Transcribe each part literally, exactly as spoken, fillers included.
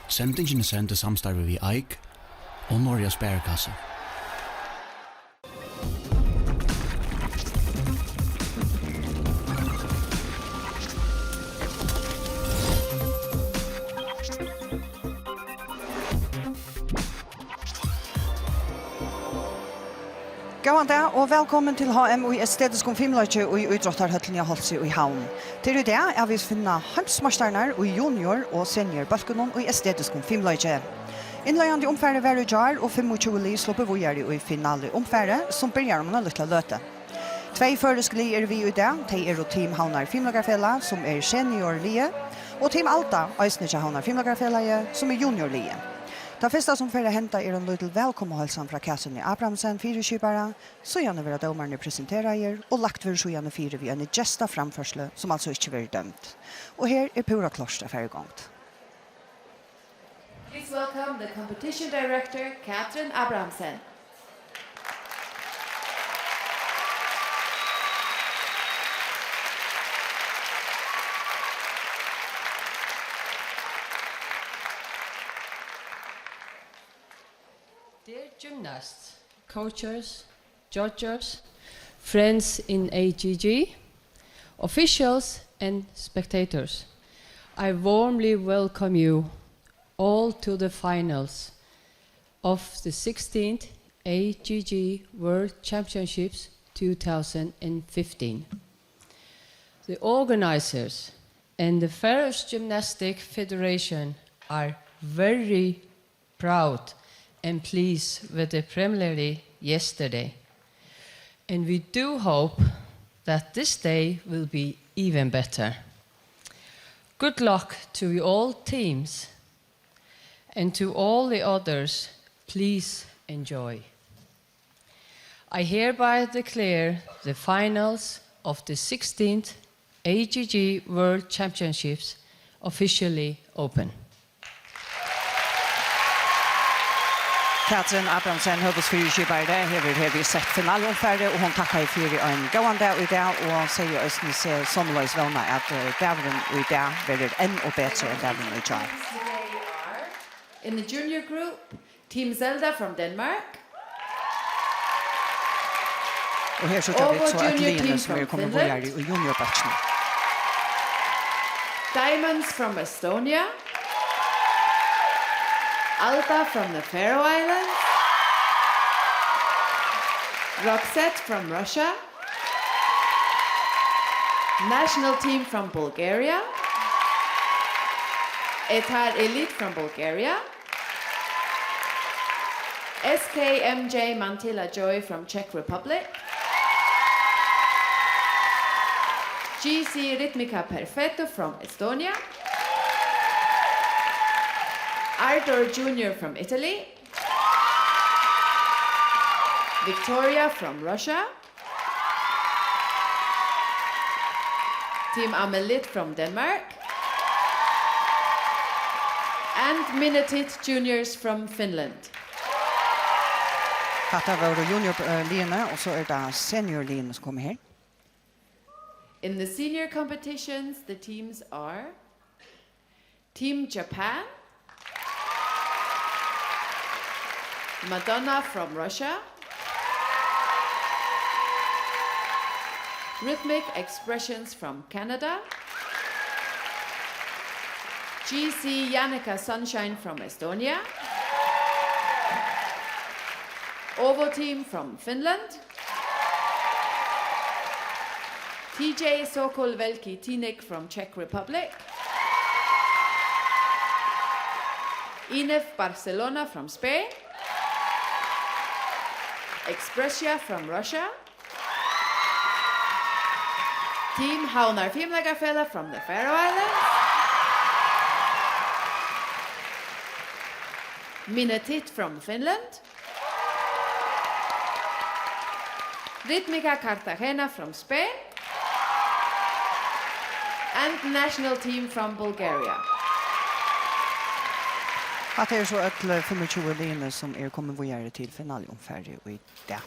Sendingin er send í samstarvi við Eik og Norja Sparekasse. Góðan dag og vælkomin til H M í estetiskum fimleiki í Ítróttarhøllini á Hálsi í Havn. Til í dag er vit finna heimsmeistararnar í junior og senior bólkunum í estetiskum fimleiki. Innleiðandi umfarið var í gjár og fimmogtjúgu lið sluppu víðari í finalu umfarið, sum byrjar um eina lítla løtu. Tvey føroysk lið eru við í dag. Tey eru Team Havnar Fimleikafelag, sum er seniorliðið, og Team Alda, eisini hjá Havnar Fimleikafelagi, sum er juniorliðið. Tað fyrsta, sum fer at henda, er ein lítil vælkomuheilsan frá Katrini Abrahamsen, fyriskipara, síðani verða dómararnir presenteraðir, og lagt verður síðani fyri við eini gestaframførslu, sum altso ikki verður dømd. Og her er púra klárt at fara í gongd. Please welcome the competition director, Katrin Abrahamsen. Dear gymnasts, coaches, judges, friends in A G G, officials and spectators, I warmly welcome you all to the finals of the sixteenth A G G World Championships two thousand and fifteen. The organizers and the Faroese Gymnastic Federation are very proud and pleased with the preliminary yesterday. And we do hope that this day will be even better. Good luck to you all teams, and to all the others, please enjoy. I hereby declare the finals of the sixteenth A G G World Championships officially open. Katrin Abrahamsen, høvuðsfyriskipari, hevur hervið sett finaleumfarið, og hon takkaði fyri ein góðan dag í dag, og segði eisini seg somuleiðis vóna, at, eh, dagurin í dag verður enn og betri enn dagurin í gjár. In the junior group, Team Zelda from Denmark. Og her síggja vit so øll liðini, sum eru komin víðari í juniorbólkinum. Diamonds from Estonia. Alda from the Faroe Islands. Roxette from Russia. National team from Bulgaria. Etar Elite from Bulgaria. S K M J Mantilla Joy from Czech Republic. G C Ritmica Perfetto from Estonia. Ardor Junior from Italy. Victoria from Russia. Team Amelit from Denmark. And Minitit Juniors from Finland. Hatta vóru junior, eh, liðini, og so er tað senior liðini sum koma her. In the senior competitions, the teams are Team Japan, Madonna from Russia, Rhythmic Expressions from Canada, G C Yannicka Sunshine from Estonia, Ovo Team from Finland, T J Sokol Velki Tinek from Czech Republic, Inef Barcelona from Spain, Expressia from Russia, Team Havnar Fimleikafelag from the Faroe Islands, Minetit from Finland, Ritmica Cartagena from Spain, and national team from Bulgaria. Hatta eru so øll fimmogtjúgu liðini, sum eru komin víðari til finaleumfarið í dag.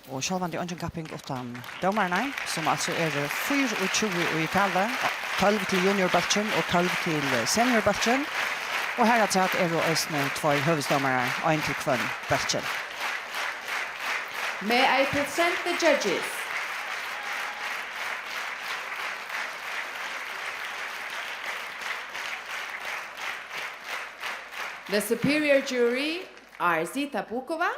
Og sjálvandi eingin kapping uttan dómararnar, sum altso eru fýraogtjúgu í tali, tólv til juniorbólkin og tólv til seniorbólkin. Og harafturat eru eisini tveir høvuðsdómarar, ein til hvønn bólkin. May I present the judges? The superior jury are Zita Bukova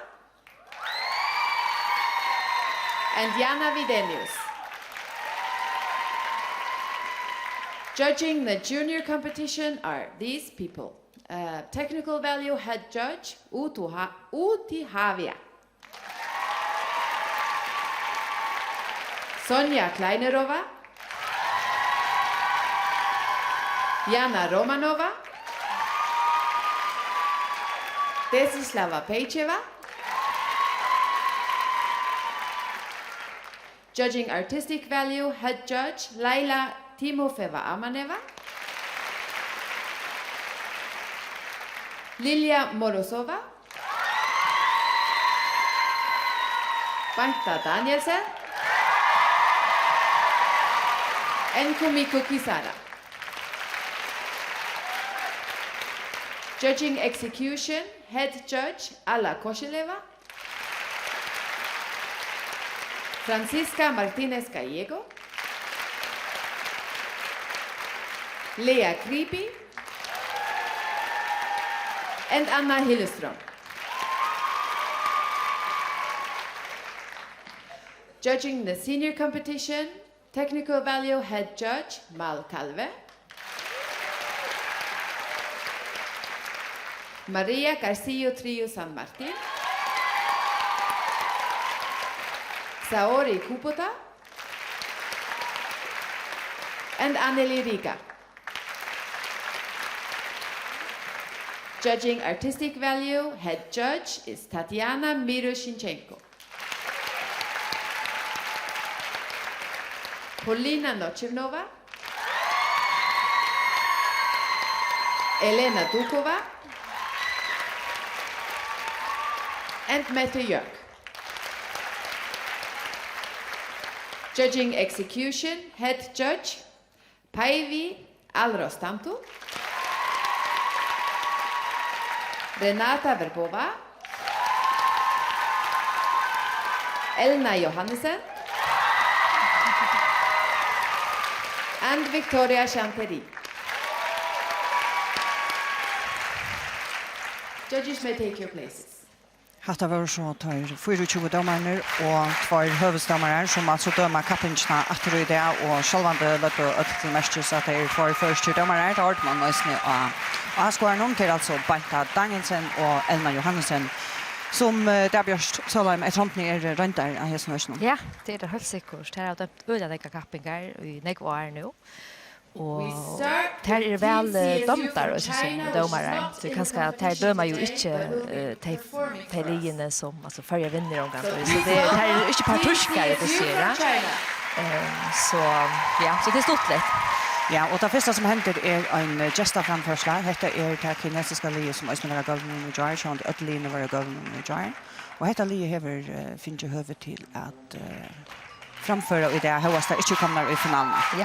and Yana Videnius. Judging the junior competition are these people. Uh, technical value head judge Utu Ha-, Uti Havia. Sonja Kleinerova. Yana Romanova. Desislava Pejčeva. Judging artistic value, head judge Laila Timofeva Amaneva. Lilja Morozova. Beinta Danielsen. And Kumiko Kisara. Judging execution, head judge Alla Koshileva. Francisca Martínez Gallego. Lea Kribi. And Anna Hillestrøm. Judging the senior competition, technical value head judge Mal Kalve. Maria Garcia Trio San Martin. Saori Kubota. And Anneli Riga. Judging artistic value, head judge is Tatiana Miroshinchenko. Polina Nochevnova, Elena Dukova, and Mette Jørg. Judging execution, head judge Päivi Alrostantu, Renata Verbova, Elna Johannesen and Victoria Chanteri. Judges may take your places. Hatta vóru so teir fýraogtjúgu dómararnir og tveir høvuðsdómarar, sum altso døma kappingina aftur í dag, og sjálvandi løgdu øll til merkis, at tað eru tveir føroyskir dómarar. Tað hoyrdi mann eisini á, á skoðarunum. Tað er altso Beinta Danielsen og Elna Johannesen, sum, eh, Dagbjørt Sólheim, eftir hondini eru royndar á hesum økinum. Ja, tað er tað heilt sikkurt. Tær hava dømt øgiliga nógvar kappingar í nógv ár nú. Og tær eru væl, eh, dámdar, eisini sum dómarar. So kanska tær døma jo ikki, eh, tey, tey liðini sum, altso, Føroyar vinnur ongantíð. So tey, tær eru ikki partískar, tað sigur eg. Eh, so, ja, so tað er stuttligt. Ja, og tað fyrsta sum hendir er ein, eh, gestaframførsla. Hetta er tað kinesiska liðið, sum eisini var á gólvinum í gjár, sjálvandi øll liðini vóru á gólvinum í gjár. Og hetta liðið hevur, eh, fingið høvi til at, eh, framføra í dag, hóast tær ikki eru komnar í finaluna. Ja.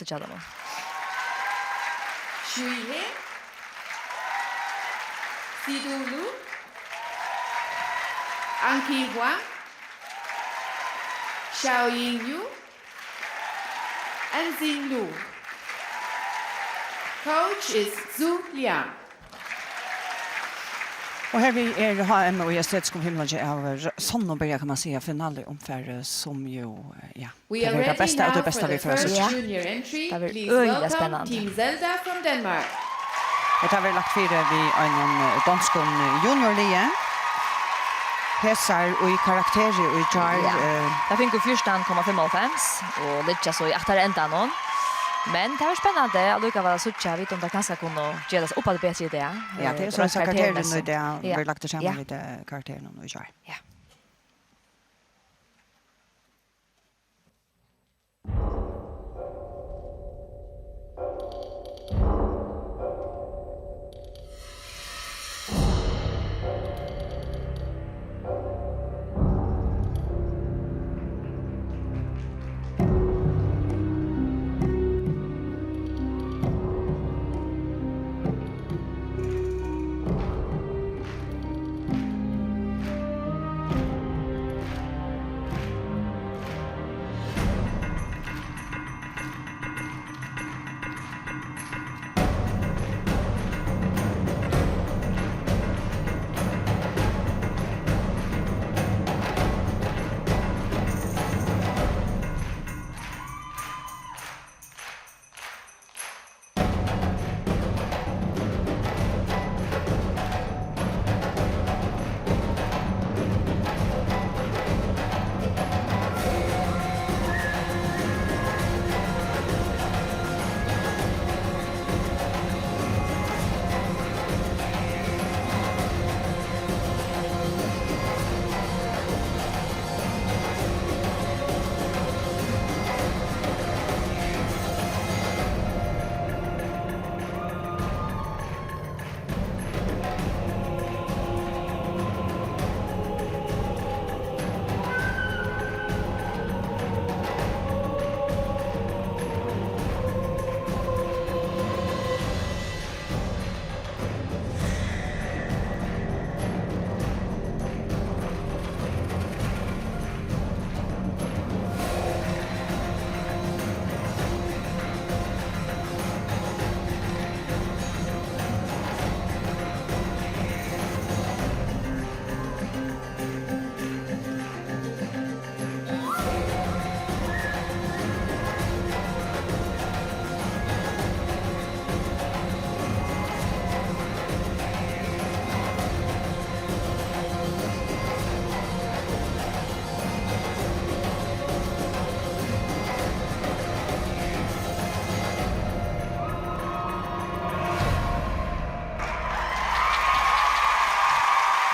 pultið hjá teimum. Shui He, Sidu Lu, Anki Huang, Xiao Yingyu, Anzin Lu. Coach is Zhu Liang. Og her við er H M í estetiskum fimleiki av r-, sonnum byrja, kann man siga, finaleumfarið, sum jo, eh, ja, We tað er tað besta av tí besta við føroyskum. Ja. Tað verður øgiliga spennandi. Team Zelda from Denmark. Og tað verður lagt fyri við einum, eh, donskum, eh, juniorliði. Hesar í karakteri í gjár, ja, eh, tað fingu fjúrtan komma fimmoghálvfems og liggja so í aftara endanum. Men tað er spennandi allíkavæl at síggja, vita um tað kanska kunnu gera tað upp á tað betri í dag. Ja, tað er eh, so, at karakterin í dag, ja, verður lagt saman, ja, við, eh, karakterin í gjár. Ja.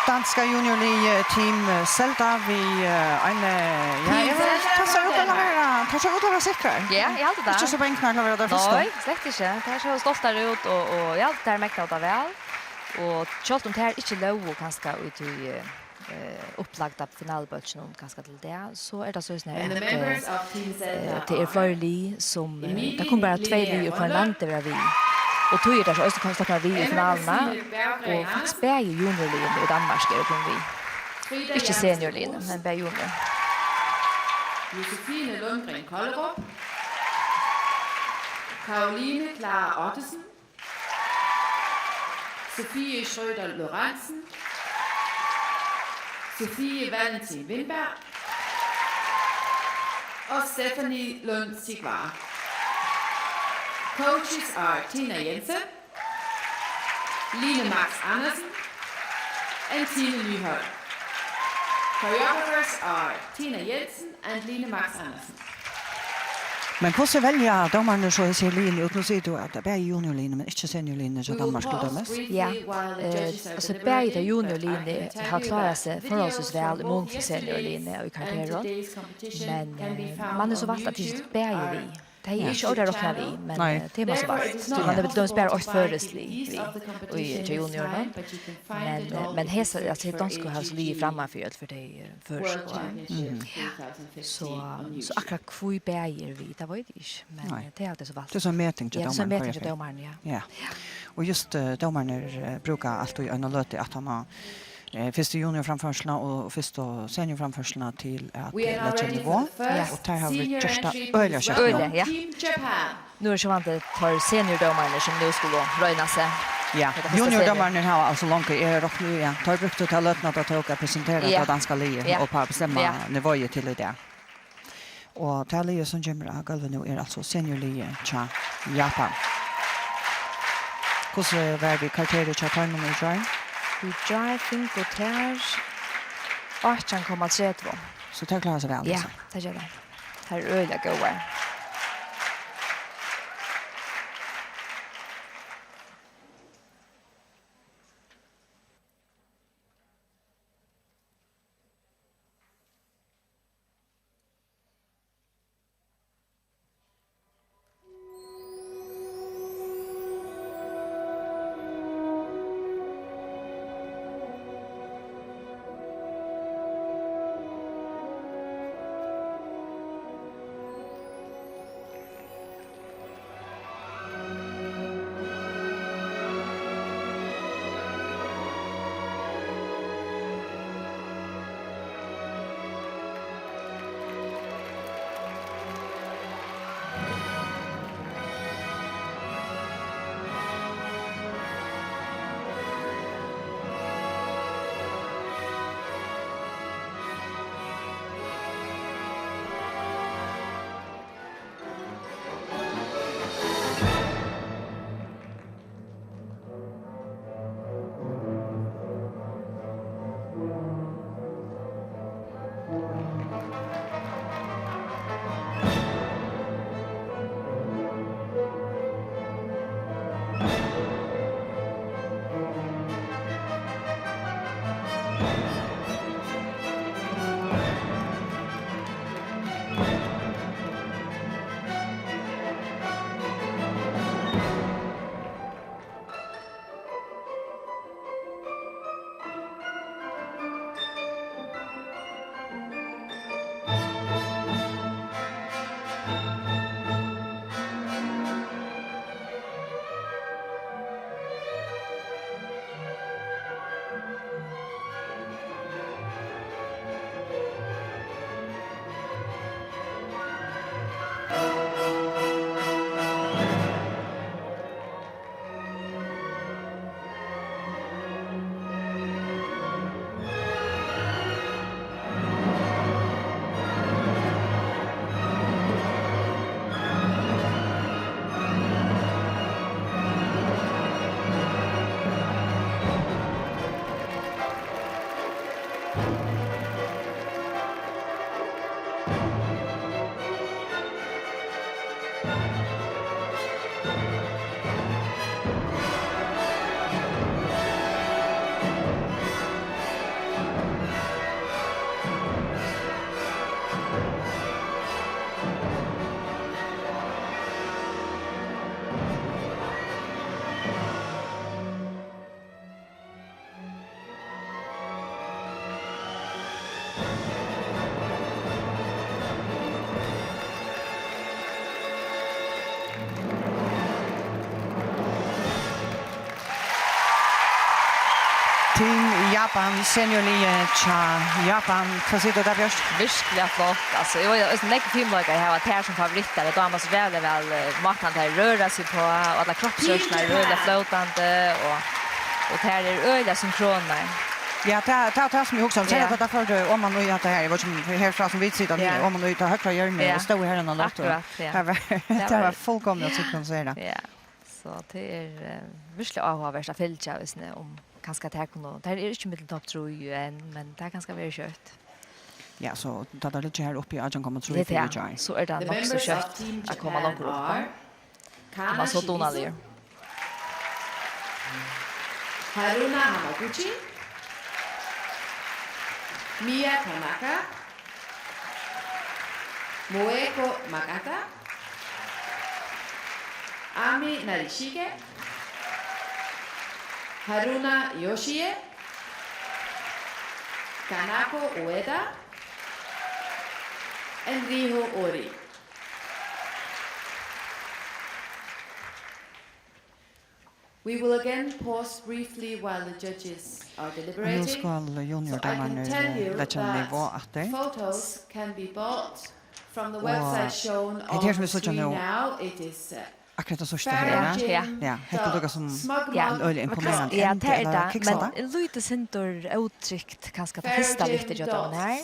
Danska juniorliðið, eh, Team, eh, Zelda við, eh, ein, eh, ja, Team eg vil Zelda tosa út av frá Danmark. Vera, tosa út av vera sikrar. Ja, eg haldi tað. Ikki so bangnar til at vera tær fyrstu. Nei, slett ikki. Tær sóu stoltar út, og, og ja, tær megnaðu tað væl. Og sjálvt um tær ikki lógu kanska í tí, eh, eh, upplagda finalubólkinum kanska til dag, so er tað soleiðis her, at, eh, tað eru fleiri lið, sum, eh, tað kunnu bara tvey lið úr hvørjum landi vera við. Og tí eru tær so eisini komnar við í finaluna, og faktiskt bæði juniorliðini í Danmark eru komin við. Ikki seniorliðini, men bæði junior. Josefine Lundgren Kollerup. Karoline Clara Ottesen. Sofie Schrøder Lorentzen, Sofie Valentin Windberg og Stephanie Lund Sigvar. Coaches are Tina Jensen, Line Max Andersen and Tine Nyholm. Choreographers are Tina Jensen and Line Max Andersen. Men hvussu velja dómararnir so hesi her liðini út? Nú sigur tú, at bæði juniorliðini, men ikki seniorliðini hjá Danmark, til dømis. Ja, eh, altso, bæði tey juniorliðini hava klárað seg forholdsvis væl í mun til seniorliðini í karakterum. Men, eh, mann hevur so valt at tikið bæði við. Tað hevði eg ikki orðað at rokna við, men, eh, tað hevur mann so valt. So mann hevur til dømis bara eitt føroyskt lið við í, hjá juniorunum. Men, eh, men hesa, altso, hesi donsku hava so ligið frammanfyri øll fyri tey, eh, føroysku. Mhm. So, so akkurát hví bæði eru við, tað veit eg ikki, men, eh, tað er altíð so valt. Tað er so ein meting hjá dómaranum hvørja ferð. Ja, tað er so ein meting hjá dómaranum, ja. Ja. Og júst, eh, dómararnir, eh, brúka altíð eina løtu aftan á, eh, fyrstu juniorframførsluna og, og fyrstu seniorframførsluna til at, eh, leggja nivá. Ja. Og teir hava gjørt tað øgiliga skjótt nú. Øgiliga, ja. Nú er sjálvandi teir seniordómararnir, sum nú skulu royna seg. Ja, hetta fyrsta juniordómararnir hava altso longu, eg rokni við, ja. Teir brúktu ta løtuna, tað tók at presentera tað danska liðið og uppá at bestemma niváið til í dag. Og tað liðið, sum kemur á gólvið nú, er altso seniorliðið hjá Japan. Hvussu var við karakterið hjá teimum í gjár? Í gjár fingu tær átjan komma tretivu. So tær klára seg væl, altso. Ja, tað gera tær. Tær eru øgiliga góðar. Team Japan, seniorliðið hjá Japan. Hvat sigur tú, Dagbjørt? Virkuliga flott. Altso, eg var, altso, nógvir fimleikarar hava tær sum favorittar. Tað dámar so ræðuliga væl, eh, mátan tær røra seg uppá, og allar kroppsrørslurnar eru øgiliga flótandi, og, og tær eru øgiliga synkronar. Ja, tað, tað, tað sum eg hugsaði um, so er at tað førdi oman í at tað her, eg veit ikki um herfrá sum vit sita, oman í tað høgra hjørnið, og stóð her innan aftur. Akkurát, ja. Tað var, tað var fullkomiliga synkroniserað. Ja. So tað er, eh, virkuliga áhugavert at fylgja, viss nú, um kanska tær kunnu, tær eru ikki millum topp trý enn, men tað kanska verður skjótt. Ja, so tá tær liggja her uppi í átjan komma trý fyri í gjár. So er tað nokk so skjótt at koma longur upp, ha? Hon var so dugnaligur. Haruna Hamaguchi, Mia Tanaka, Moeko Makata, Ami Narishige, Haruna Yoshie, Kanako Ueda, and Riho Ori. We will again pause briefly while the judges are deliberating. Nú skal juniordómarnir, eh, leggja nivá aftur. Photos can be bought from the website shown on the screen now. It is, uh, Akkurát tað síðsta her, ja. Ja. Ja, hetta lukar sum ein øgiliga imponerandi endi, ella kiksar tað? Ja, tað er tað, men eitt lítið sindur ótrygt, kanska tað fyrsta lyktið hjá teimum her.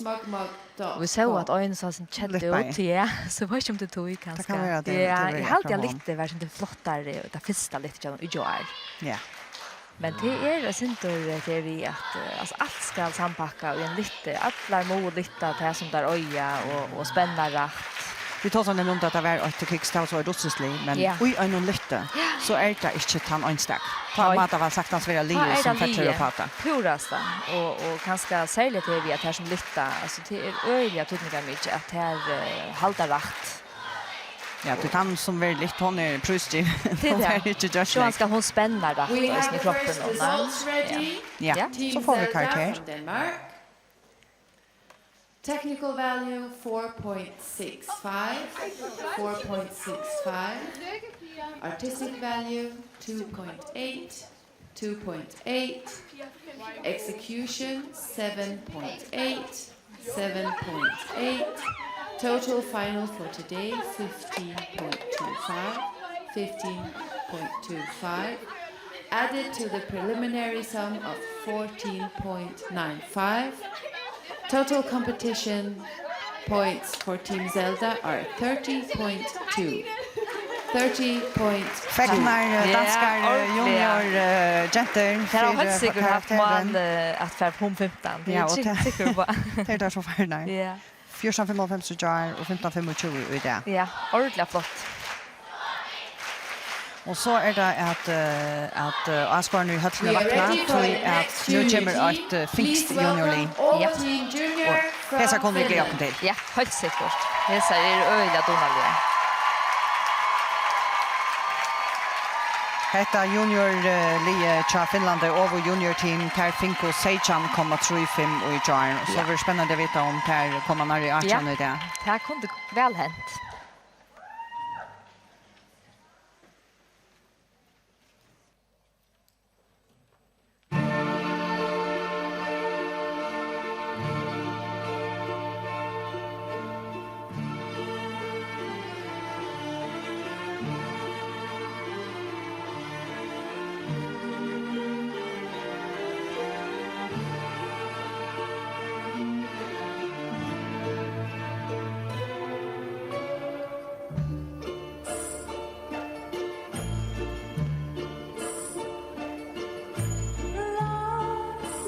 Og vit sóu, at oygnini sá sum keddi út, ja, so veit ikki, um tað er tí, kanska. Tað kann vera, at tað er, ja, tað er eg haldi, at lyktið var sindur flottari, tað fyrsta lyktið hjá teimum í gjár. Ja. Men tað er eitt sindur, eh, tað er við at, eh, altso, alt skal samanpakka í ein lyfti. Allir mugu lyfta tað sum teir eiga og, og spenna rætt. Vit tosaðu nemliga um tað, at tað var eitt kiks, tað var so eitt russiskt lið, men í einum lyfti, so er tað ikki tann einstaka. Tá má tað væl saktans vera liðið sum fellur upp á tað. Púrasta. Og, og kanska serliga tað við at teir sum lyfta, altso, tað er øgiliga týdningarmikið at teir, eh, halda rætt. Ja, tí tann sum verður lyft, hon er prísgivin. Tað er tað. Hon verður ikki gjørt nógv. So skal hon spenna rætt eisini í kroppin og, nei. Ja. Ja, so fáa vit karakter. Technical value four point six five, four point six five. Artistic value two point eight, two point eight. Execution seven point eight, seven point eight. Total final for today, fifteen point two five, fifteen point two five. Added to the preliminary sum of fourteen point nine five. Total competition points for Team Zelda are thirty point two. Thirty point two. Fegnar, eh, danskar, eh, junior, eh, gentur. Tær hava heilt sikkurt havt mál, eh, at fara upp um fimtan. Tað er eg trygg, sikker uppá. Tað er tað sum fegnar. Ja. Fjúrtan fimmoghálvfems í gjár og fimtan fimmogtjúgu í dag. Ja, ordiliga flott. Og so er tað at, eh, at, eh, áskoðararnir í høllini vakna, tí at nú kemur eitt, eh, finskt juniorlið. Ja. Og hesar kunnu vit gleða okkum til. Ja, heilt sikkurt. Hesar eru øgiliga dugnaligar. Hetta junior, eh, liðið hjá Finnlandi, Ovo Junior Team, tær fingu seytjan komma trý fimm í gjár. Og so verður spennandi at vita, um tær koma nær í átjan í dag. Ja, tað kundi væl hent.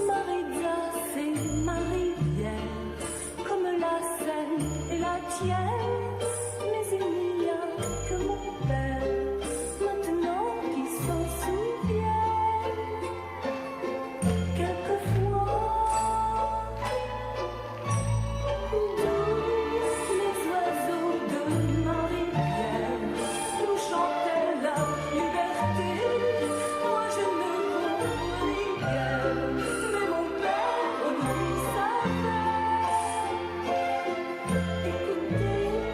Maritza, c'est ma rivière, comme la Seine et la Thiers, mais il n'y a que mon père maintenant qui s'en souvient. Quelquefois, tous les oiseaux de ma rivière nous chantaient la liberté. Moi, je ne comprenais rien, mais mon père, lui, savait. Écoutez,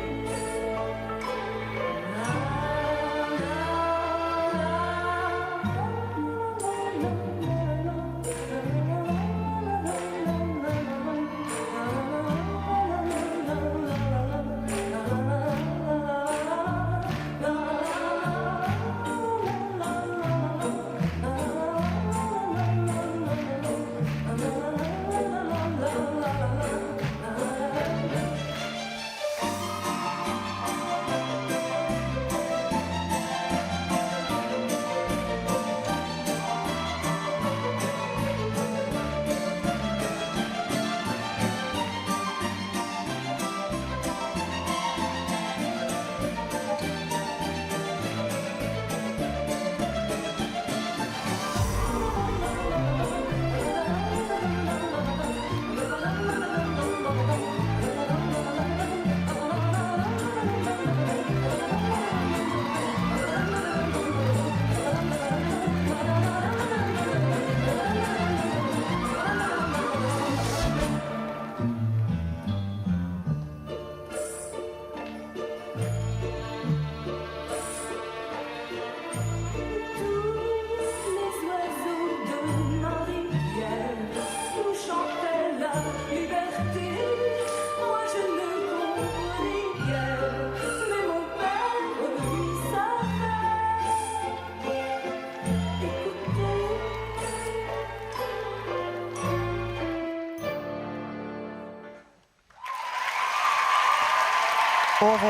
Og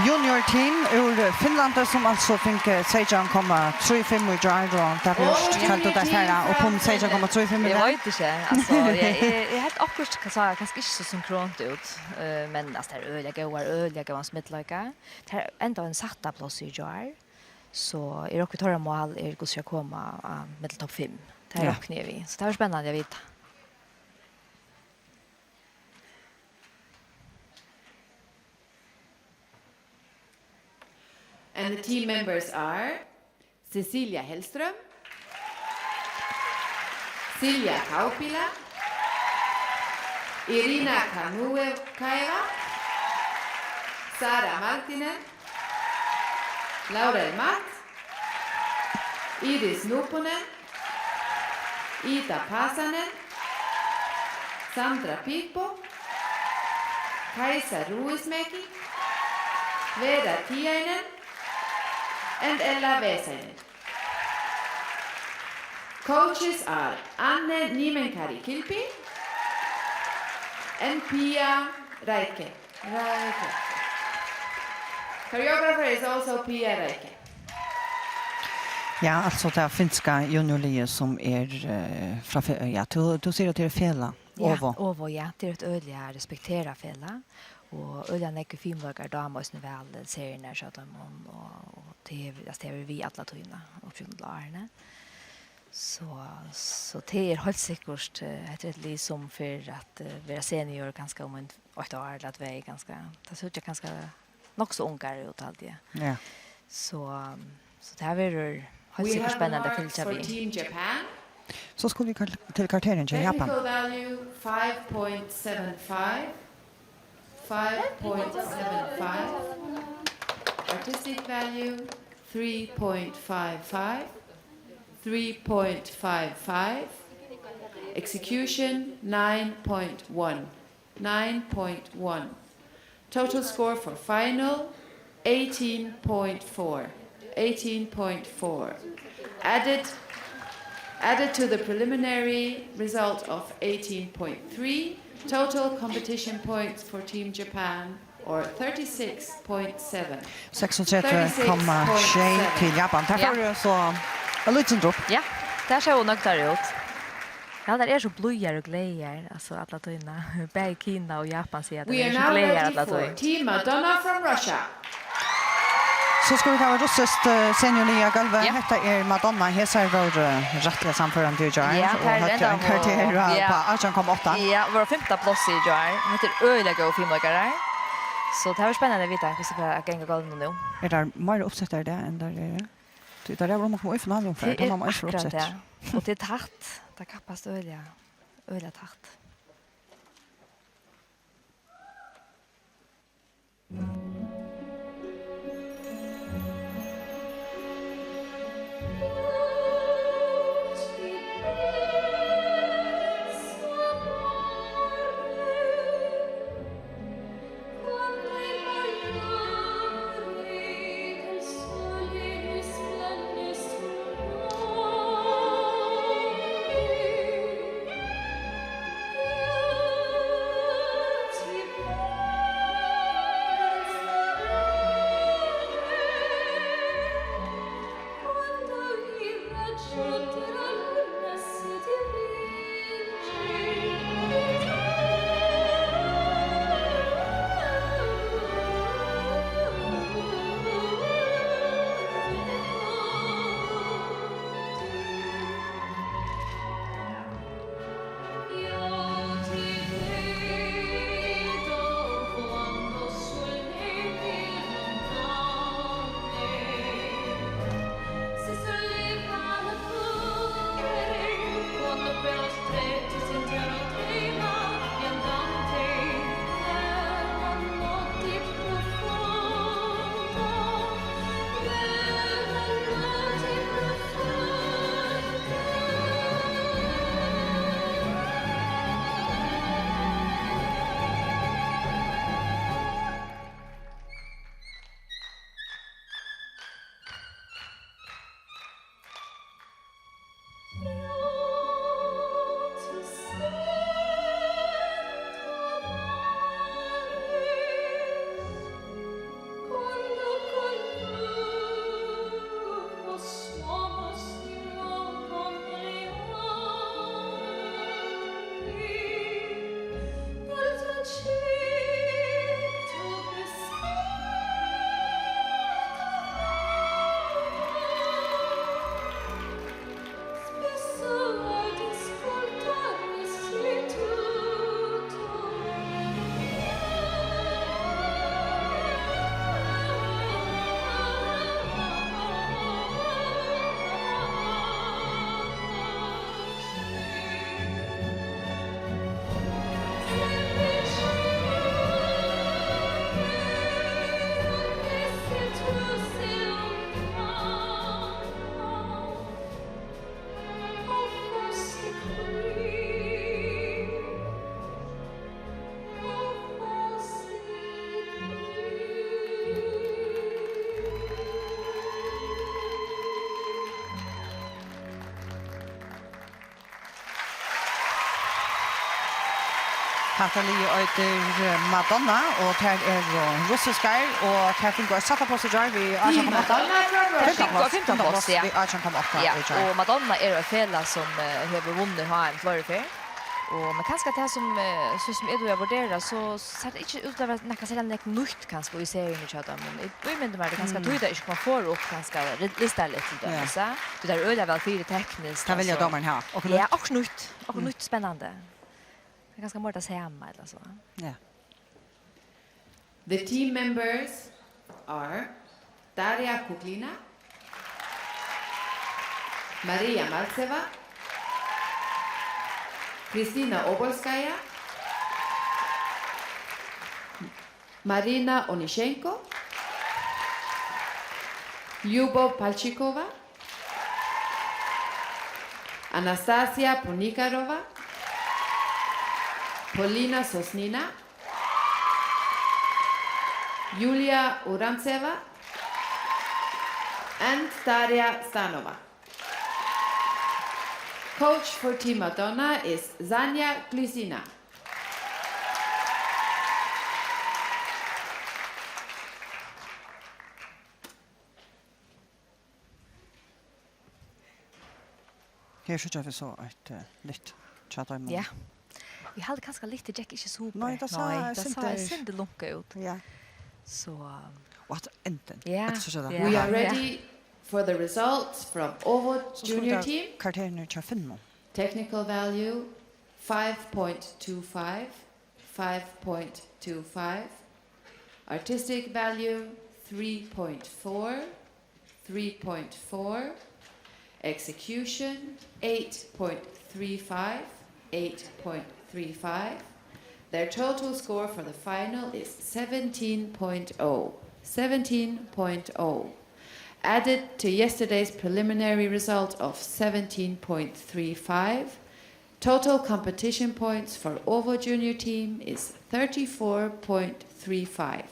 Junior Team úr Finnlandi, sum altso fingu seytjan komma trý fimm í gjár, og tað er Ó, fyrst, hvat tú der fara, og kom seytjan komma trý fimm í Eg dag. Veit ikki, altso, eg, eg, eg helt akkurát, hvat sa, kanska ikki so synkront út, eh, men, altso, tað er øgiliga góðar, øgiliga góðan smitleika. Tað er enda ein sætta pláss í gjár, so eg rokni teirra mál er, hvussu skal koma, eh, millum topp fimm. Tað Ja. rokni eg við, so tað er spennandi at vita. And the team members are Cecilia Hellström, Silja Kaupila, Irina Kanuevaeva, Sara Martinen, Laurel Matt, Iris Nupunen, Ida Pasanen, Sandra Pipo, Kaisa Ruismäki, Vera Tiainen and Ella Vesainen. Coaches are Anne Nimenkari Kilpi and Pia Reike. Reike. Choreographer is also Pia Reike. Ja, altso, tað finska juniorliðið sum er, eh, frá fe-, ja, tú, tú sigur at tað er felag, Ja, Ovo. Ovo, ja. Tað er eitt øgiliga respekterað felag, og øgiliga nógvir fimleikarar dáma eisini væl, eh, seriurnar hjá teimum, og, og tað hevur, altso, tað hevur verið við alla tíðina, upp gjøgnum árini. So, so tað er heilt sikkurt, eh, hetta er eitt lið sum fer at, eh, vera senior kanska um ein, eitt ár ella tvey kanska. Tað síggja kanska nokk so ungar út, haldi eg. Ja. So, um, so tað verður heilt We sikkurt have the spennandi at marks fylgja for við. Team Japan. So skulu vit kar-, til karakterin hjá Japan. Technical value five point seven five, five point seven five. Artistic value three point five five, three point five five. Execution nine point one, nine point one. Total score for final, eighteen point four, eighteen point four. Added, added to the preliminary result of eighteen point three, total competition points for Team Japan or thirty-six point seven. Seksogtretivu komma sjey til Japan. Tær Ja. fóru so ein lítinn drop. Ja, tær sóu nøgdar út. Ja, tær eru so blíðar og glaðar, altso, alla tíðina. Bæði Kina og Japan siga at We tær are eru so now glaðar ready alla for tíð. Team Madonna from Russia. So skulu vit hava russiskt, eh, seniorlið á gólvi. Ja. Hetta er Madonna. Hesar vóru rættiliga sannførandi í gjár Ja, og tær høvdu enda ein karakter á, ja. Á átjan komma átta. Ja, vóru fimta pláss í gjár. Hetta er øgiliga góðir fimleikarar. So tað verður spennandi at vita, hvussu tað fer at ganga á gólvinum nú. Er tað meira uppsett í dag enn tað er? Tí tað er um at koma í finalu, Tað tað er má man eisini akkurát uppsett. tað. Og tað er tætt. Tað kappast øgiliga, øgiliga tætt. Hetta liðið eitur, eh, Madonna, og tær eru russiskar, og tær fingu eitt sætta pláss í gjár við átjan komma átta. Madonna from Russia. Fimta pláss, fimta pláss, ja. Við átjan komma átta Ja, í gjár. Og Madonna er ein felag sum, eh, hevur vunnið H M fleiri ferð. Og, men kanska tað sum, eh, so sum eg dugi at vurdera, so sær tað ikki út til at vera nakað serliga nógv nýtt kanska í seriuni hjá teimum. Eg ímyndi mær, tað er kanska Mm. tí tað ikki kom fyrr upp, kanska ri-, listarligt til Ja. dømis, ja. Tí tað er øgiliga væl fyri tekniskt, Tað vilja altso. dómarin hava. Okkurt Ja, nýtt. okkurt nýtt, okkurt Mm. nýtt spennandi. Tað er kanska meira tað sama, ella so. Ja. The team members are Daria Kuklina, Maria Maltseva, Kristina Obolskaya, Marina Onishenko, Lyubov Palchikova, Anastasia Ponikarova, Polina Sosnina, Yulia Urantseva, and Daria Stanova. Coach for Team Madonna is Zanya Glysina. Her síggja vit so eitt, eh, litt hjá teimum. Ja. Eg haldi kanska litt, tað gekk ikki super. Nei, tað sá Nei, eitt tað sá sindur eitt sindur lunkað út. Ja. So, um, Og at enden. Ja. At síggja tað. Ja. We are Ja. ready for the results from Ovo So skulu Junior vit ta Team. Karakterarnar hjá Finnum. Technical value, five point two five, five point two five. Artistic value, three point four, three point four. Execution, eight point three five, eight point three five. Their total score for the final is seventeen point oh, seventeen point oh. Added to yesterday's preliminary result of seventeen point three five, total competition points for Ovo Junior Team is thirty-four point three five.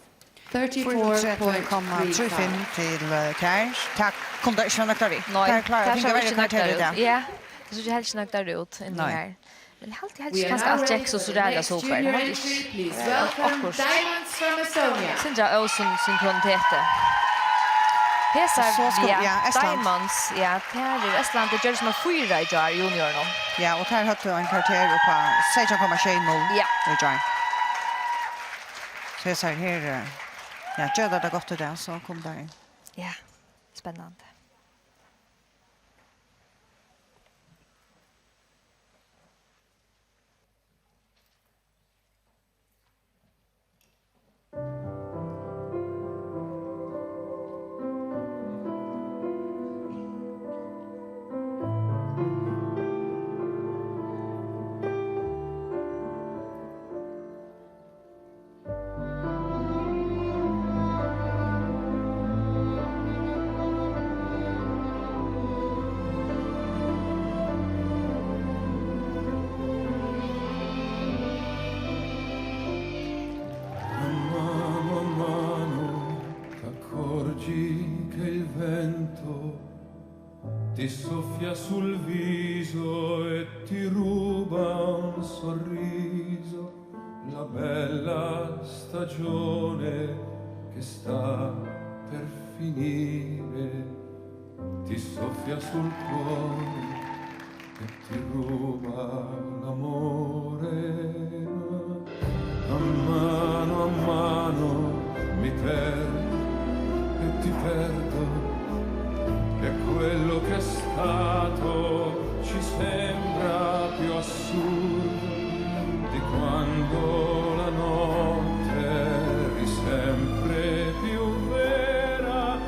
Thirty-four point three five. Fýraogtretivu komma trý fimm til, eh, tær. Tað kunnu tær ikki vera nøgdar við. Nei, Tær klára tær fingu sóu verri ikki karakterar í nøgdar dag. út. Ja, tær sóu helst ikki nøgdar út inni Nei. her. Men eg haldi, eg haldi We are kanska now alt ready gekk so for so the ræðuliga next super. junior Eg haldi entry. ikki. Please Eh, welcome okkurt. Diamonds from Estonia. Sindra Ósund sum kontinuiteti. Hesar, So skulu, ja, ja, Estland. Diamonds, ja, tær eru Estland, tey gjørdu sum at fýra í gjár í juniorunum. Ja, og tær høvdu ein karakter upp á seytjan komma sjey null Ja. í gjár. So hesar her, eh, ja, gera tað gott í dag, so koma tær Ja, spennandi. Man mano a mano t'accorgi che il vento ti soffia sul viso e ti ruba un sorriso, la bella stagione che sta per finire, ti soffia sul cuore e ti ruba l'amore. A mano a mano mi perdo e ti perdo, e quello che è stato ci sembra più assurdo di quando la notte eri sempre più vera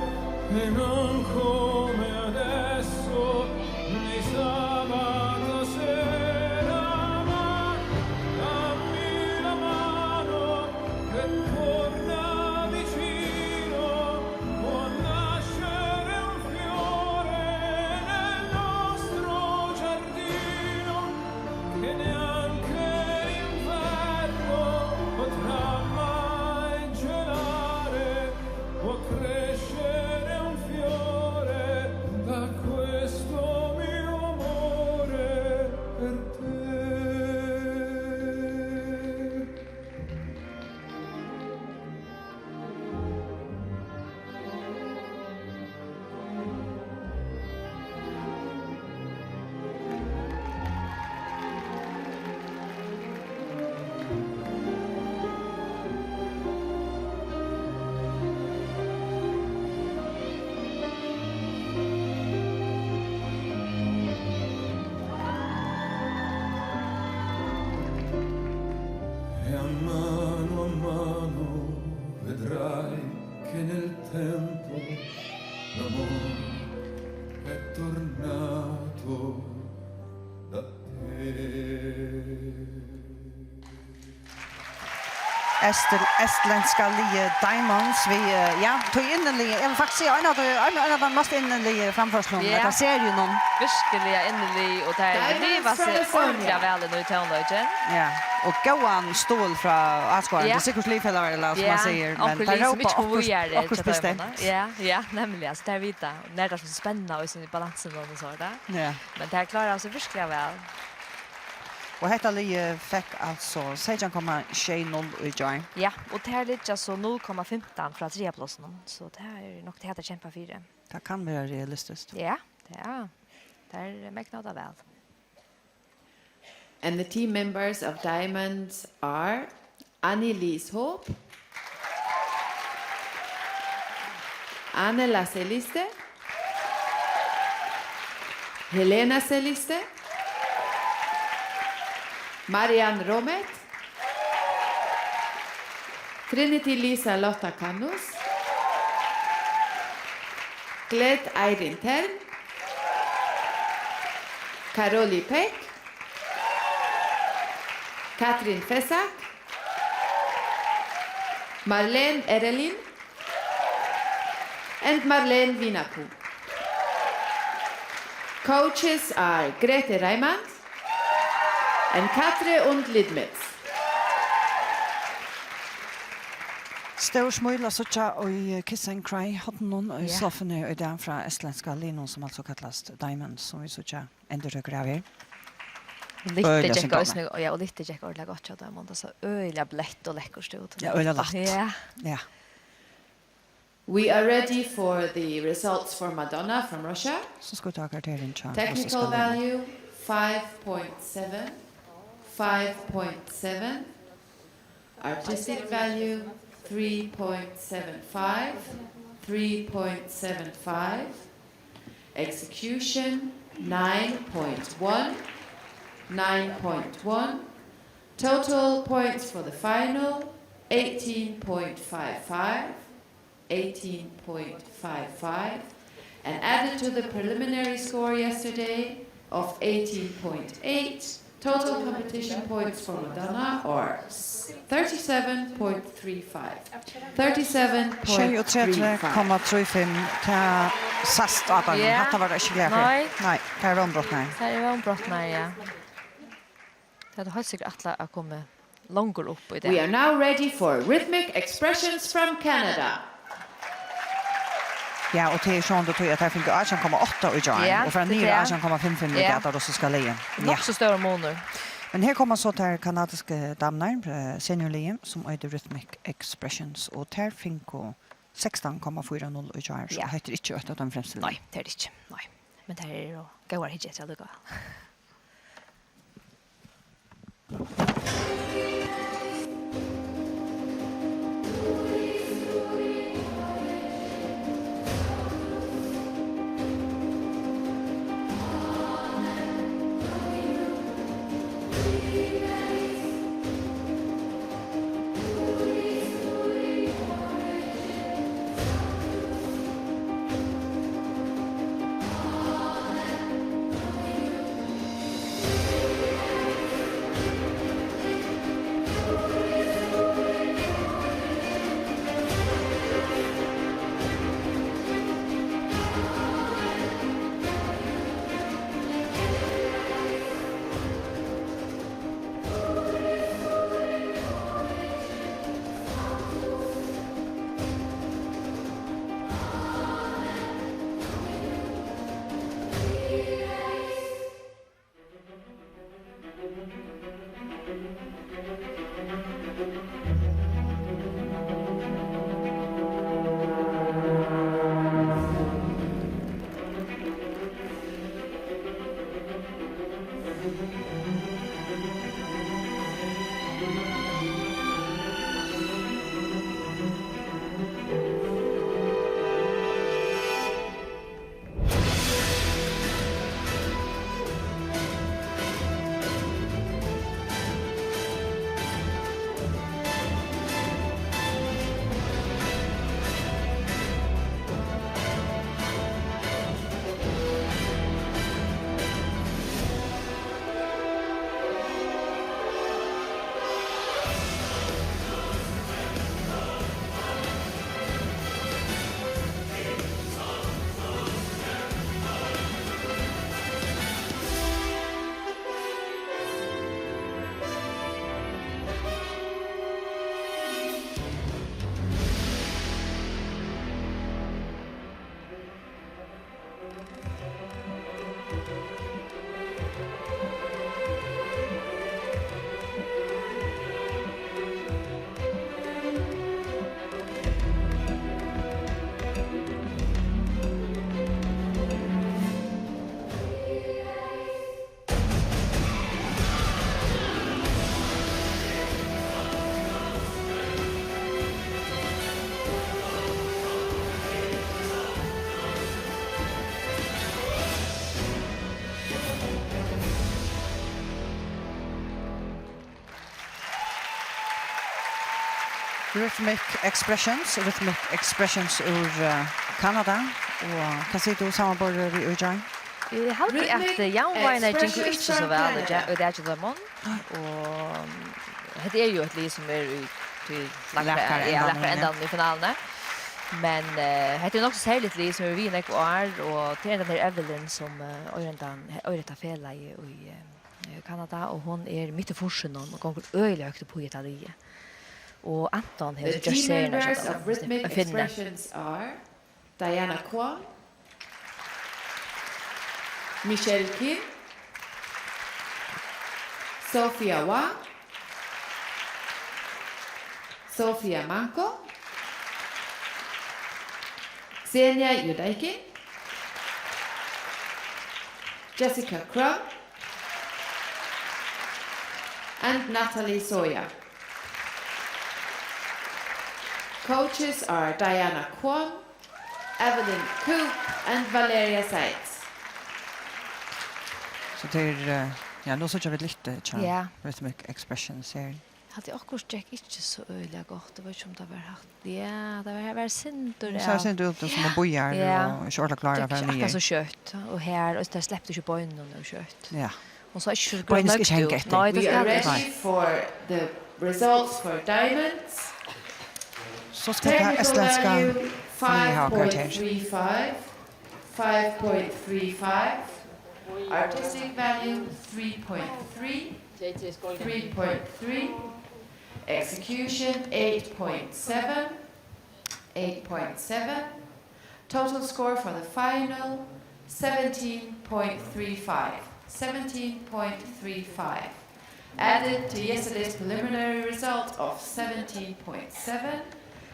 e non come adesso di sabato sera, ma dammi la mano che Tempo, l'amor è tornato da te. Estel-, estlendska liðið Diamonds við, eh, ja, tí inniliðið, eg vil faktiskt siga, ein av tí, ein, ein av teimum mest inniliðið framførslunum, Ja. Hetta seriunum. Virkiliga inniliðið, og tað er Diamonds liva from seg Estonia. Ordiliga væl inn í tónleikin. Ja, og góðan stuðul frá áskoðarum. Ja. Tað er sikkurt liðfelagar, ella sum Ja, man sigur, men onkur tað lið sum rópa ikki kom okkurt, víðari okkurt hjá bestemt. Teimum, ja, ja, nemliga, so tað er vita, nær tað sum spenna og í sinni balansin og so er tað. Ja. Men tað klárar seg virkiliga væl. Og hetta liðið fekk altso seytjan komma sjey null í gjár. Ja, og tær liggja so null komma fimtan frá triðja plássinum, so tað er nokk tað, tað kempa fyri. Tað kann vera realistiskt. Ja, ja. Tær megna tað væl. And the team members of Diamonds are Annie Lise Hope, Anne La Celiste, Helena Celiste, Marianne Romet, Trinity Lisa Lotta Kannus, Glet Eirin Tern, Karoli Peck, Katrin Fesak, Marlene Erelin, and Marlene Vinaku. Coaches are Grete Reimann and Katre und Lidmetz. Stór smíl at síggja í Kiss and Cry horninum í Ja. Soffuni í dag frá estlendska liðnum, sum altso kallast Diamonds, sum vit síggja endurtøkur av her. Lyfti Øgiliga gekk sympatiskar. Eisini, ja, og lyfti gekk ordiliga gott hjá teimum. Tað sá øgiliga bleytt og lekkurt út. Ja, øgiliga lætt. Ja. Ja. We are ready for the results for Madonna from Russia. So skulu vit taka karakterin hjá Technical russiska liðnum. Value, five point seven, five point seven. Artistic value, three point seven five, three point seven five. Execution, nine point one, nine point one. Total points for the final, eighteen point five five, eighteen point five five, and added to the preliminary score yesterday of eighteen point eight, total competition points for Madonna are thirty-seven point three five. Thirty-seven point three five. Sjeyogtretivu komma trý fimm, tað sæst á teimum. Ja. Hatta var tað ikki glað fyri. Nei. Nei, tað er vónbrotnað. Tað er vónbrotnað, ja. Tað er heilt sikkert ætlað at koma longur upp í dag. We are now ready for rhythmic expressions from Canada. Ja, og tað er sjálvandi tí at tær fingu átjan komma átta í gjár, Ja, og fara tað er niður tað. Átjan komma fimm fimm í Ja. dag, tá russiska liðið. Nokk Ja. so stórur munur. Men her koma so tær kanadisku damurnar, eh, seniorliðið, sum eitur Rhythmic Expressions, og tær fingu sekstan komma fýra null í gjár, so Ja. hetta er ikki eitt av teimum fremstu Nei, liðunum. Tað er tað ikki. Nei. Men tær eru góðar at hyggja eftir allíkavæl. Rhythmic Expressions, Rhythmic Expressions úr eh, Kanada. Og hvat sigur tú, samanborið við í gjár? Eg haldi, at eh, javnvágirnar gingu ikki so væl í gjár, í dag hjá teimum. Og mm, hetta er jo eitt lið, sum er í tí lakra, ja, lakra endanum í finaluni. Men eh, hetta er nokk so serligt lið, sum er við í nógv ár, og tað er hendan her Evelyn, sum eh, eigur hendan, eigur hetta felagið í eh, Kanada, og hon er mitt í fýrsunum og gongur øgiliga høgt upp í hetta liðið. Og Anton hevur gjørt serina hjá teimum, ein finnur. Diana Kwon, Michelle Kim, Sophia Wang, Sophia Manko, Xenia Yudaikin, Jessica Krum, and Natalie Sawyer. Coaches are Diana Kwon, Evelyn Koop and Valeria Seitz. So tað er, eh, ja, nú síggja vit litt, eh, tja, ja, Rhythmic Expressions her. Hatta okkurt gekk ikki so øgiliga gott. Eg veit ikki, um tað var hatt. Ja, tað var, var sindur, ja. Sær sindur út sum hon bíðar, ja, og ikki orðar klára. Tað gekk akkurát so skjótt. Og her, og tað slepti ikki beinini nóg skjótt. Ja. Hon sá ikki so nøgd út. Beinini skal ikki hanga eftir. Nei, tað skal tað ikki. We are ready for the results for diamonds. So skal tað estlandska liðið hava karakter. Technical value five point three five, five point three five. Artistic value three point three, three point three. Execution eight point seven, eight point seven. Total score for the final, seventeen point three five. Seventeen point three five. Added to yesterday's preliminary result of seventeen point seven.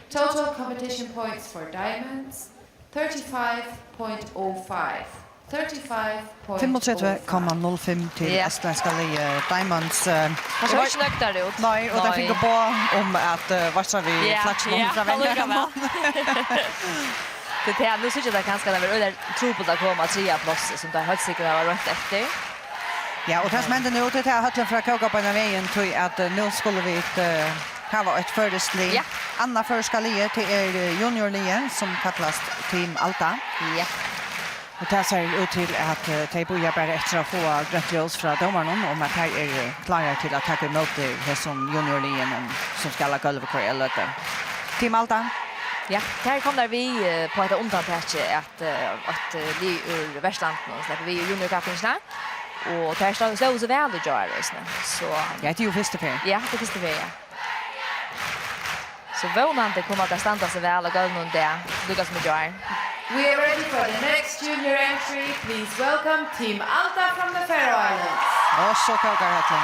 Total competition points for diamonds, thirty-five point oh five. Thirty-five point oh five. Fimmogtretivu komma null fimm til, ja, estlandska liðið Diamonds, eh, tað sá ikki nøgdari út. Nei, og tey fingu boð um at, eh, veitsla við, ja, flagginum, ja, frá venjaranum. Tað er tað, nú síggja tey kanska, at tað verður øgiliga trupult at koma á triðja pláss, sum tey heilt sikkurt hava roynt eftir. Ja, og tað sum hendir nú, tað er at høllin fer at kóka beinan vegin, tí at, eh, nú skulu vit, eh, hava eitt føroyskt lið. Ja. Annað føroyska liðið, tað er, eh, juniorliðið, sum kallast Team Alda. Ja. Og tað sær út til, at eh, tey bíða bara eftir at fáa grønt ljós frá dómaranum, um at tey eru klárar til at taka ímóti hesum juniorliðunum, sum skal á gólv hvørja løtu. Team Alda? Ja, tey eru komnar við eh, á hetta undantakið, at eh, eitt eh, lið úr vertslandinum sleppur við í juniorkappingina. Og tey sló, slógu seg væl í gjár, eisini. So, ja, tað er jú fyrstu ferð. Ja, tað er fyrstu ferð, ja. So vónandi kunnu tey standa seg væl á gólvinum í dag, líka sum í gjár. We are ready for the next junior entry. Please welcome Team Alda from the Faroe Islands. Og so kókar høllin.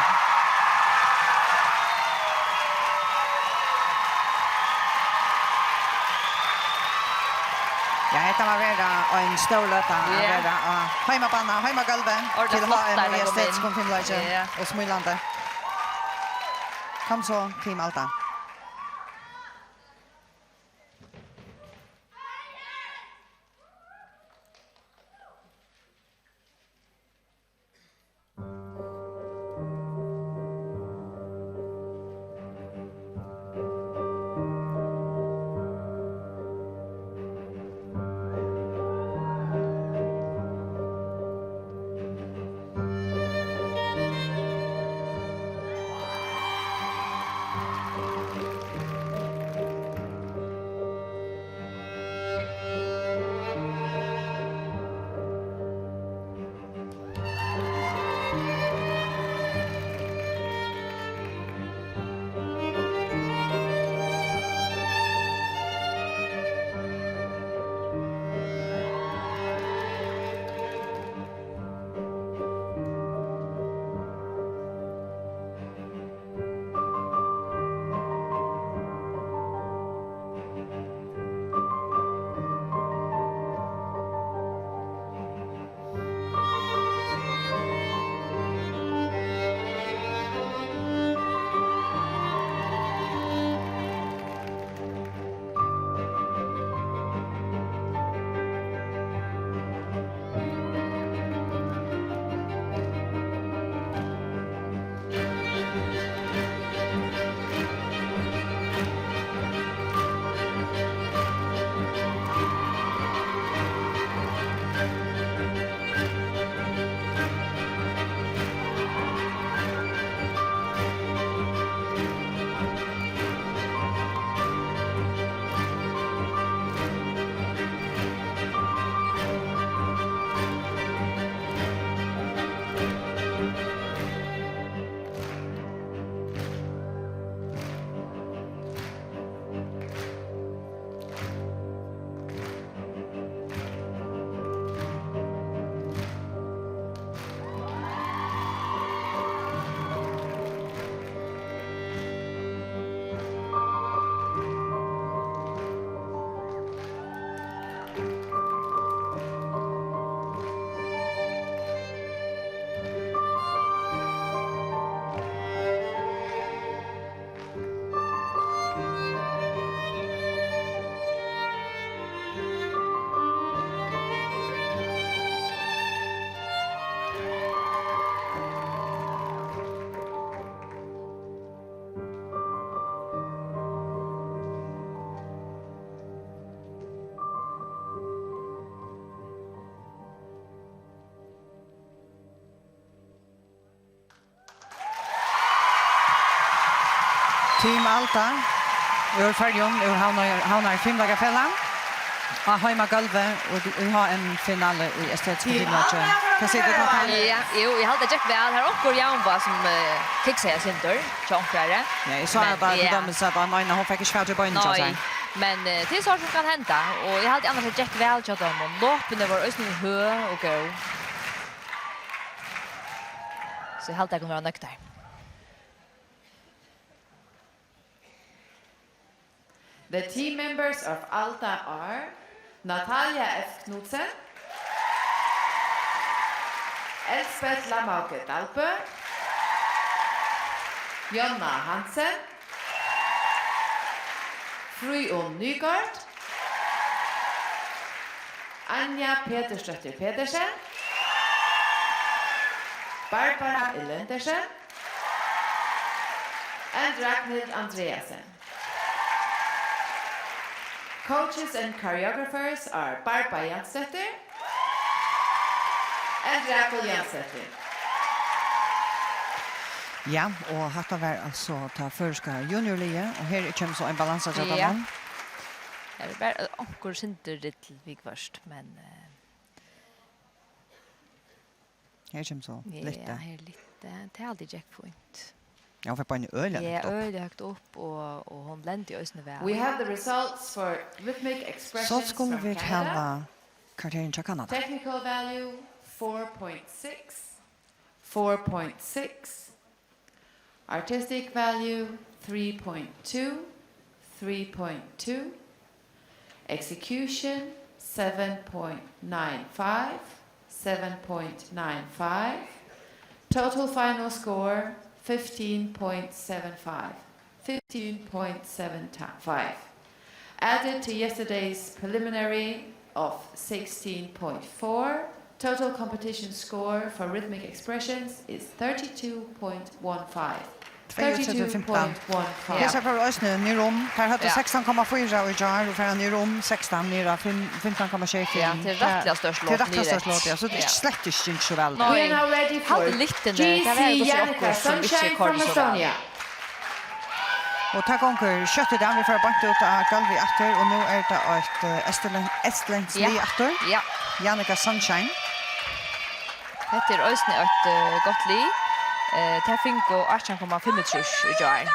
Ja, hetta má vera ein stór løta at, ja, vera á heimabana, heimagólvi. Orðiliga til flott, H M í estetiskum fimleiki, ja, og smílandi. Kom so, Team Alda. Team Alda, úr Føroyum, úr Havnar, Havnar Fimleikafelag, á heimagólvi og í H M-finalu í estetiskum fimleiki. Hvat sigur tú, Katrine? Ja, jú, eg haldi, tað gekk væl. Har er onkur javnvág sum, eh, kiksaði eitt sindur, hjá onkrari. Ja, eg sá Men, at, at ja. Dømis at Anna, hon fekk ikki fatt í beinini hjá Nei, sær. Men, eh, tað er sovorðið sum kann henda, og eg haldi annars, at tað gekk væl hjá teimum. Lopini vóru eisini høg og góð. So eg haldi, tey kunnu vera nøgdar. The team members of Alda are Natalia F. Knudsen, Elsbeth Lamauke Dalbø, Jonna Hansen, Fríðun Nygaard, Anja Petersdóttir Petersen, Barbara Elendersen, and Ragnhild Andreasen. Coaches and choreographers are Barbara Jansdóttir and Rakel Jansdóttir. Ja, og hatta var altso tað føroyska juniorliðið, og her kemur so ein balansa hjá Ja. teimum. Her er bara onkur sindur rill viðhvørt, men, eh, Her kemur so Ja, Lytte. Her er Lytte. Tað er altíð gekk fínt. Ja, hon fekk beinini øgiliga Ja, høgt upp. Øgiliga høgt upp, og, og hon lendi eisini væl. We have the results for rhythmic So expressions skulu from vit Canada. hava karakterin hjá Kanada. Technical value four point six, four point six. Artistic value three point two, three point two. Execution seven point nine five, seven point nine five. Total final score fifteen point seven five, fifteen point seven five. Added to yesterday's preliminary of sixteen point four, total competition score for rhythmic expressions is thirty-two point one five. Tveyogtretivu fimtan. Thirty-two point one five. Hesar fóru eisini niður um. Tær høvdu Ja. sekstan komma fýra í gjár og fara niður um sekstan, niður á fimm, fimtan komma sjey fimm. Ja, tað er rættiliga stórt lot Tað er rættiliga niður stórt eftir. lot, ja. So tað er Ja. ikki, slett ikki gingið so væl. Nei. We are now ready for Halda Lytte niður. Tað var G C Jannika okkurt sum ikki Sunshine koyrdi from so væl. Estonia. Og tað gongur skjótt í dag, vit fara beint út á gólvið aftur, og nú er tað eitt, eh, estlend-, estlendsk Ja. lið aftur. Ja. Jannika Sunshine. Hetta er eisini eitt, eh, gott lið. Eh, tey fingu átjan komma fimmogtrýss í gjár.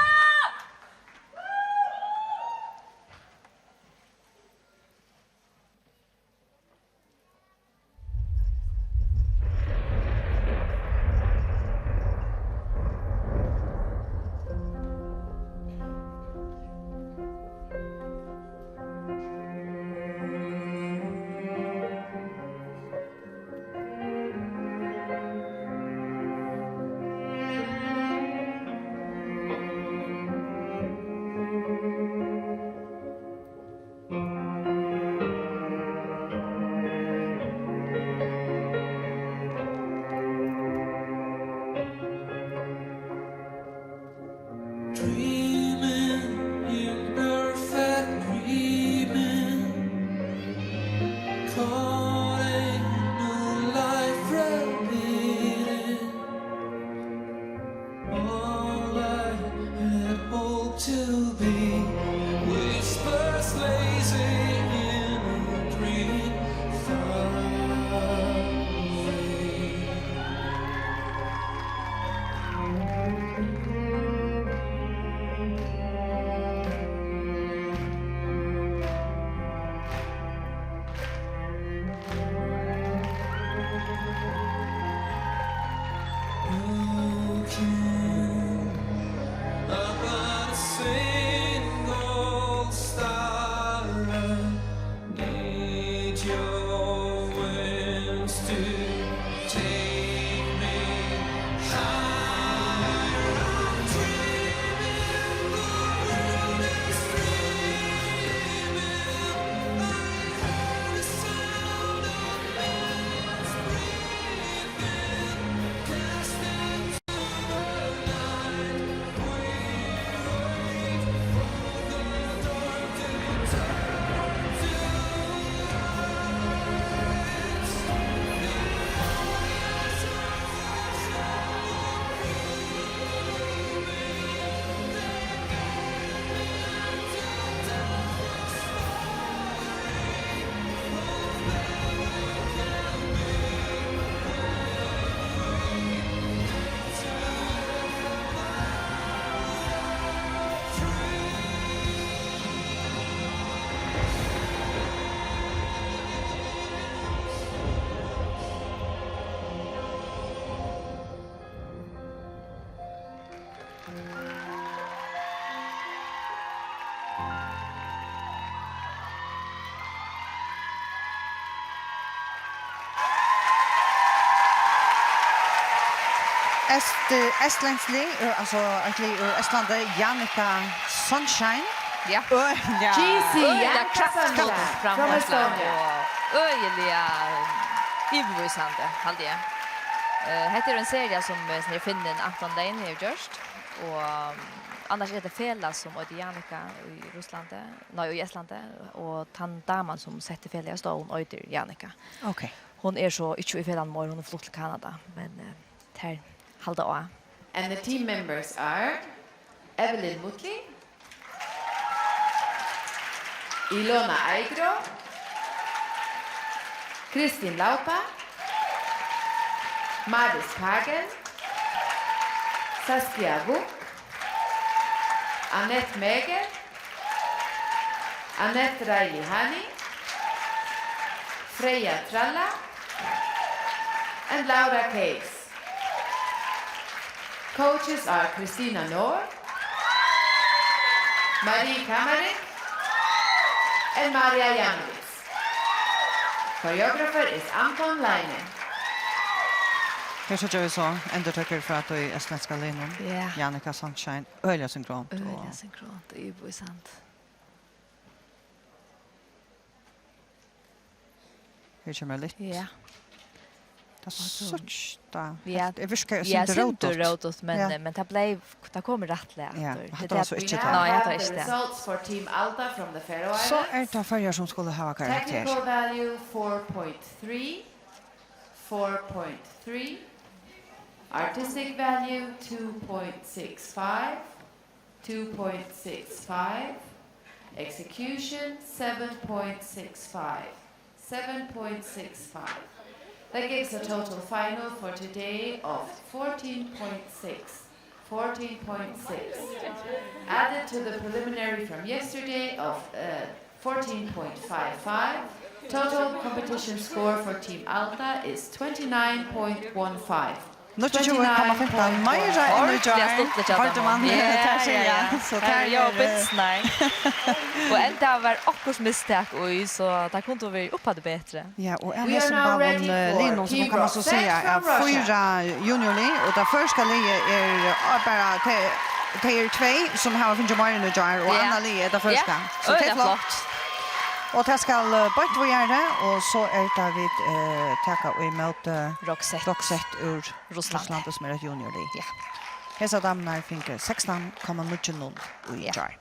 Est-, eh, estlendsk lið, eh, altso eitt lið úr Estlandi, Janika Sunshine. Ja. Øgiliga G C, øgiliga Janika kraftfullt Sunshine from framførsla Estonia. Og øgiliga, eh, yvirvísandi, haldi eg. Eh, hetta er ein seria sum, eh, sum er finnin Anton Lane hevur gjørt. Og, um, annars er hetta felag sum eitur Janika í Russlandi, nei, í Estlandi, og tann daman sum setti felagið á stovn eitur Janika. Ok. Hon er so ikki í felagnum meir, hon er flutt til Kanada, men, eh, tær halda á. And the team members are Evelyn Mutli, Ilona Aigro, Kristin Laupa, Maris Kagen, Saskia Wuk, Annette Meger, Annette Reilly Hani, Freya Tralla, and Laura Case. Coaches are Christina Nohr, Marie Kamarik, and Maria Janowitz. Choreographer is Anton Leinen. Her síggja vit so endurtøkur frá tí estlendska liðnum. Ja. Janika Sunshine, øgiliga synkront og øgiliga synkront og yvirvísandi. Her kemur eitt lift. Ja. Tað Og so síggst tað. Ja. Tað virkar Ja, eitt sindur sindur rótut. rótut, men, Ja. men tað bleiv, tað kom rættiliga Ja, aftur. hatta Tað var er so ikki tað. Nei, hatta er ikki tað. Results for Team Alta from the Faroe So Islands. er tað Føroyar sum skulu hava karakter. Technical value four point three, four point three. Artistic value two point six five, two point six five. Execution seven point six five. Seven point six five. That gives a total final for today of fourteen point six. Fourteen point six. Added to the preliminary from yesterday of, uh, fourteen point five five, total competition score for Team Alta is twenty-nine point one five. Níggjuogtjúgu komma fimtan, meira enn í gjár. Ordiliga stuttligt hjá Hoyrdi teimum. mann Ja, tað ja, siga, ja. so Her tað er jo er, eh, bilsnar. Og enda var okkurt mistak í, so tað kundi verið uppaftur betri. Ja, og av We are hesum now báðum, ready eh, for linum, so Team kann man so Roxette siga, from er Russia. fýra juniorlið, og tað føroyska liðið er, eh, bara, tey, tey eru tvey, sum hava fingið meira enn í gjár, og Ja. annað liðið er tað Ja, føroyska. So tað er øgiliga flott. flott. Og tað skal, eh, beint víðari, og so er tað vit, eh, taka ímóti Roxette. Roxette úr Russlandi. Russlandi, sum er eitt juniorlið. Ja. Hesar damurnar fingu sekstan komma níggju null í Ja. gjár.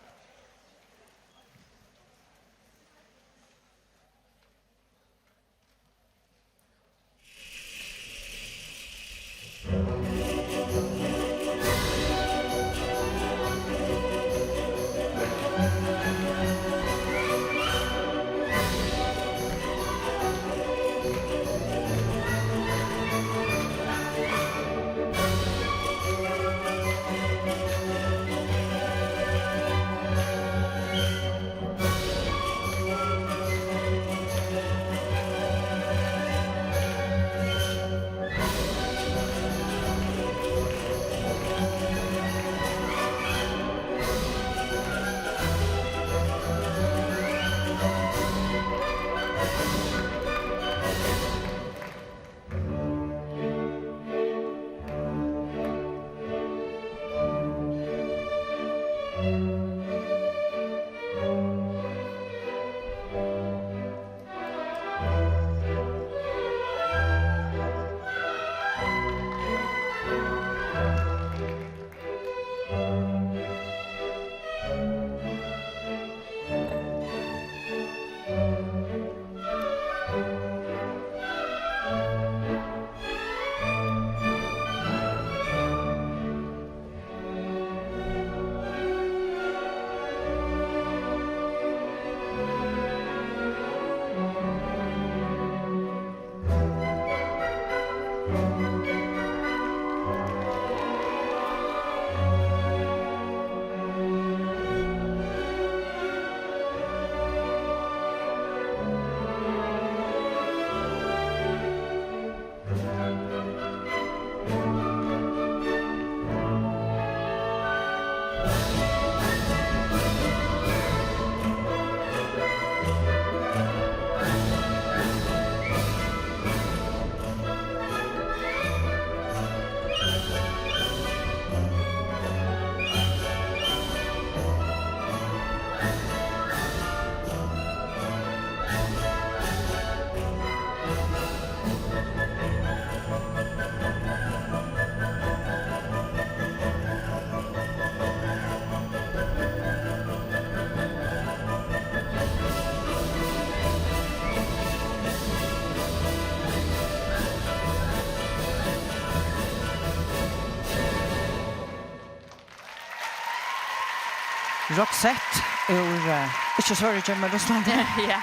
Roxette úr, eh, ikki Svøríki, men Russlandi. Ja,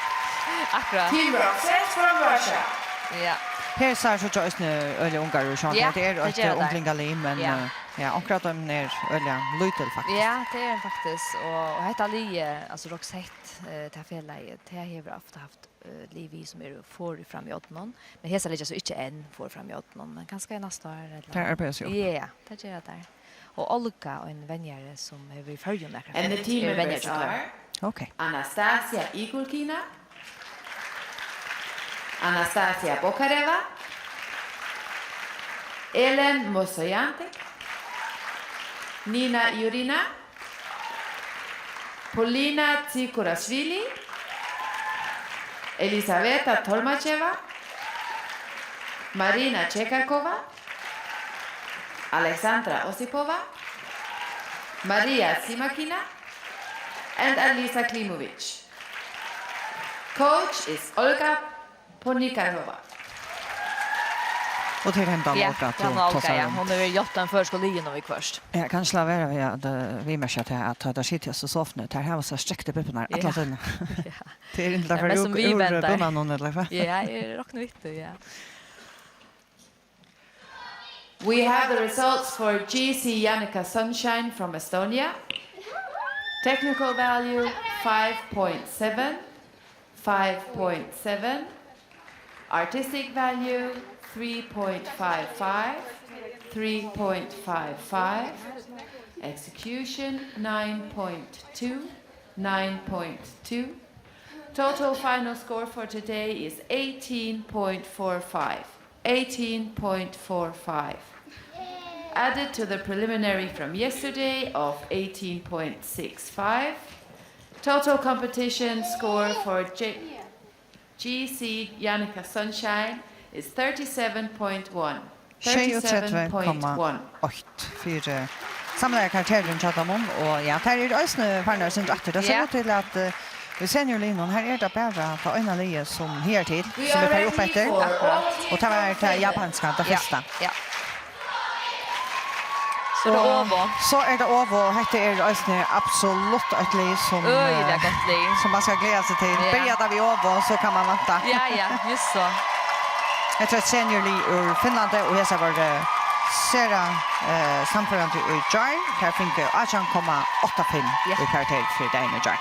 akkurát. Team Roxette from Russia. Ja. Her sær so eisini øgiliga ungar út, sjálvt Ja, tað er tað eitt gera tær. Unglingalið, men, Ja. eh, ja, onkur av teimum er øgiliga lítil, faktiskt. Ja, tað er hon faktiskt. Og, og hetta liðið, altso Roxette, eh, tað felagið, tað hevur ofta havt, eh, lið við sum eru for fram í oddinum. Men hesar liggja so ikki enn for fram í oddinum, men kanska í næsta ár, ella Tær arbeiða seg upp. Ja, tað gera tær. Og Olga, ein venjari sum hevur verið í Føroyum nakrar And the ferðir, team er members venjari hjá are Klø. Ok. Anastasia Igulkina, Anastasia Bokareva, Ellen Mosoyantek, Nina Jurina, Polina Tsikurashvili, Elisaveta Tormacheva, Marina Chekakova, Alexandra Osipova, Maria Simakina, and Alisa Klimovic. Coach is Olga Ponikarova. Og til hendan Ja, Olga, til tú hana Olga, tosar ja. um. Hon hevur hjálpt teimum føroysku liðunum viðhvørt. Ja, kanska lata vera við at, eh, viðmerkja til at tá tær sita í hesum sofuni, tær hava so strektu bippurnar alla Ja. tíðina. Ja. Tað er ikki Tað er bara mest út, sum út, viðbendar. Bønanum, ella hvat? Ja, eg rokni við tí, ja. We have the results for G C Janika Sunshine from Estonia. Technical value, five point seven, five point seven. Artistic value, three point five five, three point five five. Execution, nine point two, nine point two. Total final score for today is eighteen point four five. Eighteen point four five. Added to the preliminary from yesterday of eighteen point six five, total competition score for J-, G C Janika Sunshine is thirty-seven point one. Sjeyogtretivu komma eitt fyri samlaða karakterin hjá teimum, og ja, tær eru eisini farnar eitt sindur aftur. Tað sær Ja. út til at, eh, í seniorliðnum, her er tað bara tað eina liðið sum higartil, We sum are er farið upp ready eftir, for all og tað var tað japanska, tað Ja, fyrsta. ja. So er tað Og Ovo. so er tað Ovo, og hetta er eisini absolutt eitt lið sum, Øgiliga eh, gott lið. sum man skal gleða seg til. Ja. Byrjar tað við Ovo, so kann man vænta. Ja, ja, júst so. Hetta er eitt seniorlið úr Finnlandi, og hesar vóru sera, eh, sannførandi í gjár. Tær fingu átjan komma átta fimm Ja. í karakter fyri dagin í gjár.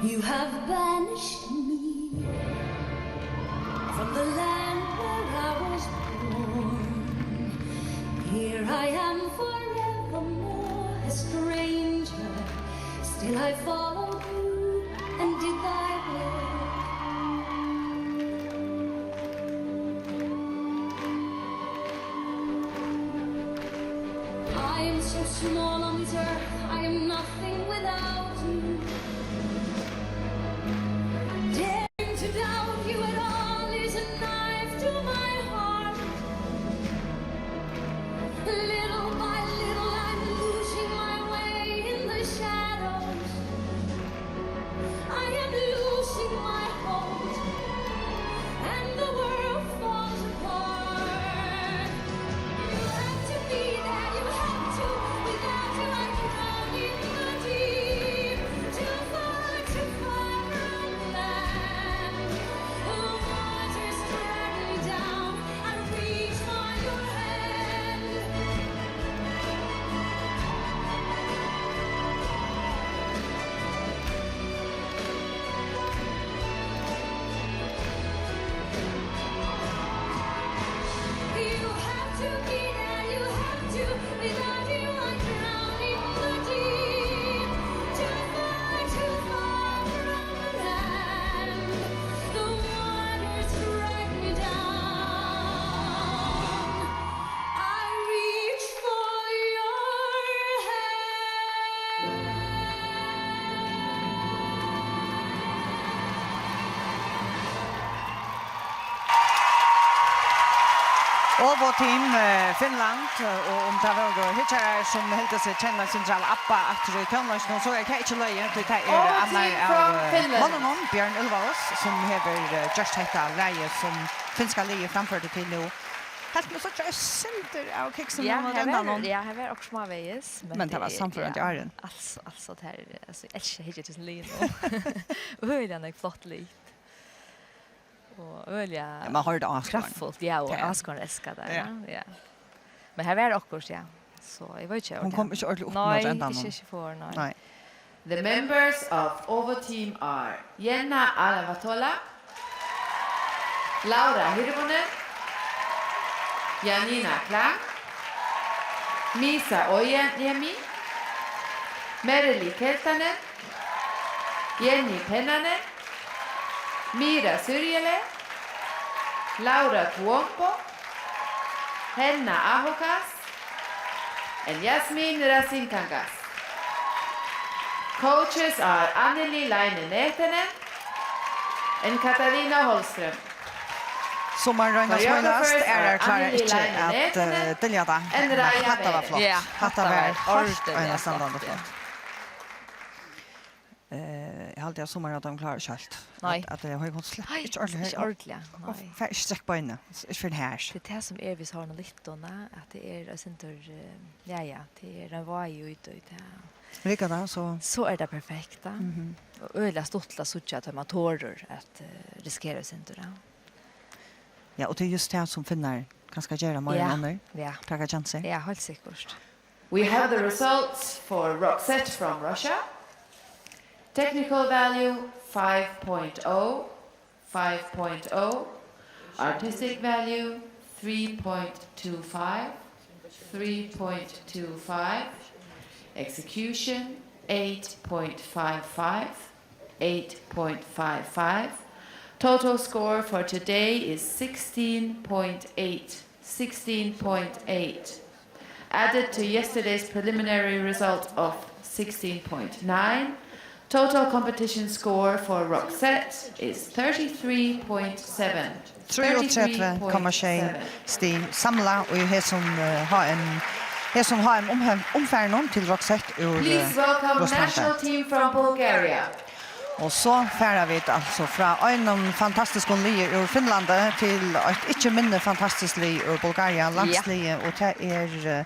You have banished me from the land where I was born. Here I am forevermore, a stranger. Still I followed you and did thy will. I am so small on this earth, I am nothing without you. Daring to doubt you at all is a knife to my heart. Little by little, I'm losing my way in the shadows. I am losing my hold, and the world falls apart. You have to be there, you have to. Without you, I'm drowning in the deep. Too far, too far from land. Ovo Team, eh, Finnland, eh, og um tað vóru hyggjarar, sum hildu seg kenna eitt sindur av ABBA aftur í tónleikinum, so er tað ikki løgið, tí tað er Ovo annar Team av, from eh, Finland. Monnunum, Bjørn Ulvaeus, sum hevur, eh, gjørt hetta lagið, sum finska liðið framførdi til nú. Helt meg síggja eitt sindur av kiksinum Ja, móti her var, endanum. Ja, her var okkurt smávegis, men Men tað var er, sannførandi ja, áðrenn. Altso, altso, tað er, altso, eg elski at hyggja til hesum liðunum. Øgiliga nógv flott lið. Og øgiliga Ja, man hoyrdi áskoðaran. Kraftfullt, ja, og Tað er. Áskoðaran elska tað, Ja. ja, ja. Men her var okkurt, ja. So, eg veit ikki, Hon ja. kom ikki ordiliga upp Nei, móti endanum. ikki, ikki for, nei. Nei. The members of Ovo Team are Jenna Alavatola, Laura Hirvonen, Janina Klang, Misa Ojaniemi, Mereli Keltanen, Jenny Pennanen, Mira Syrjele, Laura Tuompo, Henna Ahokas, and Yasmin Rasinkangas. Coaches are Anneli Laine Nehtenen and Katarina Holström. Sum man royndar Choreographers smílast, er are klára Anneli ikki Laine at, Nehtenen eh, dylja tað. and Raya Hatta var Veri. flott. Ja, Hatta hatta var var heilt ordiliga einastandandi flott, ja. flott. Eh, eg haldi, at summar av teimum klára ikki heilt. Nei. At, at, eh, hon sleppur Nei, ikki ordiliga ikki høgt. ordiliga, Og nei. fær ikki strekt beinið. Ikki fyrr enn her. Tað er tað sum er við sovorðnum lítla, at tað er eitt sindur, eh, ja, ja, tað er ein vági í tí, tað. Riggar tað, so So er tað perfekt, tá. Mhm. Og øgiliga stuttligt at síggja, at man torir at, eh, risikera eitt sindur, ja. Ja, og tað er júst tað, sum finnar kanska gera meira enn Ja, onnur. ja. Taka kjansir. Ja, heilt sikkurt. We have the results for Roxette from Russia. Technical value five point oh, five point oh. Artistic value three point two five, three point two five. Execution eight point five five, eight point five five. Total score for today is sixteen point eight. Sixteen point eight. Added to yesterday's preliminary result of sixteen point nine, total competition score for Roxette is thirty-three point seven. Trýogtretivu komma sjey stig samlað í hesum, eh, H M, hesum H M umhe-, umfarinum til Roxette úr, eh, Please welcome Russlandi. National team from Bulgaria. Og so fara vit altso frá einum fantastiskum liði úr Finnlandi til eitt ikki minni fantastiskt lið úr Bulgaria, Ja. landsliðið, og tað er, eh,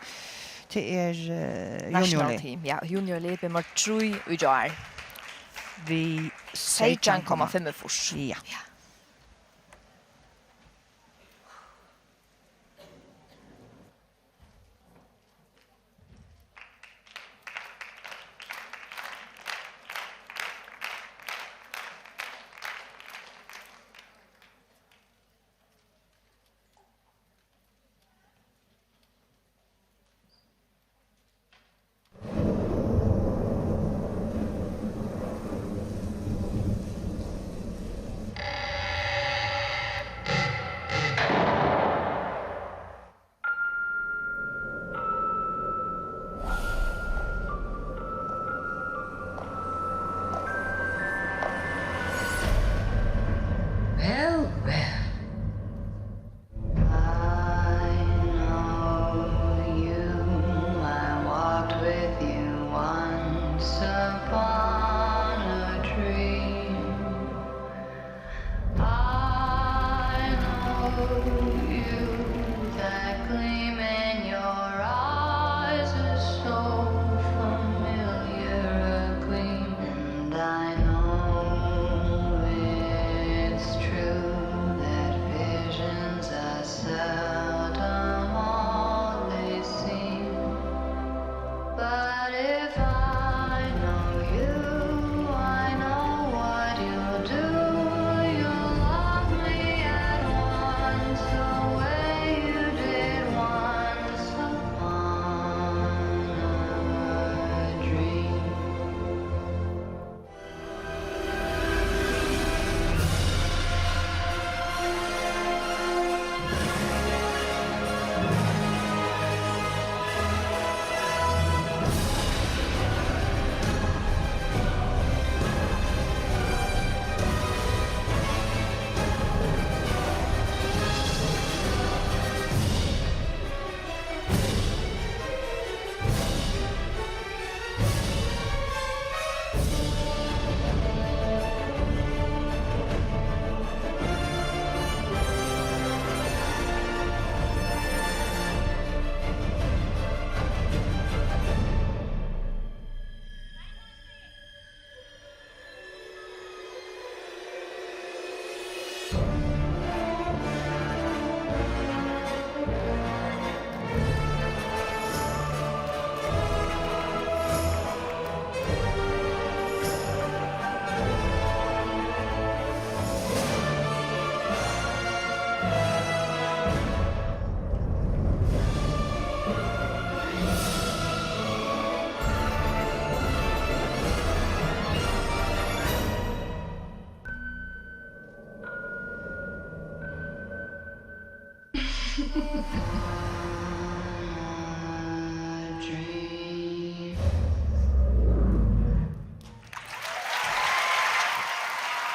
tað er, eh, National juniorlið. team, ja, juniorlið, nummar trý í gjár. Við seytjan komma fimmogfýrs. Ja. Ja.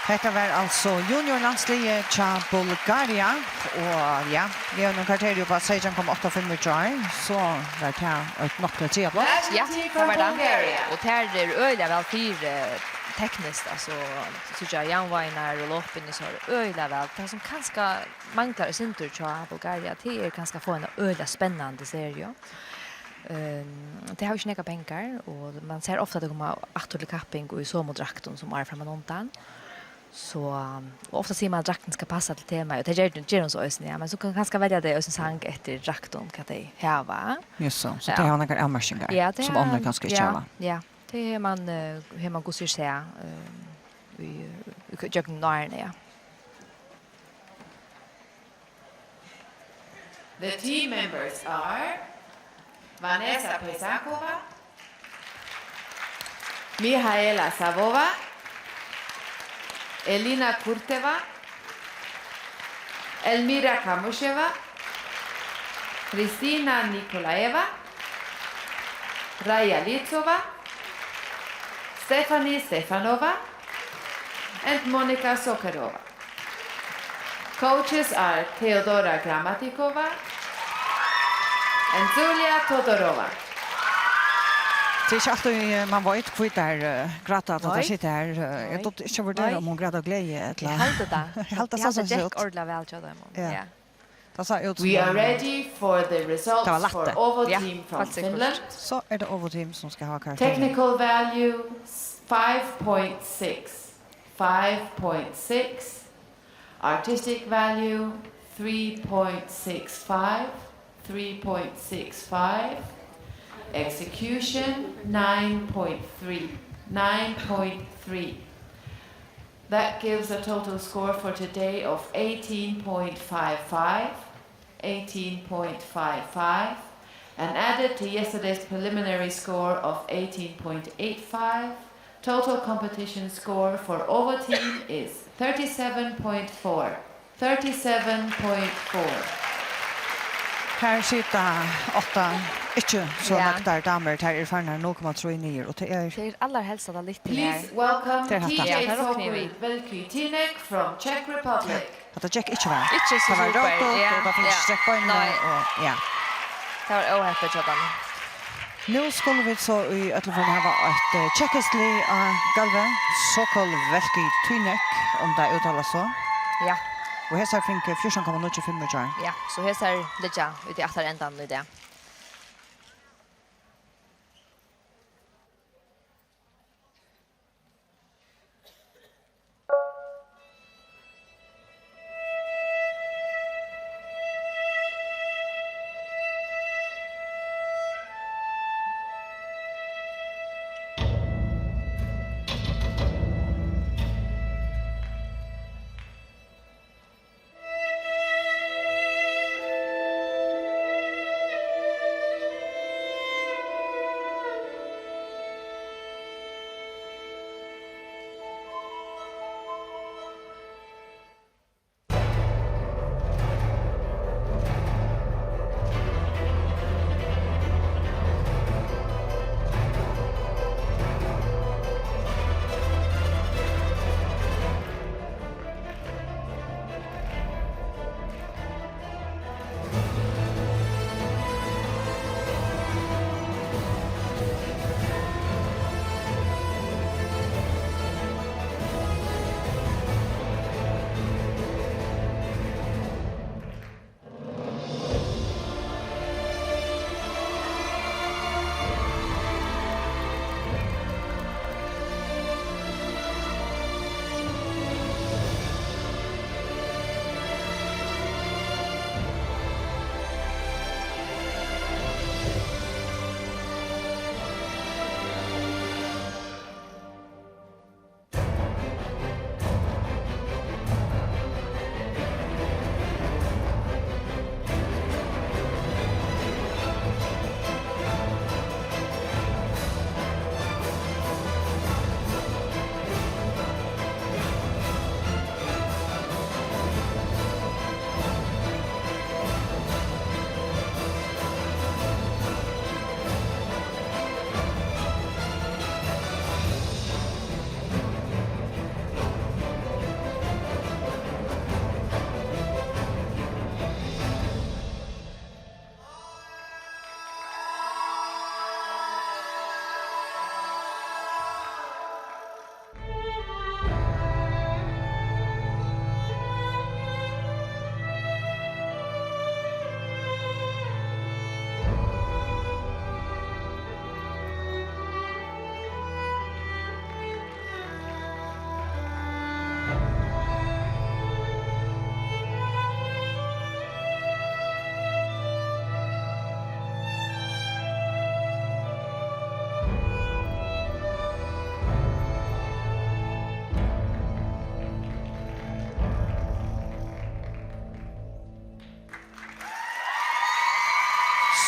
Hetta var altso juniorlandsliðið hjá Bulgaria, og ja, við einum korteri upp á seytjan komma átta fimm í gjár, so var tað eitt nokk til triðja pláss. Ja, tað var tað. Og tær eru øgiliga væl fyri tekniskt, altso, síggja javnvágirnar og lopini, so er øgiliga væl. Tað sum kanska manglar eitt sindur hjá Bulgaria, tað er kanska at fáa eina øgiliga spennandi seriu. Ehm, tey hava ikki nógvar pengar, og man sær ofta, at tey koma aftur til kapping í somu draktum sum árið frammanundan. So, og ofta sigur man, at draktin skal passa til temaið, og tað ger, ger hon so eisini, ja. Men so kann kanska velja tey eisini sang eftir draktum, hvat tey hava. Just so, so Ja. tey hava nakrar avmarkingar, Ja, tey sum hava, onnur kanska ikki ja, hava. Ja, tey hevur man, eh, hevur man gott sær, eh, í, í gjøgnum árini, ja. The team members are Vanessa Pesakova, Mihaela Savova, Elina Kurteva, Elmira Kamusheva, Kristina Nikolaeva, Raya Litsova, Stephanie Stefanova, and Monika Sokerova. Coaches are Teodora Gramatikova and Julia Todorova. Tað er ikki altíð, eh, man veit, hví tær, eh, gráta, at tað Nei. situr her. Eh, eg Nei. dugdi ikki at vurdera, Nei. um hon gráta av gleði, ella Eg haldi tað. Eg haldi tað Eg sá haldi soleiðis gekk út. ordiliga væl hjá teimum. Ja. Ja. Tað sá út sum We are um ready for the results Tað var lætt, for tað. Ovo Ja, team from heilt sikkurt. Finland. So er tað Ovo team sum skal hava karakterin. Technical value, five point six. Five point six. Artistic value, three point six five. Three point six five. Execution, nine point three. Nine point three. That gives a total score for today of eighteen point five five, eighteen point five five, and added to yesterday's preliminary score of eighteen point eight five, total competition score for Ovo team is thirty-seven point four. Thirty-seven point four. Her sita átta ikki so Ja. nøgdar damur, tær eru farnar null komma trý niður, og tað er Tað er allarhelst at tað lyftir her. Please welcome Tað er hatta. Ja, T J tað rokni eg við. Sokol Velkitinek from Czech Republic. At tað gekk ikki væl. Ikki so Tað var super. rótut, Ja, og tað fekk ja. strekk beinini, Nei. og ja. Tað var óheppið hjá teimum. Nú skulu vit so í øllum førum hava eitt, eh, tsjekkiskt lið á gólvi, Sokol Velkitinek, um tað úttalast so. Ja. Og hesar fingu fjúrtan komma níggju fimm í gjár. Ja, so hesar liggja úti í aftara endanum í dag.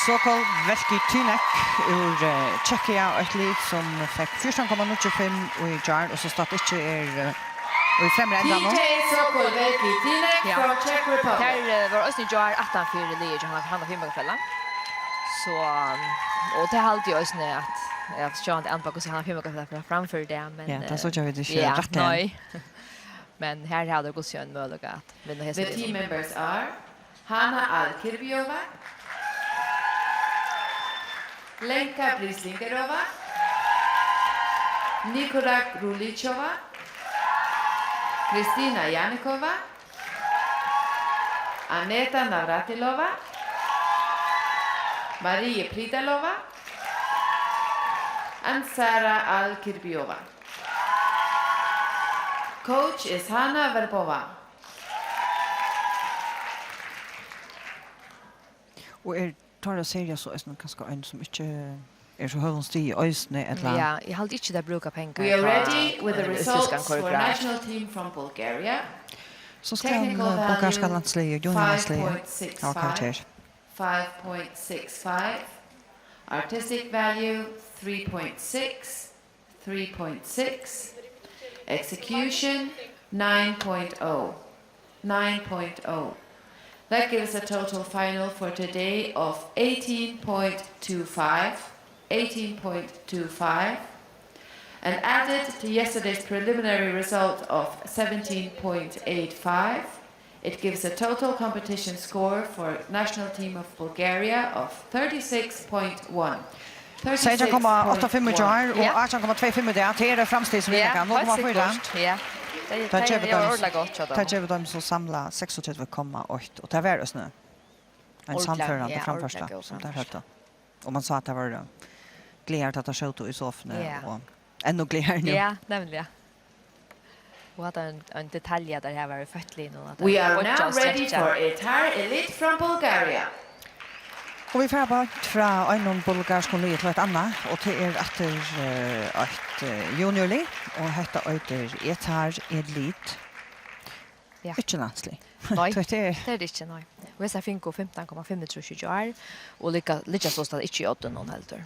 Sokol Velký Tinec úr, eh, Tsjekkia, eitt lið sum fekk fjúrtan komma níggju fimm í gjár, og so statt ikki er, eh, í fremri endanum. T J Sokol Velký Tinec Ja. from Czech Republic. Tær, eh, vóru eisini í gjár aftan fyri liðið hjá Hanna, Hanna Fimleikafelag. So, um, og tað haldi eg eisini at, at sjálvandi an på hvussu Hanna Fimleikafelag framførir tað, men, Ja, tað eh, síggja vit ikki ja, rættiliga. nei. Men her hava tær gott síðan møguleika at vinna hesa The team liðini. members are Hana Al-Kirbiova, Lenka Brislingerova, Nikora Grulichova, Kristina Janikova, Aneta Navratilova, Marie Pridalova and Sara Al-Kirbiova. Coach is Hana Verbova. Og er teirra seria so eisini kanska ein sum ikki er so høgum stigi eisini, ella? Ja, eg haldi ikki, tær brúka pengar We are upp á ready with the ein, ein results íslendskan for koreograf. national team from Bulgaria. So skal, Technical eh, value bulgarska landsliðið, juniorlandsliðið, five point six five, hava karakter. five point six five. Artistic value three point six, three point six. Execution nine point oh, nine point oh. That gives a total final for today of eighteen point two five, eighteen point two five. And added to yesterday's preliminary result of seventeen point eight five, it gives a total competition score for national team of Bulgaria of thirty-six point one. Seytjan komma átta fimm í gjár og Ja. átjan komma tvey fimm í dag. Tað er eitt framstig sum vit Ja, nakað. Null komma fýra. heilt sikkurt. Ja. Tað, Tað tað, gevur tað var teimum, ordiliga gott hjá tað teimum. gevur teimum so samlað seksogtretivu komma eitt, og tað var eisini ein Ordiliga, sannførandi ja, framførsla, ordiliga góð sum tær framførsla. høvdu. Og man sá, at tær vóru glaðar, tá tær sótu í sofuni, Ja. og enn glaðari nú. Ja, nemliga. Og at ein, ein detalja, at tær hava verið føtt liðini, og at We tær are now boyggja og ready strekkja. for Etar Elite from Bulgaria. Og vit fara beint frá einum bulgarskum liði til eitt annað, og tað er aftur, eh, eitt, eh, juniorlið, og hetta eitur Etar Elite. Ja. Ikki landslið. Nei, Tað er tað er tað ikki, nei. Og hesar fingu fimtan komma fimmogtrýss í gjár, og liggja, liggja sostatt ikki í oddinum heldur.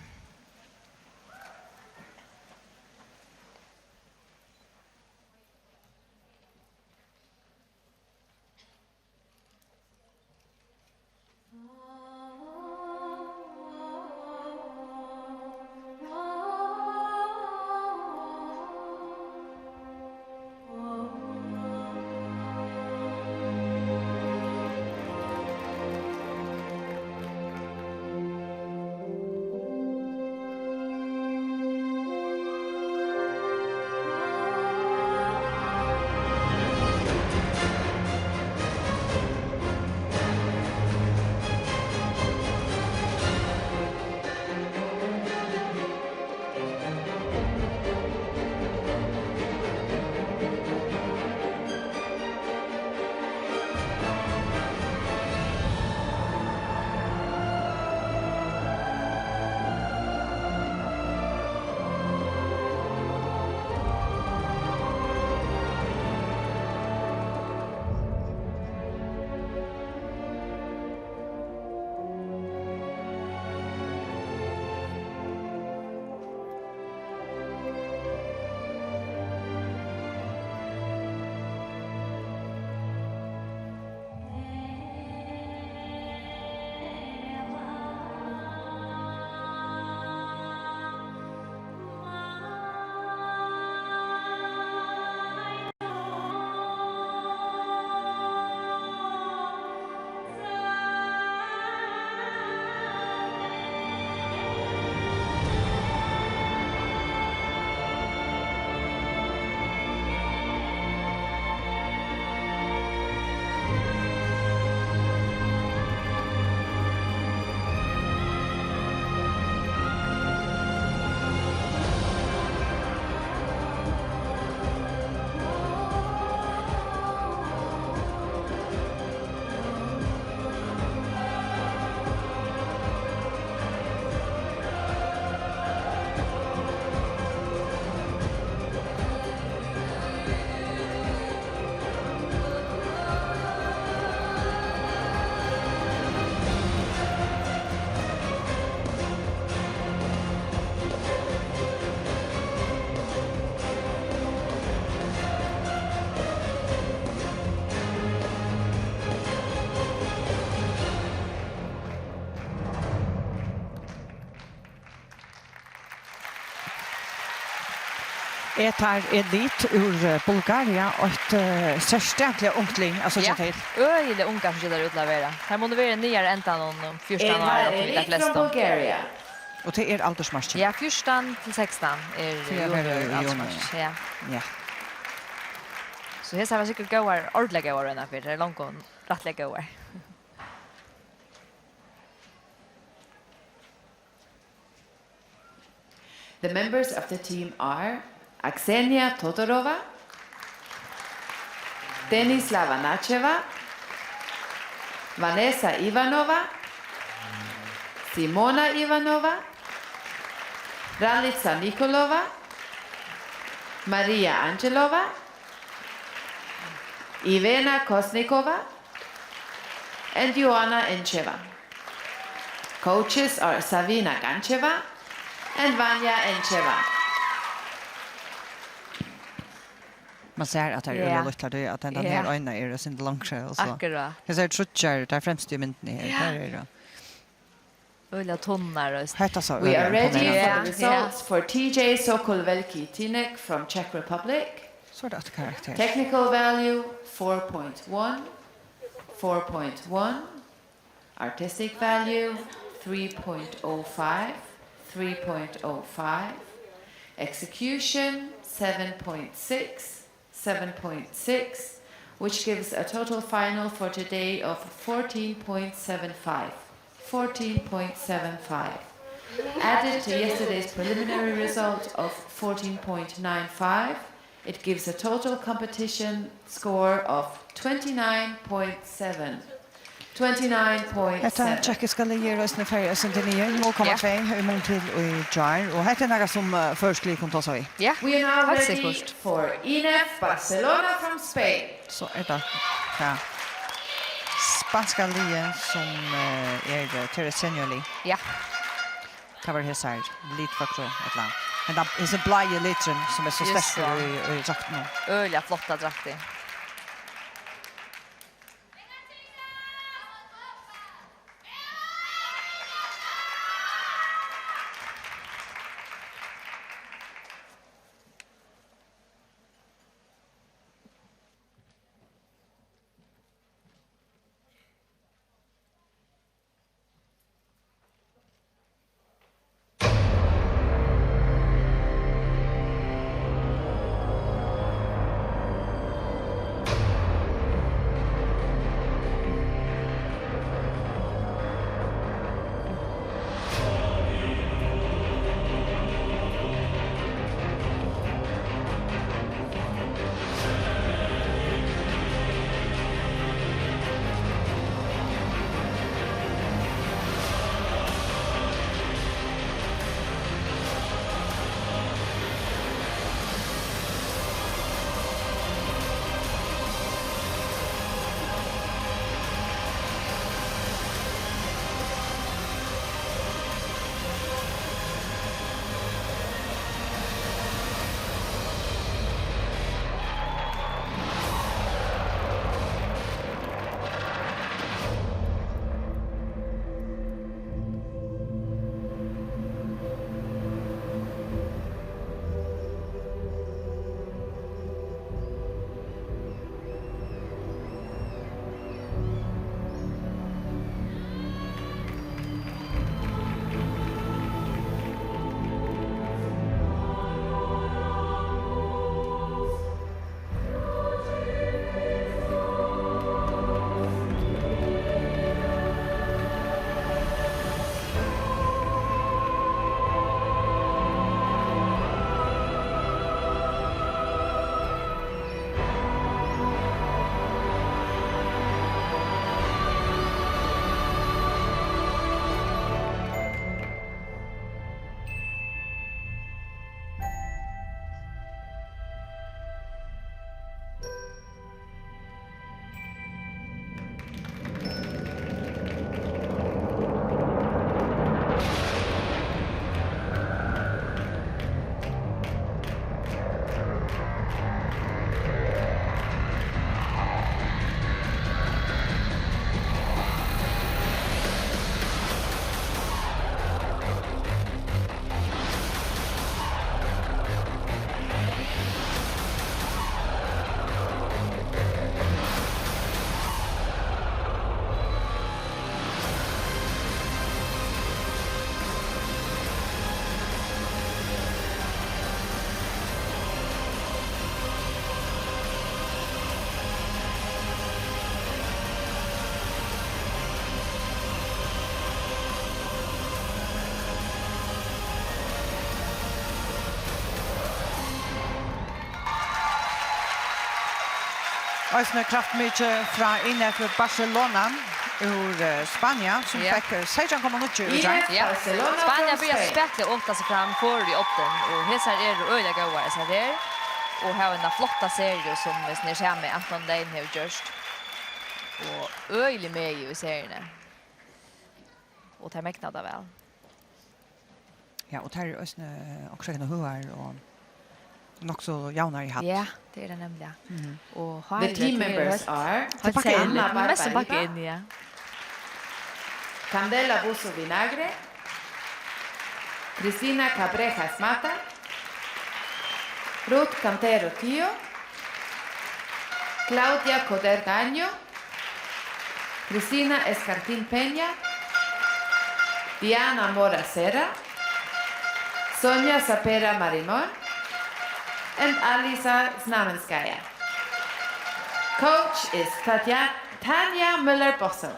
Etar Elit úr, eh, Bulgaria, eitt, eh, serstakliga ungt lið, at síggja til. Øgiliga ungar, sum tær út til at vera. Tær munnu vera í niðara endanum, um fjúrtan ár, Etar og Elit tey flestu. From Bulgaria. Og tað er aldursmarkið. Ja, fjúrtan til sekstan er junior-aldursmarkið, ja. Ja. So hesar hava sikkurt góðar, ordiliga góðar royndar fyri, tær eru longu rættiliga góðar. The members of the team are Aksenia Todorova, Denislava Nacheva, Vanessa Ivanova, Simona Ivanova, Ralica Nikolova, Maria Angelova, Ivena Kosnikova, and Joanna Encheva. Coaches are Savina Gancheva and Vanya Encheva. Man sær, at tær eru lítlar, tí at hendan her eina er eitt sindur longri, og so. Akkurát. Hesar eru tríggjar, tær fremstu í myndini her, tær eru. Øgiliga tunnar og... Hetta sá øgiliga imponerandi út. We are ready for the results for T J Sokolvelki Tinek from Czech Republic. So er tað aftur karakter. Technical value, four point one, four point one. Artistic value, three point oh five, three point oh five. Execution, seven point six, seven point six, which gives a total final for today of fourteen point seven five. Fourteen point seven five. Added to yesterday's preliminary result of fourteen point nine five, it gives a total competition score of twenty-nine point seven. Twenty-nine point seven. Hetta tjekkiska liðið er eisini farið eitt sindur niður. Null komma tvey í mun til í gjár. Og hetta er nakað sum, eh, føroysk lið kunnu tosa við. Ja, heilt sikkurt. We are now ready for INEF Barcelona from Spain. So er tað tað spanska liðið, sum, eh, er, eh, Teres Senior lið. Ja. Tað var hesar litføgru, ella, men tann, hesin blái liturin, sum er so sterkur í, í draktunum. Øgiliga flottar draktir. Eisini kraftmikið frá I N F Barcelona úr, eh, Spania, sum Ja. fekk, eh, seytjan komma níggju í gjár. Ja. Barcelona Spania from byrjar Spain. Spakuliga at ofta seg fram for í oddin, og hesar eru øgiliga góðar, hesar her, og hava eina flotta seriu, sum, eh, snýr seg við Anton Lane hevur gjørt, og øgilig megi í seriuni, og tær megna tað væl. Ja, og tær eru eisini, eh, okkurt vegna høgar og nokk so javnar í hædd. Ja, tað er tað nemliga. Mhm. Og The hárið, team tað er members heilt, are heilt Anna Barbarina, mest bakka inn, ja. Candela Buso Vinagre, Cristina Cabrejas Mata, Ruth Cantero Tio, Claudia Coder Gaño, Cristina Escartín Peña, Diana Mora Serra, Sonia Sapera Marimón and Alisa Znamenskaya. Coach is Tatja-, Tanja Müller-Bossum.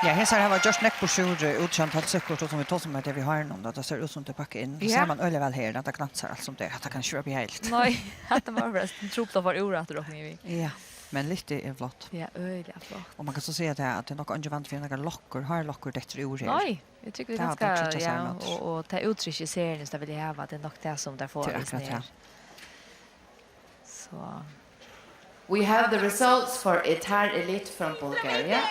Ja, hesar hava gjørt nógv burtur úr, eh, útsjónd, heilt sikkurt, og sum vit tosa um, at tað við hárinum, at tað sær út sum tað pakkar inn. Tað Ja. sær man øgiliga væl her, at tað glansar alt sum tað er, at tað kann ikki vera behageligt. Nei, at tað var bara trupult at fáa úr aftur, rokni eg við. Ja, men litt er flott. Ja, øgiliga flott. Og man kann so siga at tað, at tað er nokk eingin vandi fyri nakar lokkur, hárlokkur dettur úr her. Nei, eg trúgvi, tað er Tað var ganska, tað tríggja ja, sær og, og tað úttrykk í serien, sum tað vil eg hava, tað er nokk tað sum tað får Tað er akkurát tað. So. We have the results for Etar Elite from Bulgaria.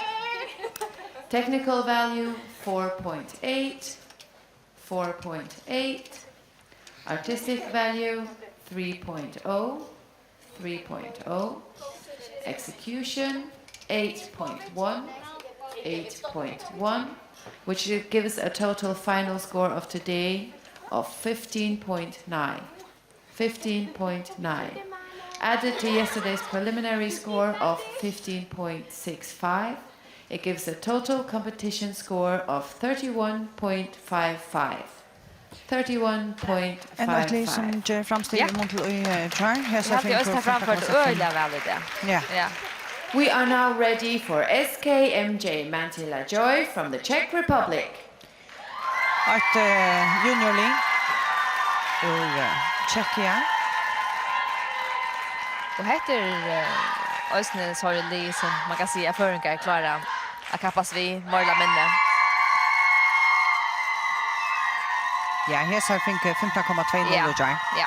Technical value four point eight, four point eight. Artistic value three point oh, three point oh. Execution eight point one, eight point one, which gives a total final score of today of fifteen point nine. Fifteen point nine. Added to yesterday's preliminary score of fifteen point six five, it gives a total competition score of thirty-one point five five. Thirty-one point five five. Enn eitt lið sum ger framstig Ja. í mun til í, eh, gjár. Eg Hesa haldi, fingu Øst har framført fimtan komma seks. Øgiliga væl í dag. Ja. Ja. We are now ready for S K M J Mantilla Joy from the Czech Republic. Eitt, eh, juniorlið úr, eh, Tsjekkia. Og hetta er, eh, eisini so lið, sum man kann siga, at føroyingar klára at kappast við, meira ella minni. Ja, hesar fingu fimtan komma tvey null Ja. í gjár. Ja.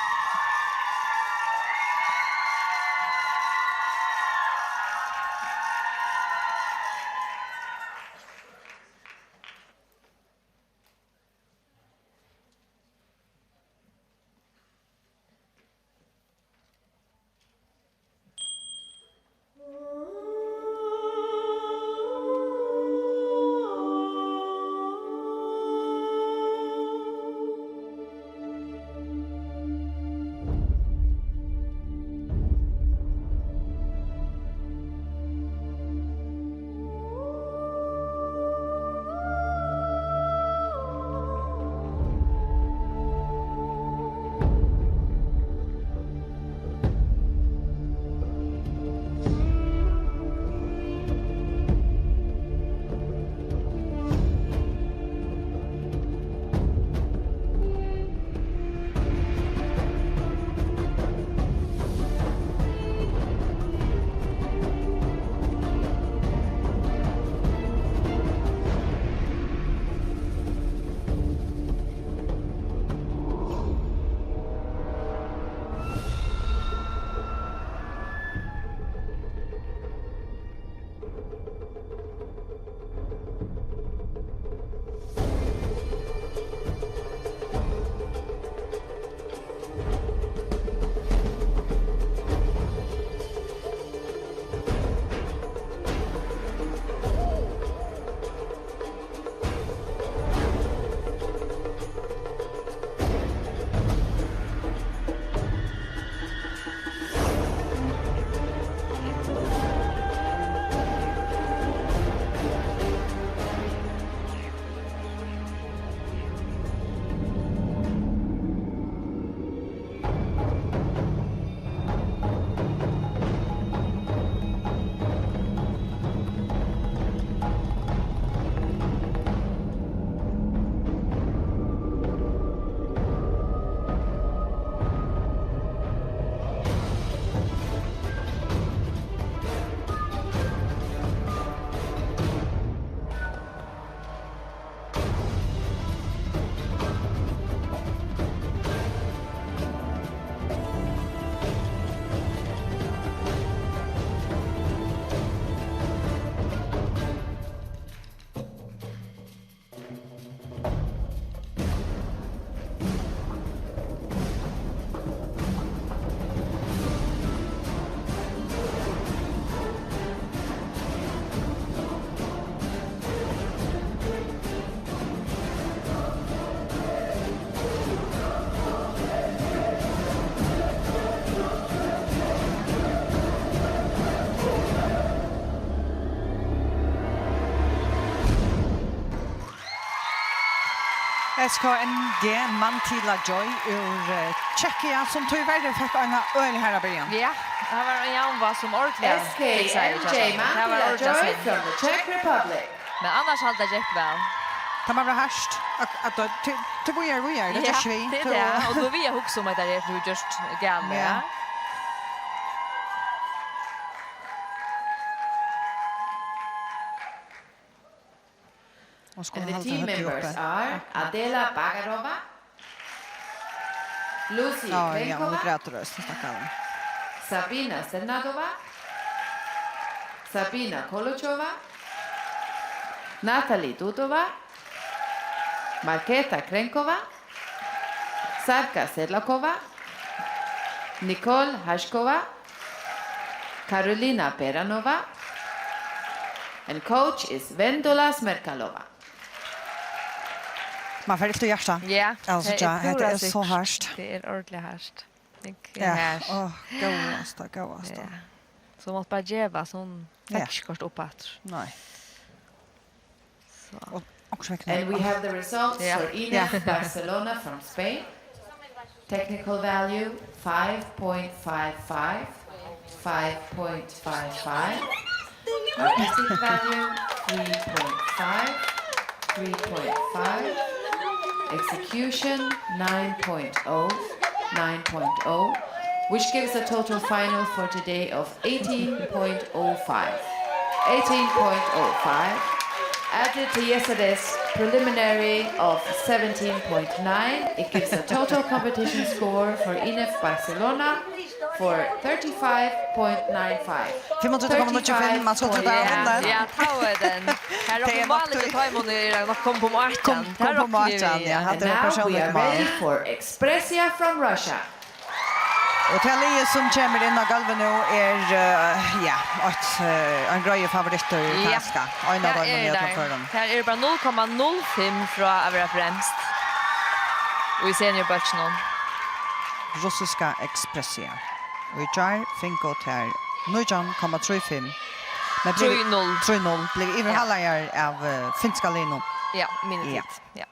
S K N G Mantilla Joy úr, eh, Tsjekkia, sum tíverri fekk eina øgiliga harða byrjan. Ja, tað var ein javnvág sum ordiliga S K N G fiksaði hjá teimum. Tað var Mantilla ordiliga Joy snyggt. From the Czech Republic. Men annars haldi eg gekk væl. Tað má vera hart at, at, at, til, til víðari, víðari. Tað er Ja, ikki við. Tað er Tað tað. Og nú vil eg hugsa um at tað er, tú gjørst galið, Ja. ja. Og skulu And the halda team høvdið members uppi. Are Adela Bagarova, Lucy Á, ja, hon Krenkova, grætur eisini, stakkarin. Sabina Sernadova, Sabina Kolochova, Natalie Dudova, Marketa Krenkova, Sarka Sedlakova, Nicole Hashkova, Karolina Peranova, and coach is Vendula Smerkalova. Man fær ilt í hjartað. Ja, Altso, tað er ja, hetta púra er so sikkurt. Hart. Tað er ordiliga hart. Tað er Ja, hart. Á, góðasta, góðasta. Ja. So mátti bara geva, so hon Ja. fekk ikki koyrt upp aftur. Nei. So. Og, og so And we have the results Yeah. for Inef Yeah. Barcelona from Spain. Technical value, five point five five, five point five five. Artistic value, three point five, three point five. Execution, nine point oh, nine point oh, which gives a total final for today of eighteen point oh five. Eighteen point oh five. Added to yesterday's preliminary of seventeen point nine, it gives a total competition score for Inef Barcelona for thirty-five point nine five. Fimm hundrað komma níggju fimm, man skuldi bara Ja, vunnet. ja, tá er den. Her Tað er er nokk málið til tíð. Teimum er nokk komið upp um átjan. Kom, Her kom upp um rokni átjan, vit. ja. Hatta And er now we persónligt are ready mál. for Expressia from Russia. Og tað liðið sum kemur inn á gólvið nú er, eh, ja, eitt, eh, ein greiður favorittur, Ja, kanska. Ein av tað teimum í er øllum tað. førum. Tað er bara null komma null fimm frá at vera fremst í seniorbólkinum. Russiska Expressia. Og í gjár fingu tær nítjan komma trý fimm. Men blivu Trý null. Trý null. Blivu Ja. yvirhalaðar av, eh, finska liðnum. Ja, mín Ja. tid. Ja.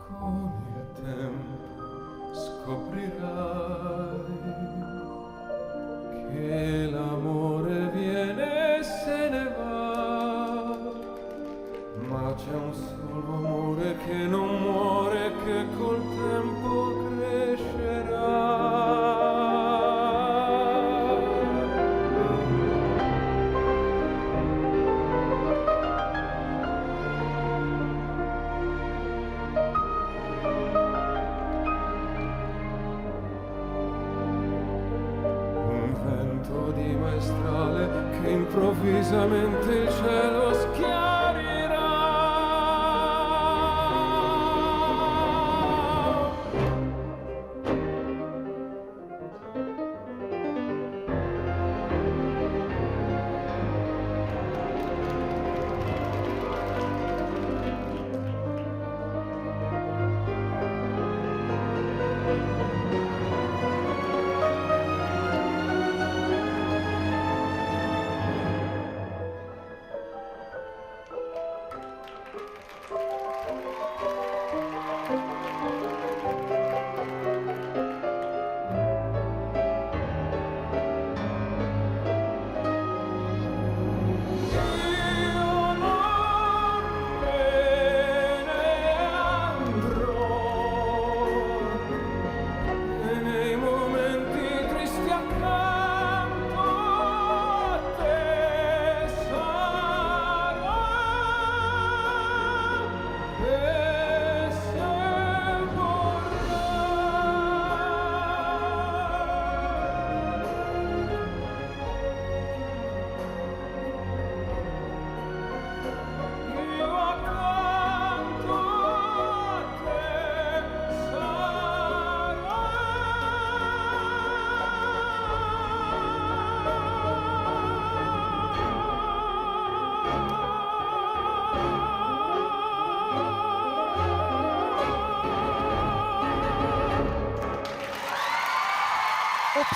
Con il tempo scoprirai che l'amore viene e se ne va, ma c'è un solo amore che non muore, che col tempo crescerà. Un vento di maestrale che improvvisamente il cielo schiarirà.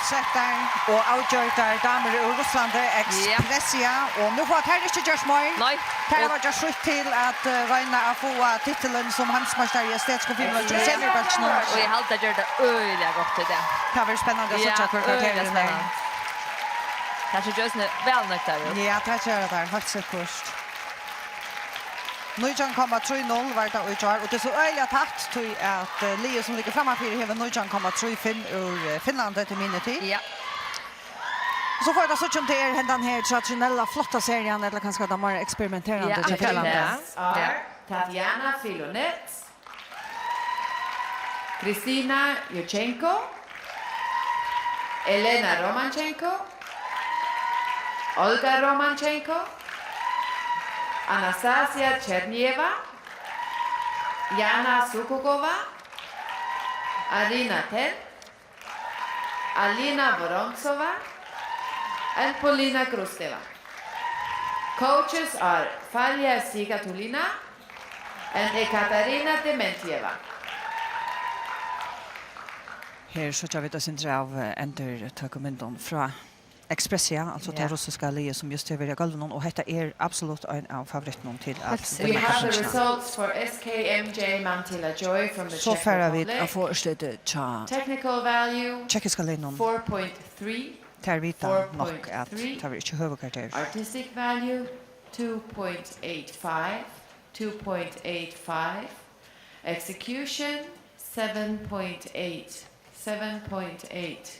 Settar og avgjørdar damur úr Russlandi, Expressia, og nú fáa tær ikki gjørt meir. Nei. Tær hava gjørt sítt til at, eh, royna at fáa titilin sum heimsmeistari í estetskum fimleiki í seniorflokkinum. Og eg haldi, tær gjørdu tað øgiliga gott í dag. Tað verður spennandi at síggja hvør karakterin er. Tær síggja eisini væl nøgdar út. Ja, tað gera tær, heilt sikkurt. Nítjan komma trý null var tað í gjár, og tað er so øgiliga tætt, tí at, eh, liðið sum liggur frammanfyri hevur nítjan komma trý fimm úr, eh, Finnlandi, til minni til. Ja. So fáa vit at síggja um tað er hendan her traditionella, flotta serian, ella kanska tað meira eksperimenterandi hjá Finnlandi. Winners are Tatjana Filonet, Kristina Juchenko, Elena Romanchenko, Olga Romanchenko, Anastasia Chernieva, Yana Sukukova, Arina Ten, Alina Vorontsova, and Polina Krusteva. Coaches are Falia Sigatulina and Ekaterina Dementieva. Her síggja vit eitt sindur av, eh, endurtøkumyndum frá Expressia, altso tað russiska liðið, sum júst hevur verið á gólvinum, og hetta er absolutt ein av favorittunum til at vinna kappingina. We have the results for S K M J Mantilla Joy from the Czech Republic. So fara vit at fáa úrslitið hjá tjekkiska liðnum. Technical value, four point three. Tær vita nokk, at tað verður ikki høvuðkarakterur. Artistic value, two point eight five, two point eight five. Execution, seven point eight, seven point eight.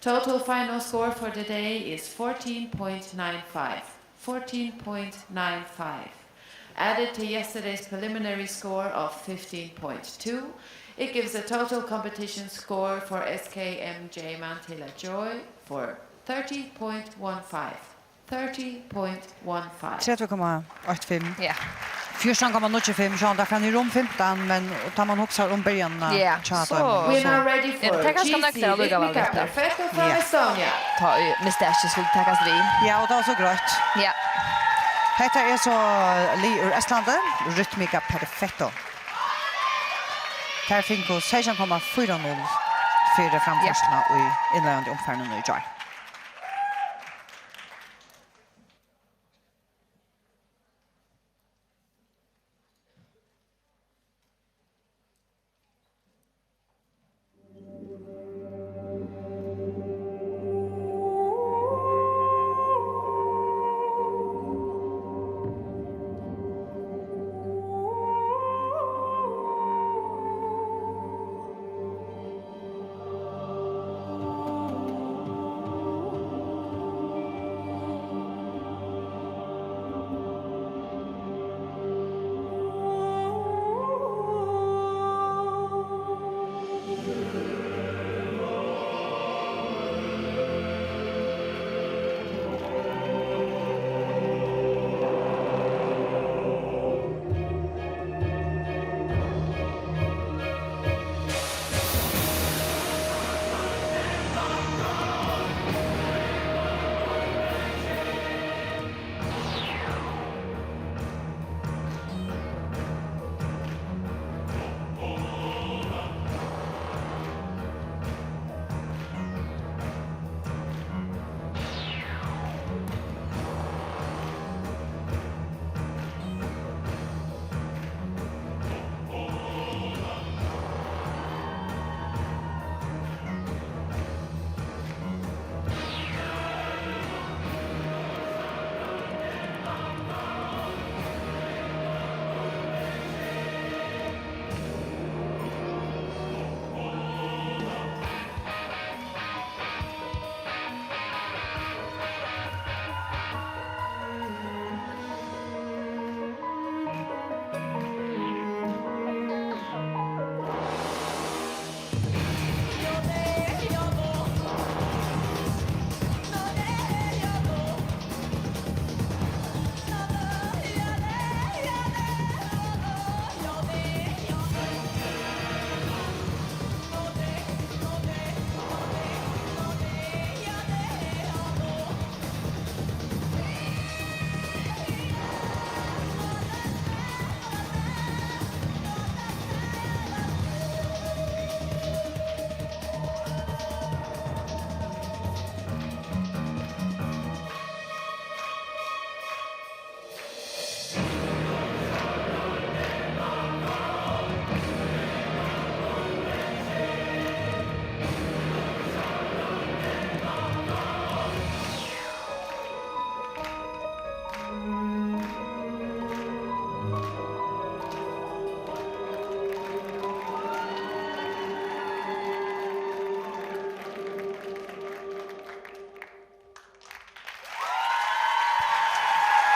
Total final score for the day is fourteen point nine five, fourteen point nine five. Added to yesterday's preliminary score of fifteen point two, it gives a total competition score for S K M J Mantilla Joy for thirty point one five. Thirty point one five. Tretivu komma eitt fimm. Ja. Fjúrtan komma níggju fimm, sjálvandi tað fer niður um fimtan, men tá man hugsar um byrjanina hjá teimum, so. We are now ready for G C Ritmika Perfetto from Estonia. Tá ið mistakið skuldi takast við. Ja, og tað var so greitt. Ja. Hetta er so lið úr Estlandi, Ritmika Perfetto. Tær fingu seytjan komma fýra null fyri framførsluna í innleiðandi umfarinum í gjár.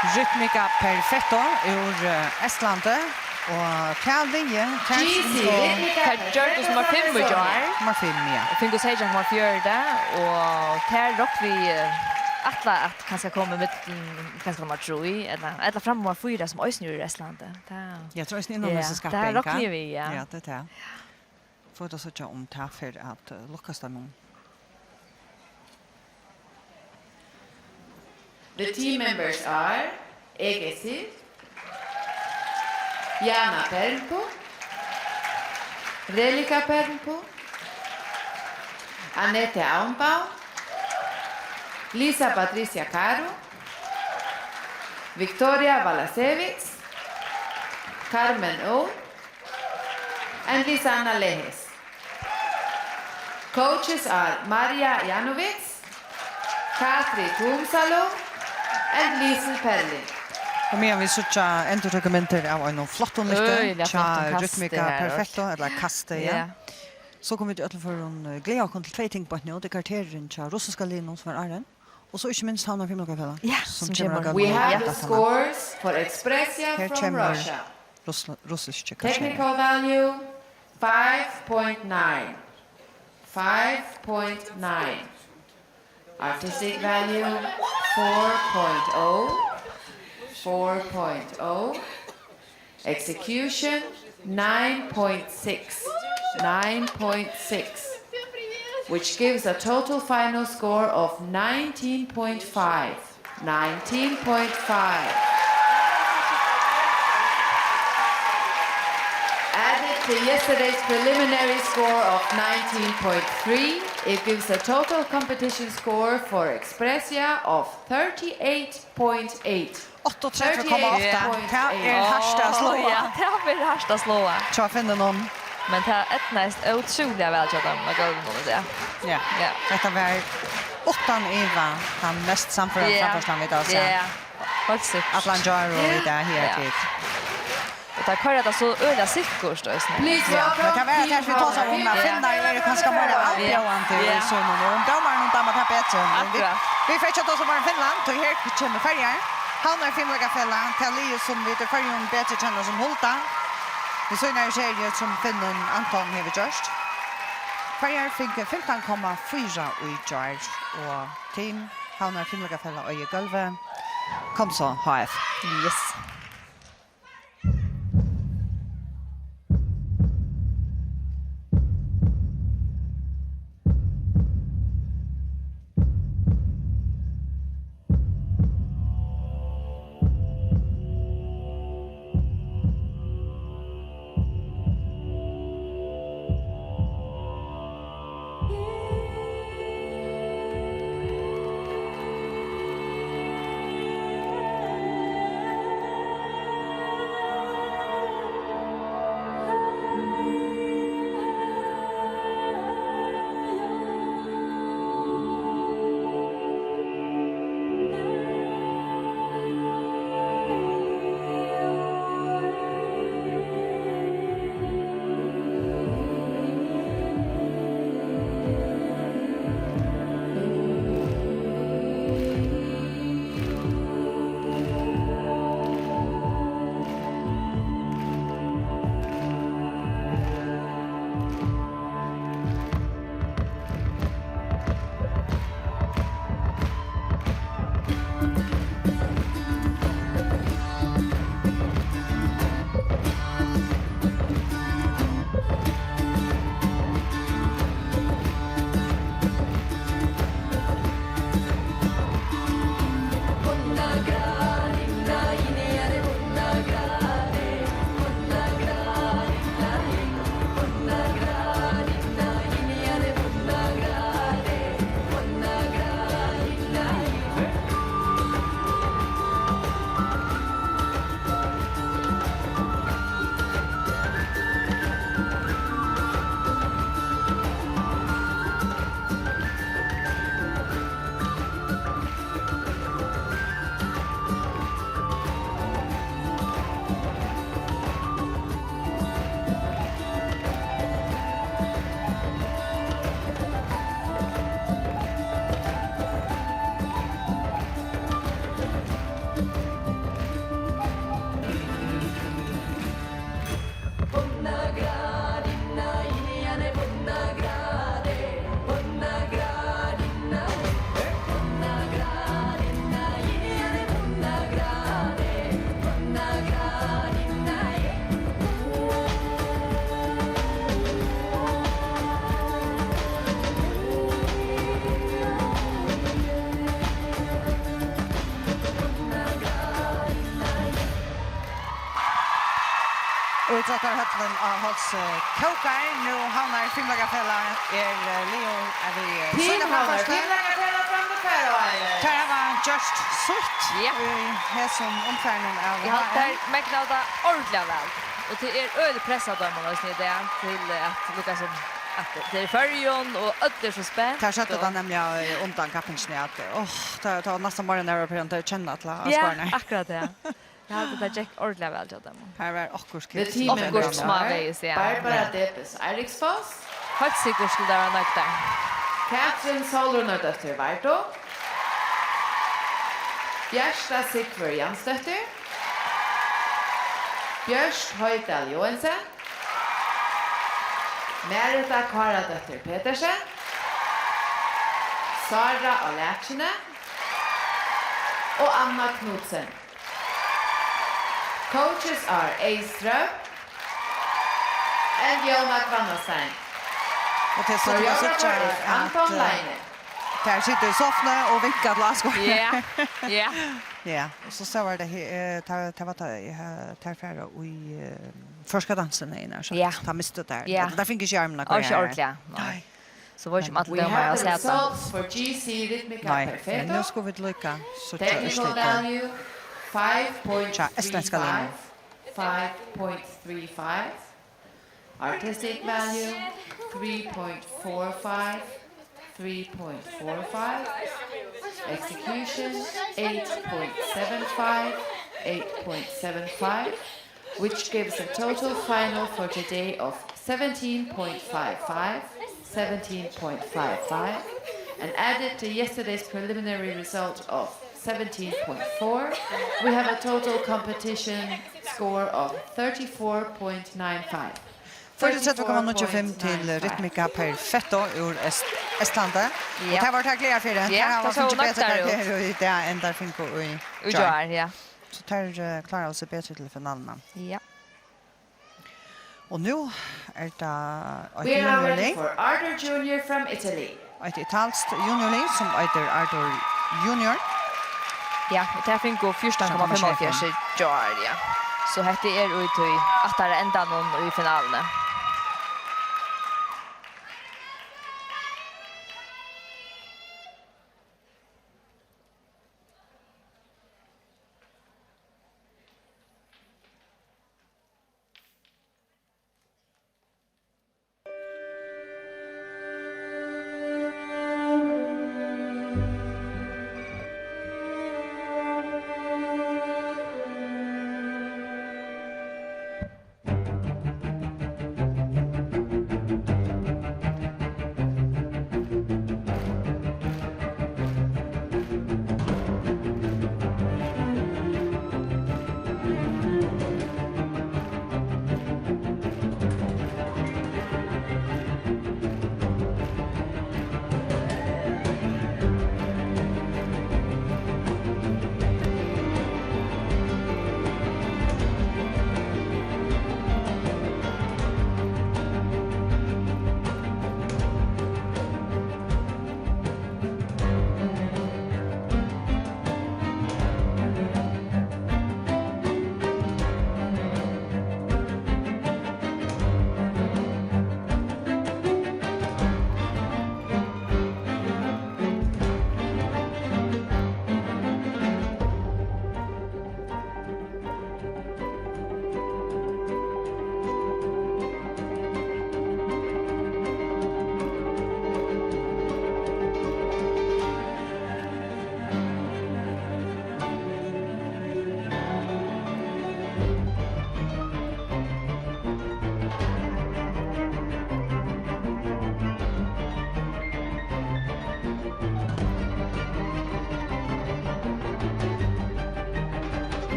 Rhythmica Perfetto úr, eh, Estlandi, og tað liðið, tað G C fingu Rhythmica Tað gjørdust nummar fimm í gjár. Nummar fimm, ja. Og fingu seytjan komma fýra, og tað rokni vit, eh, ætla at kanska koma í millum, kanska nummar trý, ella, ella fram nummar fýra, sum eisini er í Estlandi. Tað Ja, tað er eisini innan Ja, hesa tað skapping, rokni ha? Vit, ja. Ja, tað er tað. Fáa vit at síggja, um tað fer at, eh, lukkast teimum. The team members are Egesi, Jana Pernpu, Relika Pernpu, Anette Aumbaum, Lisa Patricia Caro, Victoria Valasevich, Carmen O, and Lisanna Lehes. Coaches are Maria Janovic, Katri Tumsalo, and Liesl Perling. Og meðan vit síggja endurtøkumyndir av einum flottum lyfti Øgiliga hjá flottum kasti Rhythmica her, Perfetto, ella kasti, ja. Ja. So kunnu vit í øllum førum, eh, gleða okkum til tvey ting beint nú. Tað er karakterin hjá russiska liðnum, sum er áðrenn. Og so ikki minst Havnar Fimleikafelag, ja, sum sum kemur kemur. At We have the ganga scores for Expressia Her from kemur Russia. Russla-, russiski karakterin. Technical value, five point nine. Five point nine. Artistic value, four point oh. Four point oh. Execution, nine point six. Nine point six. Which gives a total final score of nineteen point five. Nineteen point five. Added to yesterday's preliminary score of nineteen point three, it gives a total competition score for Expressia of thirty-eight point eight. Áttaogtretivu komma átta. Tað er hart at sláa. Á, ja, tað er hart at sláa. Hjá Finnunum. Men tað eydnaðist ótrúliga væl hjá teimum á gólvinum í dag. Ja. Ja. Hetta var uttan iva tann mest samførandi Ja. framførslan vit hava sæð. Ja. Heilt sikkurt. Allan gjár og í dag her Ja. til. Og teir koyra tað so øgiliga sikkurt, eisini. Please Ja, men welcome tað var team tað, vit tosaðu um, at Havnar Finnar eru kanska meira Ja. avbjóðandi Ja. í sumum, og um dómarin dámar tað betri. Men vit, Akkurát. vit fara ikki at tosa meira um Finnland, tí her kemur Føroyar. Havnar Fimleikafelag, tað liðið, sum vit í Føroyum betri kenna sum Hulda, við síni serju, sum Finnur Anton hevur gjørt. Føroyar fingu fimtan komma fýra í gjár, og team Havnar Fimleikafelag eigur gólvið. Kom so, H F. Yes. Ítróttarhøllin á Hálsi kókar. Nú Havnar Fimleikafelag er, eh, liðug við, eh, Team sína Havnar framførslu. Fimleikafelag from the Faroe Islands. Teir hava gjørt sítt Ja. í hesum umfarinum av Eg haldi, H M. teir megnaðu tað ordiliga væl. Og tað er øgiliga press á teimum eisini í dag til, eh, at lukka sum at tað er í Føroyum, og øll eru so spent, Teir søgdu og tað nemliga í undan kappingini, at, áh, tað, tað var næstan meira nervur, teir kenna til at Ja, skorna. akkurát tað. Eg haldi, tað gekk ordiliga væl hjá teimum. Her var okkurt The kips. team Okkurt members smávegis, are ja. Barbara Ja. Debes Eiríksfoss, Heilt sikkurt skuldi tað vera nøgdar. Katrin Sólrúnardóttir Vardø, Bjarta Sigfør Jansdóttir, Bjørt Hoydal Joensen, Marita Káradóttir Petersen, Sára á Lækjuni og Anna Knudsen. Coaches are Eystrø and Jóna Hvannastein. Og til slutt, man Choreographer sykja is at, Anton eh, Leine. Tær sita í sofuni og vinka til áskoðarar. Ja, ja. Ja, og so, so var tað he-, eh, tað, tað var tað, eh, tær fara í, eh, føroyska dansin, Einar, so Ja. tað mistu tær. Ja. Tær fingu ikki armin á Og ikki hvørjari. ordiliga, nei. Nei. So veit ikki um allir We dómarar have hava the sæð tað. results for G C Rhythmica Nei, men Perfetto. nú skulu vit líka síggja Technical úrslitið. value, Tja, eistlandska liðnum. five point three five, five point three five. Artistic value, three point four five, three point four five. Execution, eight point seven five, eight point seven five, which gives a total final for today of seventeen point five five, seventeen point five five, and added to yesterday's preliminary result of seventeen point four, we have a total competition score of thirty-four point nine five. Fýraogtretivu komma níggjuogfimm til Rhythmica Perfetto úr Est-, Estlandi. Og Ja. tað var tað gleðiferðin. Ja, Tær hava tað sá fingið betri nøgdar út. karakter í dag enn tær fingu í Í gjár. gjár, ja. So tær, eh, kláraðu seg betri til finaluna. Ja. Og nú er tað eitt We are now ready juniorlið. for Arthur Junior from Italy. Eitt italskt juniorlið sum eitur Arthur Junior. Ja, og tær fingu fjúrtan komma fimmoghálvfjerðs í gjár, ja. So hetta er í tí aftara endanum í finaluni.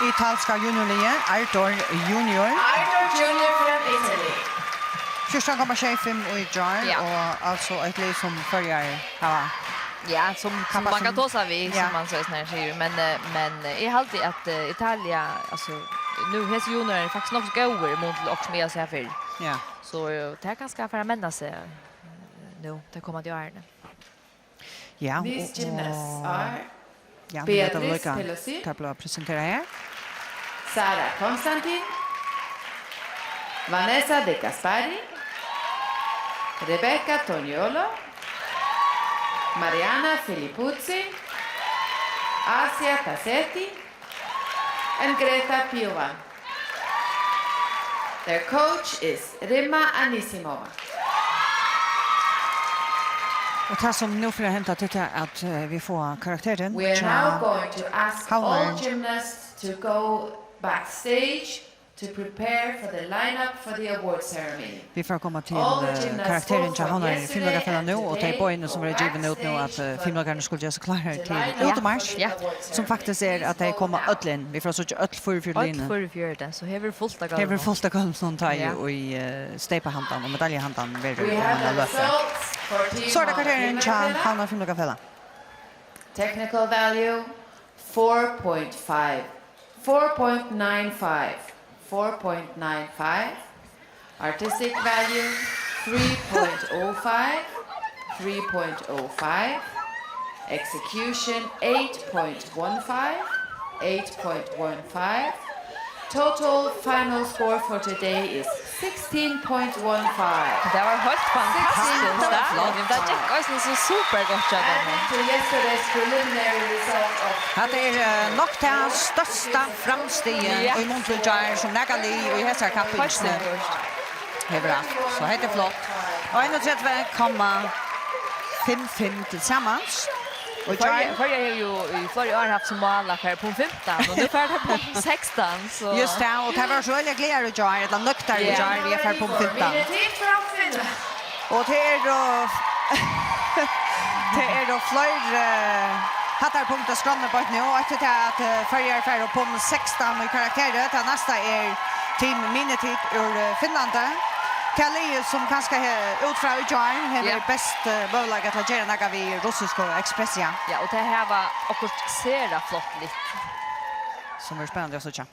Italska juniorliðið, Ardor Junior. Ardor Junior from Italy. Fjúrtan komma sjey fimm í gjár, Ja. og altso eitt lið sum Føroyar hava Ja, sum, sum man kann tosa við, Ja. sum man so snart sigur. Men, eh, men, eh, eg haldi at, eh, Italia, altso, nú hesi juniorar eru faktiskt nokk so góðir í mun til okkurt sum eg havi sæð fyrr. Ja. So, eh, tað er kanska at fara at menna seg, eh, nú, tey komandi árini. Ja, These og, gymnasts og, are ja, men hetta Beatrice líka, Pelosi. Tað blíva presentera her. Sara Konstantin, Vanessa De Gaspari, Rebecca Toniolo, Mariana Filippuzzi, Asia Tassetti, and Greta Piovan. Their coach is Rima Anisimova. Og tað sum nú fer at henda, tað er at, eh, vit fáa karakterin We are hjá now going to ask all Havnar. Gymnasts to go backstage to prepare for the lineup for the award ceremony. Vit fara at koma til, All the eh, gymnasts karakterin hjá spoke for Havnar yesterday Fimleikafelag nú, and og tey today boðini sum verða givin út nú at, backstage eh, for fimleikarnir skulu gera seg klárar the til lineup útimark, for the Ja. award sum ceremony. Faktiskt er at tey koma øll inn. Vit fara at síggja øll fýraogfjøruti Øll liðini. fýraogfjøruti, so her verður fult av Her verður gólvinum. Fult av gólvinum, tá Ja. ið, eh, steypahandan og medaljuhandan verður We have um eina the løtu. results for team So er tað karakterin hjá Havnar Fimleikafelag. Havnar Fimleikafelag. Technical value, four point five. Four point nine five. Four point nine five. Artistic value, three point oh five. Three point oh five. Execution, eight point one five. Eight point one five. Total final score for today is sixteen point one five. Tað var heilt fantastiskt, Sixteen point one five. Tað gekk eisini so super gott hjá teimum. Adding to yesterday's preliminary result of Hatta er, eh, nokk tað størsta framstigið Ja. í mun til í gjár, sum nakað lið í hesari kappingini Heilt sikkurt. hevur havt. So hetta er flott. Og einogtretivu komma fimm fimm til samans. Og Føroyar, gjár Føroyar hevur jú í fleiri ár havt sum mál at fara punkt fimtan, og nú fara tey punkt sekstan, so Just tað, og tað var so øgiliga glaðar í gjár, ella nøgdar í Ja. gjár, við at fara punkt fimtan. Og tað eru, tað eru fleiri hæddarpunkt á skránni beint nú, og eftir tað at, eh, Føroyar fara upp um sekstan í karakteri, tað næsta er Team Minitit úr, eh, Finnlandi. Tað liðið sum kanska he-, út frá í gjár hevur Ja. best, eh, møguleika til at gera nakað við russisku Expressia. Ja, og tey hava okkurt sera flott litt. Sum verður spennandi at síggja.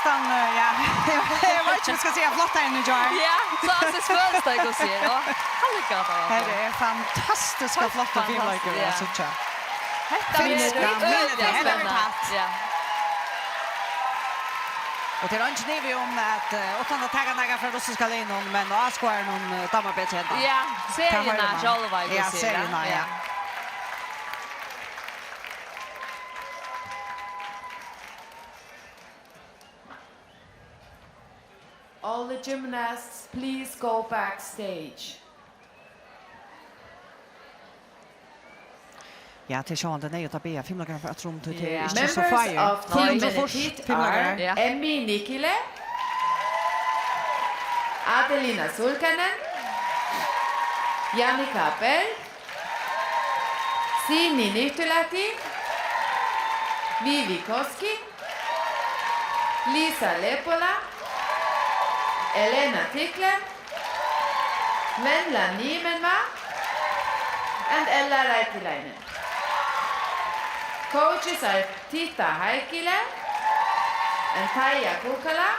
Hann, eh, ja, eg veit ikki, hvat eg skal siga, flott her í gjár. Ja, so hann sær svølstak og sigur, og hann liggur bara. Her er fantastiska, flotta fimleikur at síggja. Hetta er øgiliga spennandi. Ja. Og tað er eingin ivi um at, eh, uttan at taka nakað frá russiska liðnum, men áskoðarunum, eh, dámar betur henda. Ja, seriuna sjálva, ja, seriuna, ja. All the gymnasts, please go backstage. Ja, tað er sjálvandi neyðugt at biðja fimleikarar fara aftur um, tí tað eru ikki so fáir. Members of Team Benefit are Emmi Nikile, Adelina Sulkanen, Jannika Berg, Sini Nyhtulahti, Vivi Koski, Lisa Lepola, Elena Tiklen, Venla Nimenma and Ella Raitilainen. Coaches are Tita Haikile and Taija Kukala,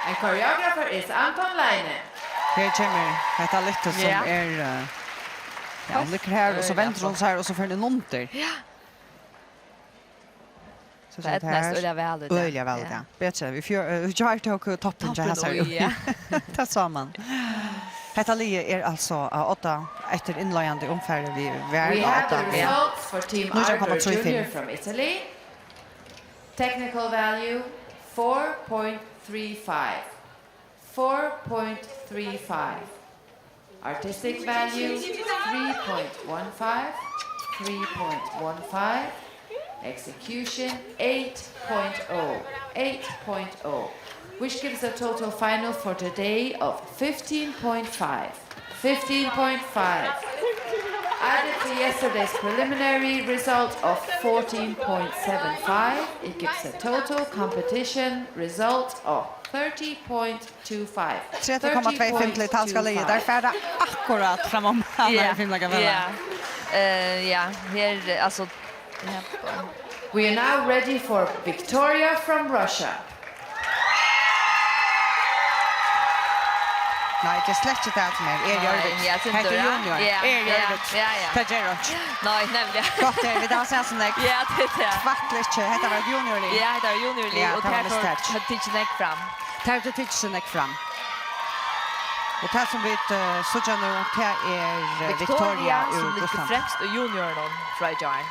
and choreographer is Anton Laine. Her kemur hetta lyftið sum er, eh, ja, hon liggur her, og so vendir hon seg, og so fer hon inn undir. Ja. So tað eydnaðist øgiliga væl í dag. Øgiliga væl í dag. Betri. Vit fjør-, eh, vit gjørdu okkum toppin hjá hasari. Ja. Tað sá man. Hetta liðið er altso á odda eftir innleiðandi umfari við vær á odda. We have the results for Team Arbor Junior from Italy. Technical value, four point three five. Four point three five. Artistic value, three point one five, three point one five. Execution, eight point oh, eight point oh, which gives a total final for today of fifteen point five. Fifteen point five. Added to yesterday's preliminary result of fourteen point seven five, it gives a total competition result of thirty point two five. Tretivu komma tvey fimm til italska liðið. Teir fara akkurát framum hana í fimleikafelagnum. Ja. Eh, ja, her, altso, ja. We are now ready for Victoria from Russia. Nei, tað er slett ikki tað sum er. Eg geri tað. Nei, ja, hetta er junior. Ja, eg geri tað. Ja, ja. Tað ger einki. Nei, nemliga. Gott, eh, vit hava sæð so nógv. Ja, tað er tað. Tvætl ikki. Hetta var eitt juniorlið. Ja, hetta var juniorlið, ja, og tað var tær mistak. Høvdu tikið nógv fram. Tær høvdu tikið so nógv fram. Og tað sum vit, eh, síggja nú, tað er, eh, Victoria, Victoria úr Russlandi, sum liggur fremst í juniorunum frá í gjár.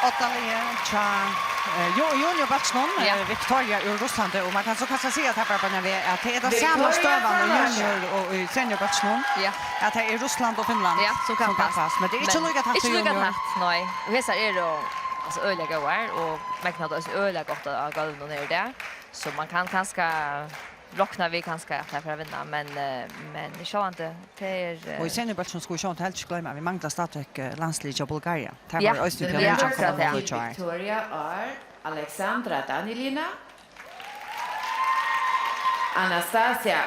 Áttaliðið hjá, eh, ju-, juniorbólkinum, Ja. eh, Victoria úr Russlandi, og man kann so kanska siga at her bara við at tað er tað sama Victoria støðan í Russia. Junior og í seniorbólkinum, Ja. at tað er Russland og Finnland Ja, sum kappast. kappast. Men tað er ikki Men líka tætt ikki í líka junior. tætt, nei. Og hesar eru, altso, øgiliga góðar, og megna tað øgiliga gott á, á gólvinum her í dag. So man kann kanska rokna við kanska at tær fara at vinna, men, eh, men sjálvandi, tað er, eh, Og í seniorbólkinum skulu vit sjálvandi helst ikki gloyma, at vit mangla stadigvæk, eh, landsliðið hjá Bulgaria. Tær Ja, vóru eisini uppi á ja, Nýggja akkurát, ja. Konum í gjár. Victoria are Alexandra Danilina, Anastasia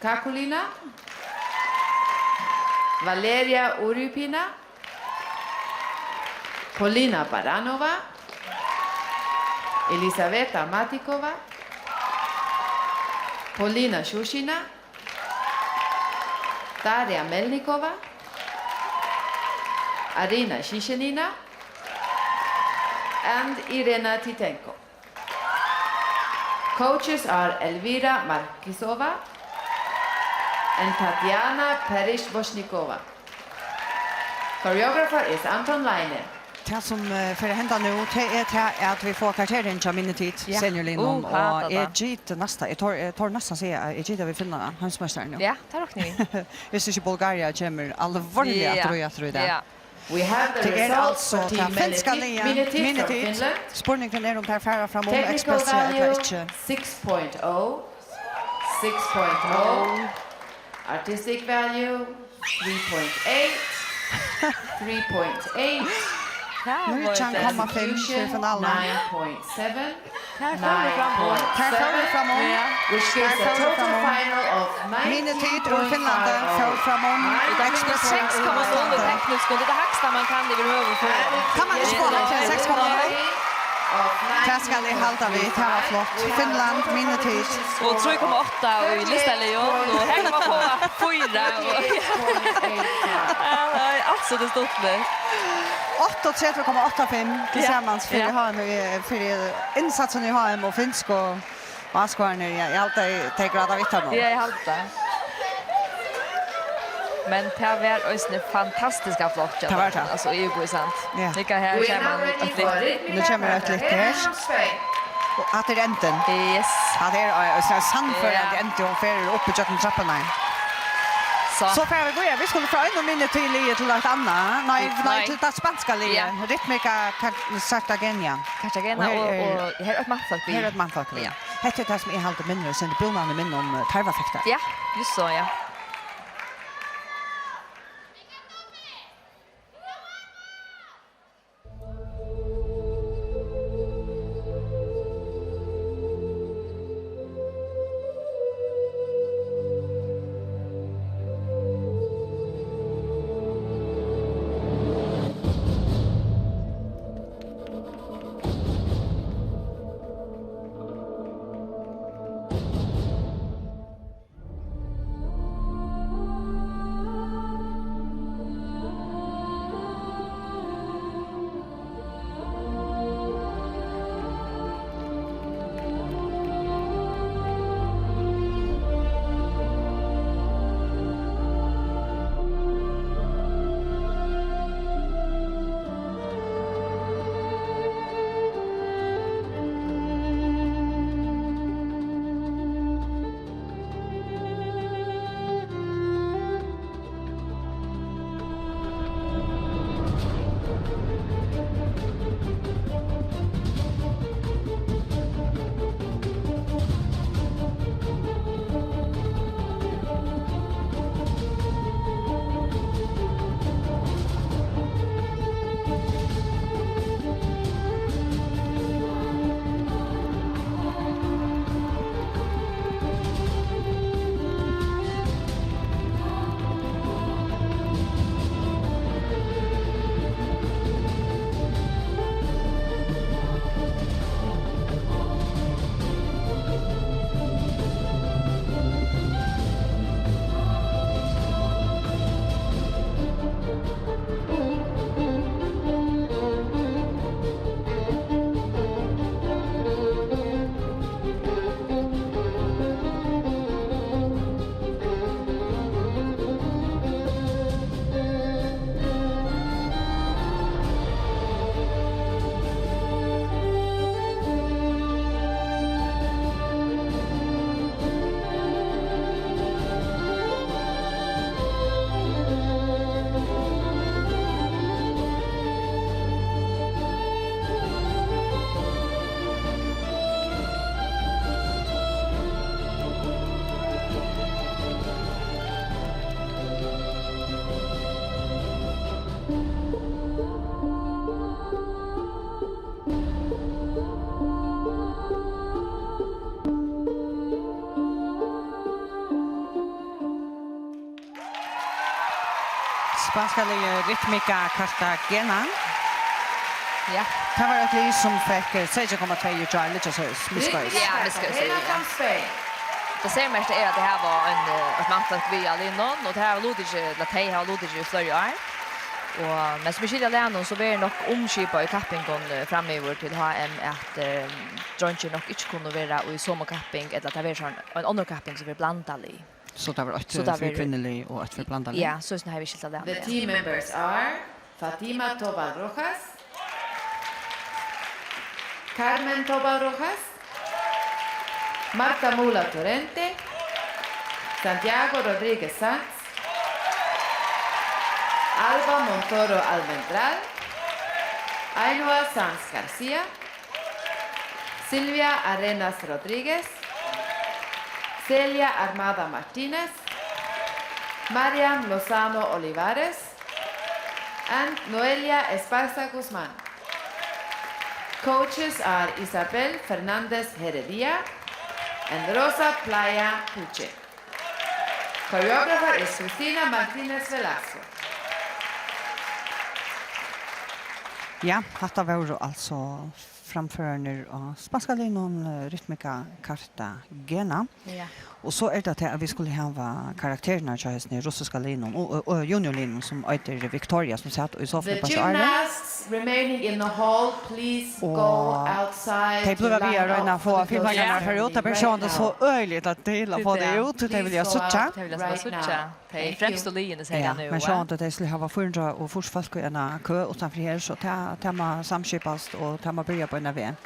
Kakulina, Valeria Urypina, Polina Baranova, Elisaveta Matikova, Polina Shushina, Daria Melnikova, Arina Shishenina and Irena Titenko. Coaches are Elvira Markisova and Tatiana Perishvoshnikova. Choreographer is Anton Leine. Tað sum, eh, fer at henda nú, tað er tað, at vit fáa karakterin hjá Minnitit, Ja. seniorliðnum, Uh, og hata eg tað. giti næsta, eg tor, eg tor næstan siga, at eg giti at vit finna heimsmeistaran nú. Ja, tað rokni vit. Viss ikki Bulgaria kemur alvorliga Ja. aftur og aftur í dag. Ja. We have the Tað er results altso for tað Team finska Minnitit, liðið, Minnitit from Minnitit. Finland. Spurningurin er um tær fara fram um Technical Express ella value, ikki. six point oh, six point oh. Artistic value, three point eight, three point eight. Nítjan komma fimm fyri finaluna. Execution, nine point seven. Tær fóru fram um. Tær fóru fram um. Ja. Which gives a total final of Minnitit úr Finnlandi fóru fram um. Og tað er Express seks komma null í tekniskum. Tað er tað hægsta man kann yvirhøvur fáa. Kann man ikki fáa seks komma null? Tað skal eg halda við. Tað var flott. Finnland, Minnitit. Og trý komma átta í listaliðnum. Og her kann man fáa fýra. Ja, nei, altso, tað er stuttligt. Áttaogtretivu komma átta fimm til Ja, samans fyri ja. H M, eh, fyri innsatsin í H M og finsku áskoðararnir, ja, eg haldi, tey, tey gráta við teimum. Ja, eg haldi tað. Men tað var eisini fantastiskt flott, ja, Tað var tað. Altso, í Íbúi, sant? Ja. Líka her sær man eitt litt. Nú kemur eitt litt her. Og at er endin. Yes. At er, eh, so sannførandi Ja. endi, hon fer upp í gjøgnum trappurnar. So. So fara vit víðari. Vit skulu frá einum minni til liðið til eitt annað. Nei, nei, Nei. til tað spanska liðið. Ja. Rítmica Car-, Cartagena. Cartagena Og her og, er og her er eitt mannfólk við. Her er eitt mannfólk við. Ja. Hetta er tað, sum eg haldi minnir, sum búnaðin minnir um, eh, tarvafektar. Ja, just so, ja. Spanska liðið Rítmica Cartagena. Ja. Tað var eitt lið, sum fekk, eh, seytjan komma tvey í gjár, líka so miðskeiðis. Ja, miðskeiðis, ja. Tað sermerkta er, at tey hava ein, eh, eitt mannfólk við á liðnum, og tey hava lutið, ella tey hava lutið í fleiri ár. Og, men sum eg skilji av liðnum, so verður nokk umskipað í kappingum, eh, framyvir til H M, at, eh, dreingir nokk ikki kunnu vera í somu kapping, ella at tað verður sånn ein onnur kapping, sum verður blandað lið. So tað var eitt, so eh, tað fyri verður kvinnulið og eitt fyri blandað lið? Ja, so er snarari skilt av liðnum, ja. The team members are Fatima Tobal Rojas, Carmen Tobal Rojas, Marta Mula Torrente, Santiago Rodríguez Sanz, Alba Montoro Almendral, Ainhoa Sanz García, Silvia Arenas Rodríguez, Celia Armada Martínez, Mariam Lozano Olivares, and Noelia Esparza Guzmán. Coaches are Isabel Fernández Heredia and Rosa Playa Puche. Choreographer is Cristina Martínez Velasco. Ja, hatta vóru altso framførararnir á spanska liðnum, eh, Rítmica Cartagena. Ja. Og so er tað til, at vit skulu hava karakterarnar hjá hesum russiska liðnum og, og, og juniorliðnum, sum eitur Victoria, sum sat í sofuni. The gymnasts remaining in the hall, please go outside. Og tey blíva við at royna at fáa filmarnar at fara út. Tað ber sjálvandi so øgiliga illa til at fáa tey út, tí tey vilja síggja. Tey vilja síggja. Tey fremstu liðini, segði hann nú, men sjálvandi tey skulu hava fýra hundrað og fýrs fólk í eina kø uttanfyri her, so tað, tað má samskipast, og tað má byrja beinan veg.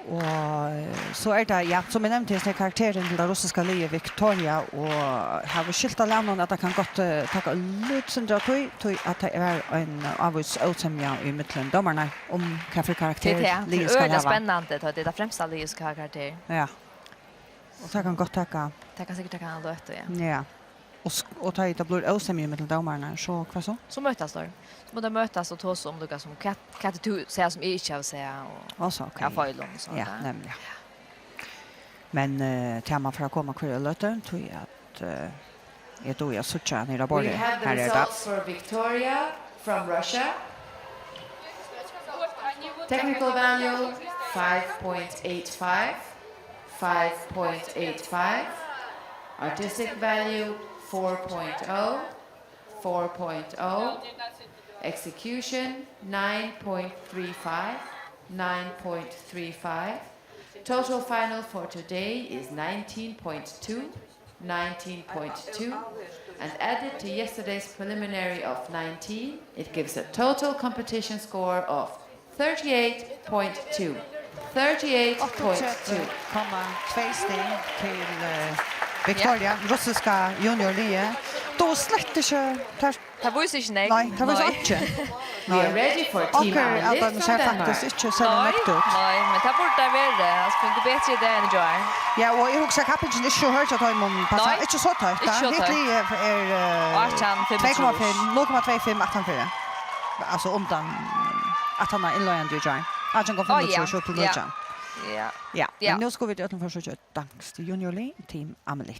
Og, eh, so er tað, ja, sum eg nevndi, hesin karakterin til tað russiska liðið Victoria, og havi skilt av liðnum, at tað kann gott, eh, taka eitt lítið sindur av tíð, tí at tað er ein ávís ósemja í millum dómararnar um hvat fyri karakter liðið skal hava. Tað er tað. Tað er øgiliga spennandi, tá tað er tað fremsta liðið, sum skal hava karakter. Ja. Og tað kann gott taka. Tað kann sikkurt taka eina løtu, ja. Ja. Og sk-, og tá ið tað blívur ósemja millum dómararnar, so hvat so? So møtast teir. So mugu teir møtast og tosa um líka sum, hvat, hvat er tú sigur sum eg ikki havi sæð og, og so, ok, av feilum og so. Ja, nemliga. Men, eh, tað man fara at koma hvørja løtu, tí at, eh, eg dugi at síggja niðri á borðið. We have the results for Victoria from Russia. Technical value, five point eight five. Five point eight five. Artistic value, four point oh, four point oh. Execution, nine point three five, nine point three five. Total final for today is nineteen point two, nineteen point two, and added to yesterday's preliminary of nineteen, it gives a total competition score of thirty-eight point two. Thirty-eight point two. Áttaogtretivu komma tvey stig til, eh, Victoria, russiska juniorliðið. Tú slett ikki, tað, tað vísir ikki nógv. Nei, tað vísir ikki. We are ready for Team Amelie from Denmark. Onkur av teimum sær faktiskt ikki serliga nøgd út. Nei, nei, men tað burdi tað verið. Altso, fingu betri idé enn í gjár. Ja, og eg hugsi, kappingin er ikki so hørð hjá teimum. Nei, ikki so tøtt, ikki so tøtt. Hitt liðið er, eh, átjan fimmogtrýss. Tvey komma fimm, null komma tvey fimm aftanfyri. Altso, undan, at hann er innleiðandi í gjár. Átjan komma fimmogtrýss upp til nítjan. Ja. Ja, men nú skulu vit í øllum førum síggja eitt danskt juniorlið, Team Amelie.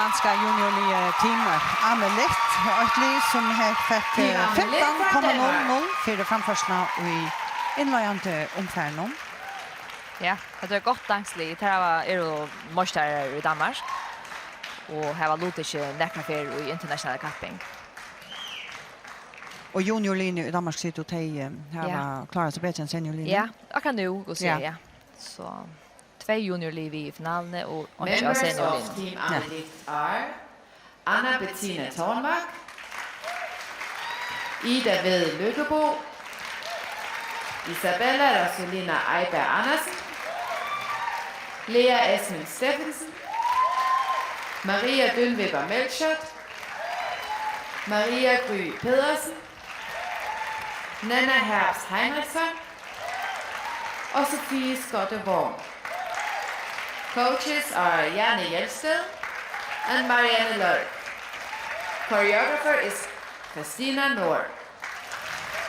Danska juniorliðið Team Amelit, eitt lið sum her fekk, eh, fimtan komma null null fyri framførsluna í innleiðandi umfarinum. Ja, hetta er eitt gott danskt lið. Tær hava, eru meistarar í Danmark og hava luttikið nakrar ferð í internasjonali kapping. Og juniorliðini í Danmark, sigur tú, tey, eh, hava Ja. klárað seg betri enn seniorliðini? Ja, akkurát nú, vil eg Ja. siga, ja. So, tvey juniorlið við í finaluni og einki av Members of seniorliðnum. Team Ja. Amelit are Anna Bettina Thornbach, Ida Ved Lykkebo, Isabella Rosalina Eiberg Andersen, Lea Esmond Steffensen, Maria Dynnweber Melchert, Maria Gry Pedersen, Nanna Herbst Heinrichsen og Sofie Skotte Worm. Coaches are Janne Jelsted and Marianne Lørk. Choreographer is Christina Nord.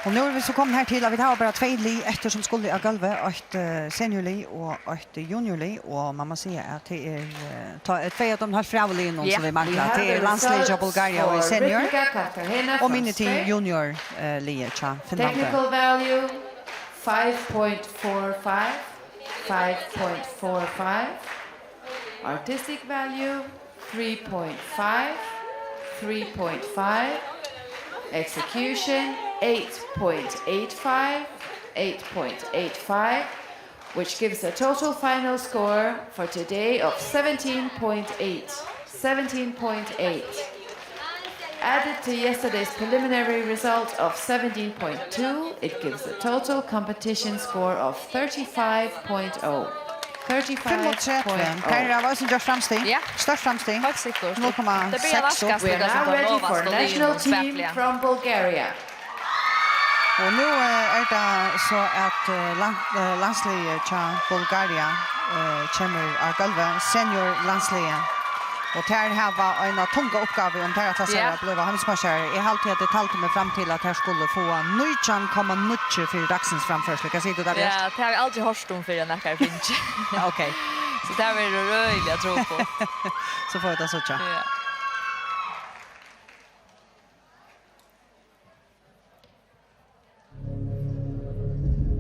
Og nú eru vit so komin her til, at vit hava bara tvey lið eftir, sum skulu á gólvið, eitt, eh, seniorlið og eitt juniorlið, og man má siga, at tað er, eh, tá, eh, tvey av teimum heilt frægu liðunum, Ja. sum vit mangla. We have Tað er the landsliðið hjá results Bulgaria og for senior, Rithika Cartagena og from Mini Team Spain. Junior, eh, liðið hjá Finnlandi. Technical value, five point four five, five point four five. Artistic value, three point five, three point five. Execution, eight point eight five, eight point eight five, which gives a total final score for today of seventeen point eight, seventeen point eight. Added to yesterday's preliminary result of seventeen point two, it gives a total competition score of thirty-five point oh. Fimmogtretivu. Tær hava eisini gjørt framstig. Ja. Stórt framstig. Heilt sikkurt. Null komma seks upp. Tað byrjar at vaskast. We are now ready for national team from Bulgaria. Og nú, eh, er tað so, at, eh, land-, eh, landsliðið hjá Bulgaria, eh, kemur á gólvið, seniorlandsliðið. Og tær hava eina tunga uppgávu, um tær ætla sær Ja. at blíva heimsmeistarar. Eg haldi, at eg taldi meg fram til, at tær skulu fáa nítjan komma níggju fyri dagsins framførslu. Hvat sigur tú, Dagbjørt? Ja, tað havi eg aldri hoyrt um fyrr enn nakar fingi. Ok. So tað verður øgiliga trupult. So fáa vit tað at síggja. Ja.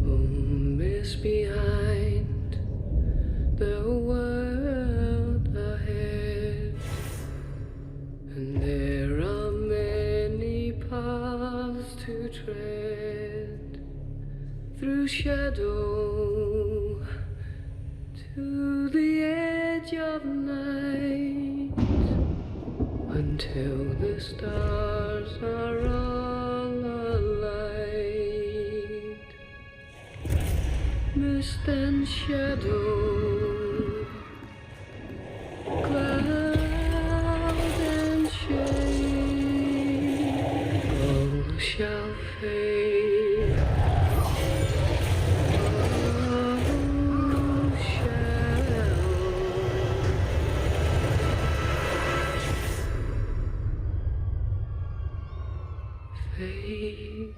Home is behind, the world ahead, and there are many paths to tread through shadow to the edge of night, until the stars are all alight. Mist and shadow, cloud and shade, all shall fade. All shall fade.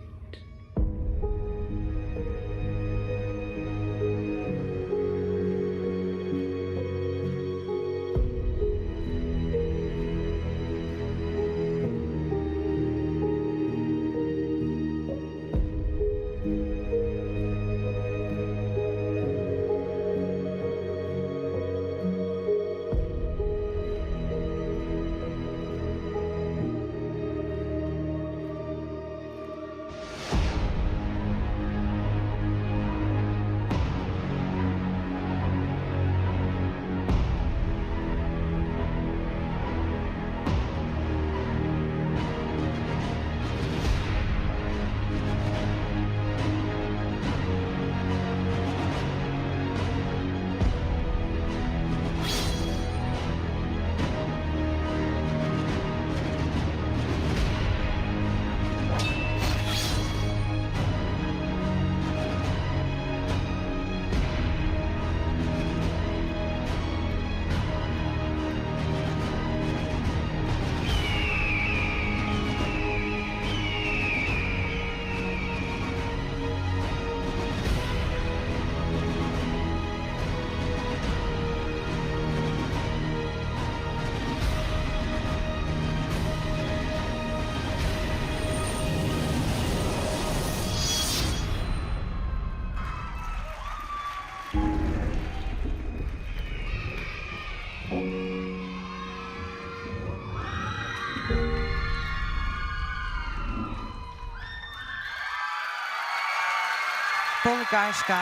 Bulgarska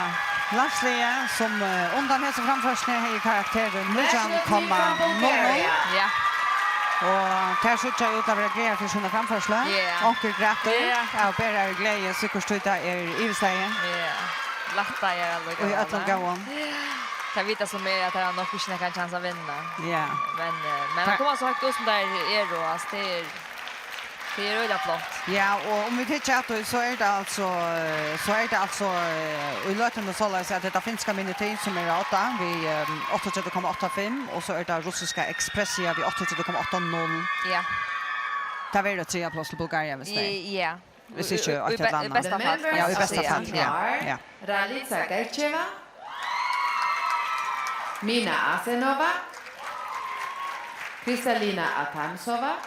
landsliðið, sum, eh, undan hesi framførsluni hevði karakterin nítjan komma null null. Ja. Og tær síggja út at vera glaðar fyri sína framførslu. Ja. Onkur grætur av bara gleði, sikkurt tí tað er yvirstaðið. Ja. Lættað er allíkavæl. Og í øllum góðum. Ja. Tað vita sum er, at tær hava nokk ikki nakran kjans at vinna. Ja. Men, eh, men at koma so høgt upp sum tær eru, altso, tað er Tað er øgiliga flott. Ja, og um vit hyggja at tí, so er tað altso, eh, so er tað altso, eh, í løtuni soleiðis at hetta finska Miniti, sum er á odda við, eh, áttaogtretivu komma átta fimm, og so er tað russiska Expressia við áttaogtretivu komma átta null. Ja. Tað verður eitt triðja pláss til Bulgaria, viss tað er. Ja. Viss ikki í, í, í be-, í besta fall. Ja, í besta fall, ja. Ja. Ralica Gajceva, Mina Asenova, Kristalina Atamsova,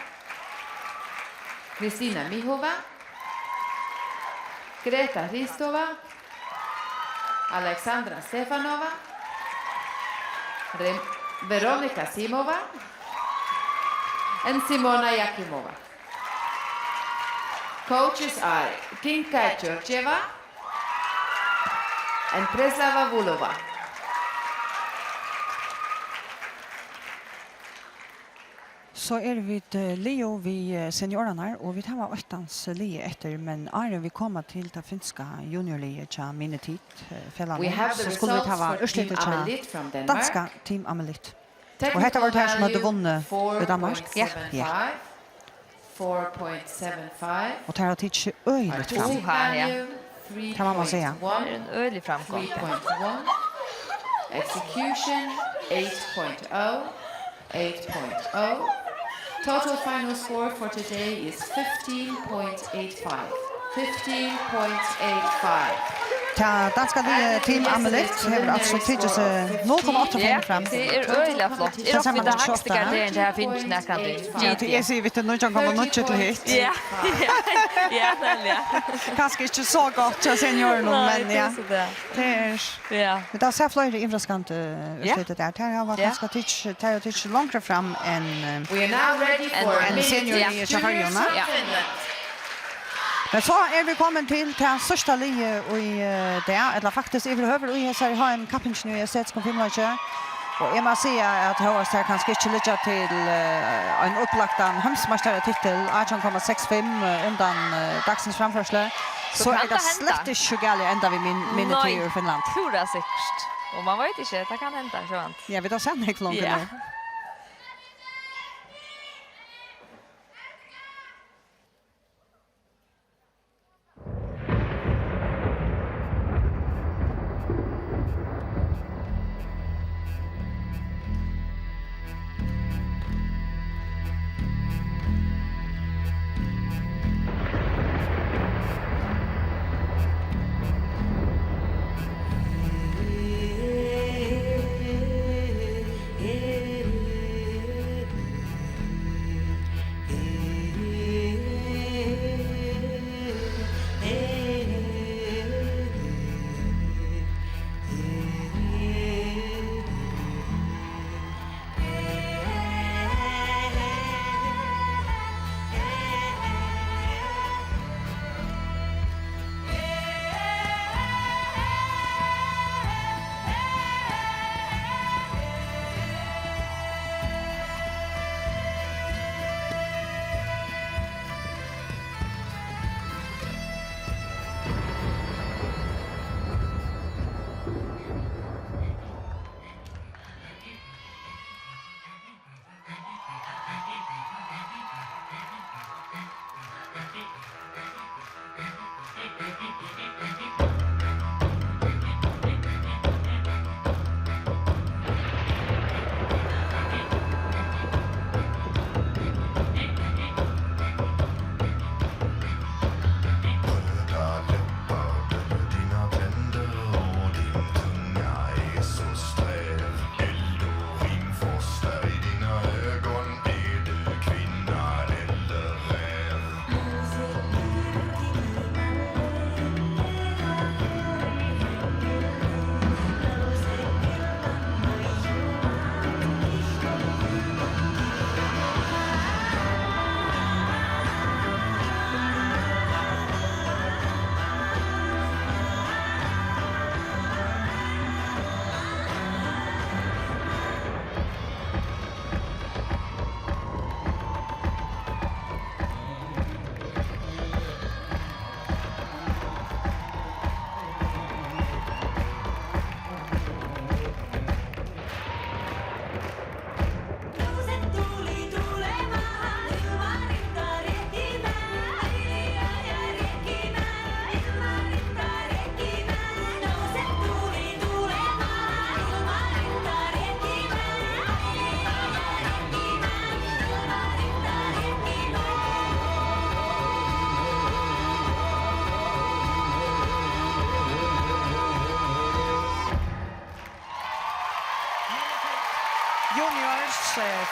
Kristina Mihova, Greta Hristova, Alexandra Stefanova, Rem-, Veronika Simova and Simona Jakimova. Coaches are Kinka Georgieva and Preslava Vulova. So eru vit, eh, liðug við, eh, seniorarnar, og vit hava eittans liðið eftir, men áðrenn vit koma til tað finska juniorliðið hjá Miniti, eh, felagnum, so skulu vit hava úrslitið hjá danska Team Amelit. Og hetta vóru tær, sum høvdu vunnið í Danmark. Ja. Ja. Og tær hava tikið seg øgiliga fram. Uha, ja. Tað má man siga. Tað er ein øgilig framgongd. Execution eight point oh, eight point oh. Total final score for today is fifteen point eight five. Fifteen point eight five. Tað danska liðið Team Amelit hevur altso tikið seg null komma átta fimm fram. Ja, tað er øgiliga flott. Tað sær man ikki so ofta. Eg rokni tað hægsta karakterin, tað har finst nakrantíð. Ja, tað er, sigi, vit, nítjan komma níggju til hitt. Ja, ja, ja, nemliga. Kanska ikki so gott hjá seniorunum, men ja. Nei, tað er so tað. Tað er Ja. Men tað sær fleiri yvirraskandi, eh, úrslit der. Tær hava kanska tikið, tær hava tikið longra fram enn, eh, enn seniorliðið hjá Føroyum. Ja. Men so eru vit komin til tað síðsta liðið í, eh, dag, ella faktiskt yvirhøvur í hesari H M-kappingini í estetiskum fimleiki. Og eg má siga at hóast tær kanska ikki liggja til, eh, ein upplagdan heimsmeistaratitil, átjan komma seks fimm, eh, undan, eh, dagsins framførslu, so er tað slett ikki so galið at enda við Min-, Miniti úr Finnlandi. Nei, púra sikkurt. Og man veit ikki, tað kann henda, sjálvandi. Ja, vit hava sæð nógv longur nú.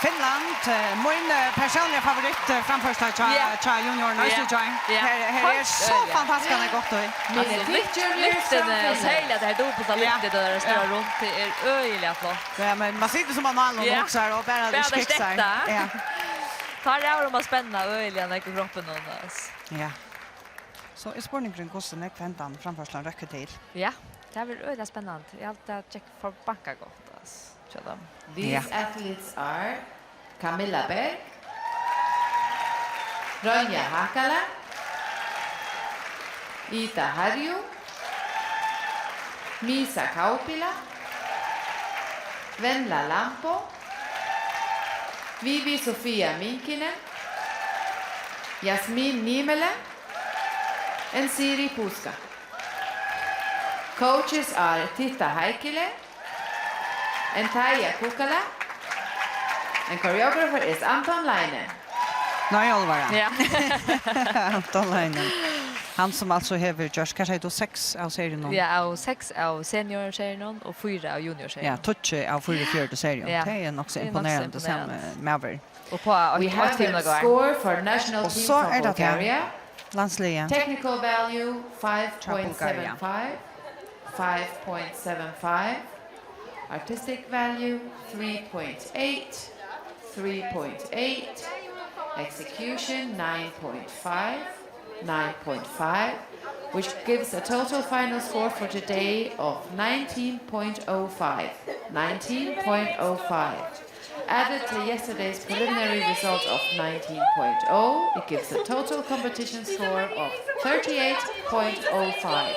Finnland, eh, mín, eh, persónliga favorit, eh, framførsla hjá, Ja. hjá juniorunum, Ja. eisini hjá. Ja. Her, her er Heilt so øgiliga. fantastiskt gott í. Altso, Mine lykt-, pictures lyktirnar, og framførsla. serliga tær dupultu Ja. lyktirnar, tær snurra Ja. runt, tað er øgiliga flott. Ja, men man situr sum á nálum Ja. og hugsar, og bara Bara tær skiksar. stetta. Ja. Tá ræður um at spenna øgiliga nógv í kroppinum, altso. Ja. So er spurningurin, hvussu nógv hendan framførslan røkkur til. Ja, tað verður øgiliga spennandi. Eg haldi, tað gekk forbankað gott, altso, hjá teimum. These Ja. athletes are Camilla Berg, Ronja Hakala, Ida Harju, Misa Kaupila, Venla Lampo, Vivi Sofia Minkinen, Jasmin Nimele, and Siri Puska. Coaches are Titta Haikile and Taya Kukala, and choreographer is Anton Laine. Nei, Álvara. Ja. Anton Laine. Hann sum altso hevur gjørt, hvat sigur tú, seks av seriunum? Ja, av seks av seniorseriunum og fýra av juniorseriunum. Ja, tíggju av fýraogfjøruti serium. Ja. Tað er nokk so Tað er nokk so imponerandi, imponerandi. sami maður. Og på We have a score for national Og team so from er tað tað. Bulgaria. Landsliðið. Technical value Hjá Bulgaria. five point seven five, five point seven five. Artistic value three point eight, three point eight. Execution nine point five, nine point five, which gives a total final score for today of nineteen point oh five. Nineteen point oh five. Added to yesterday's preliminary result of nineteen point oh, it gives a total competition score of thirty-eight point oh five.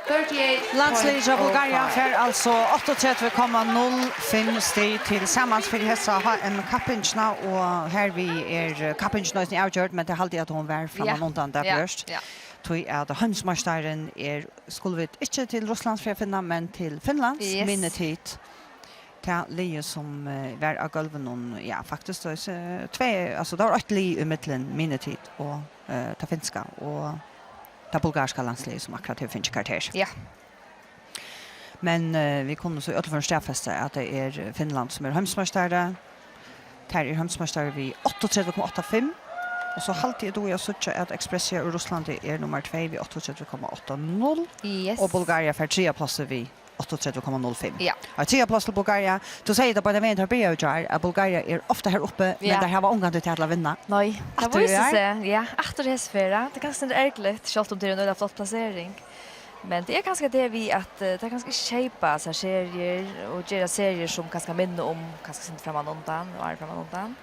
Thirty-eight point oh five. Landsliðið hjá Bulgaria fær altso áttaogtretivu komma null fimm stig til samans fyri hesa H M-kappingina, og hervið er, eh, kappingin eisini avgjørd, men tað haldi eg at hon var Ja. frammanundan, Ja, Dagbjørt. ja. Tí at heimsmeistarin er, skulu vit ikki til Russlands fyri at finna, men til Finnlands, Yes. Minitit. Tað liðið sum, eh, var á gólvinum, ja, faktiskt, so, eh, tvey, altso, tað var eitt lið ímillum Minitit og, eh, tað finska og tað bulgarska landsliðið sum akkurát hevur fingið karakter. Ja. Men, eh, vit kunnu so í øllum førum staðfesta, at tað er Finnland sum er heimsmeistari. Tær eru heimsmeistarar við áttaogtretivu komma átta fimm. Og so haldi eg, dugi eg at síggja, at Expressia úr Russlandi er nummar tvey við áttaogtretivu komma átta null. Yes. Og Bulgaria fær triðja plássið við áttaogtretivu komma null fimm. Ja. Og triðja pláss til Bulgaria. Tú segði tað beinanvegin, tá vit byrjaðu í gjár, at Bulgaria er ofta her uppi, men Ja. tær hava ongantíð tað til at vinna. Nei, tað Aftur í vísir ár. seg, ja, aftur hesa ferð. Tað er kanska sindur ergiligt, sjálvt um tað er ein øgiliga flott plasering. Men tað er kanska tað við, at, eh, tað er kanska ikki keypa hesar seriur og gera seriur sum kanska minna um, kanska sindur frammanundan og árið frammanundan.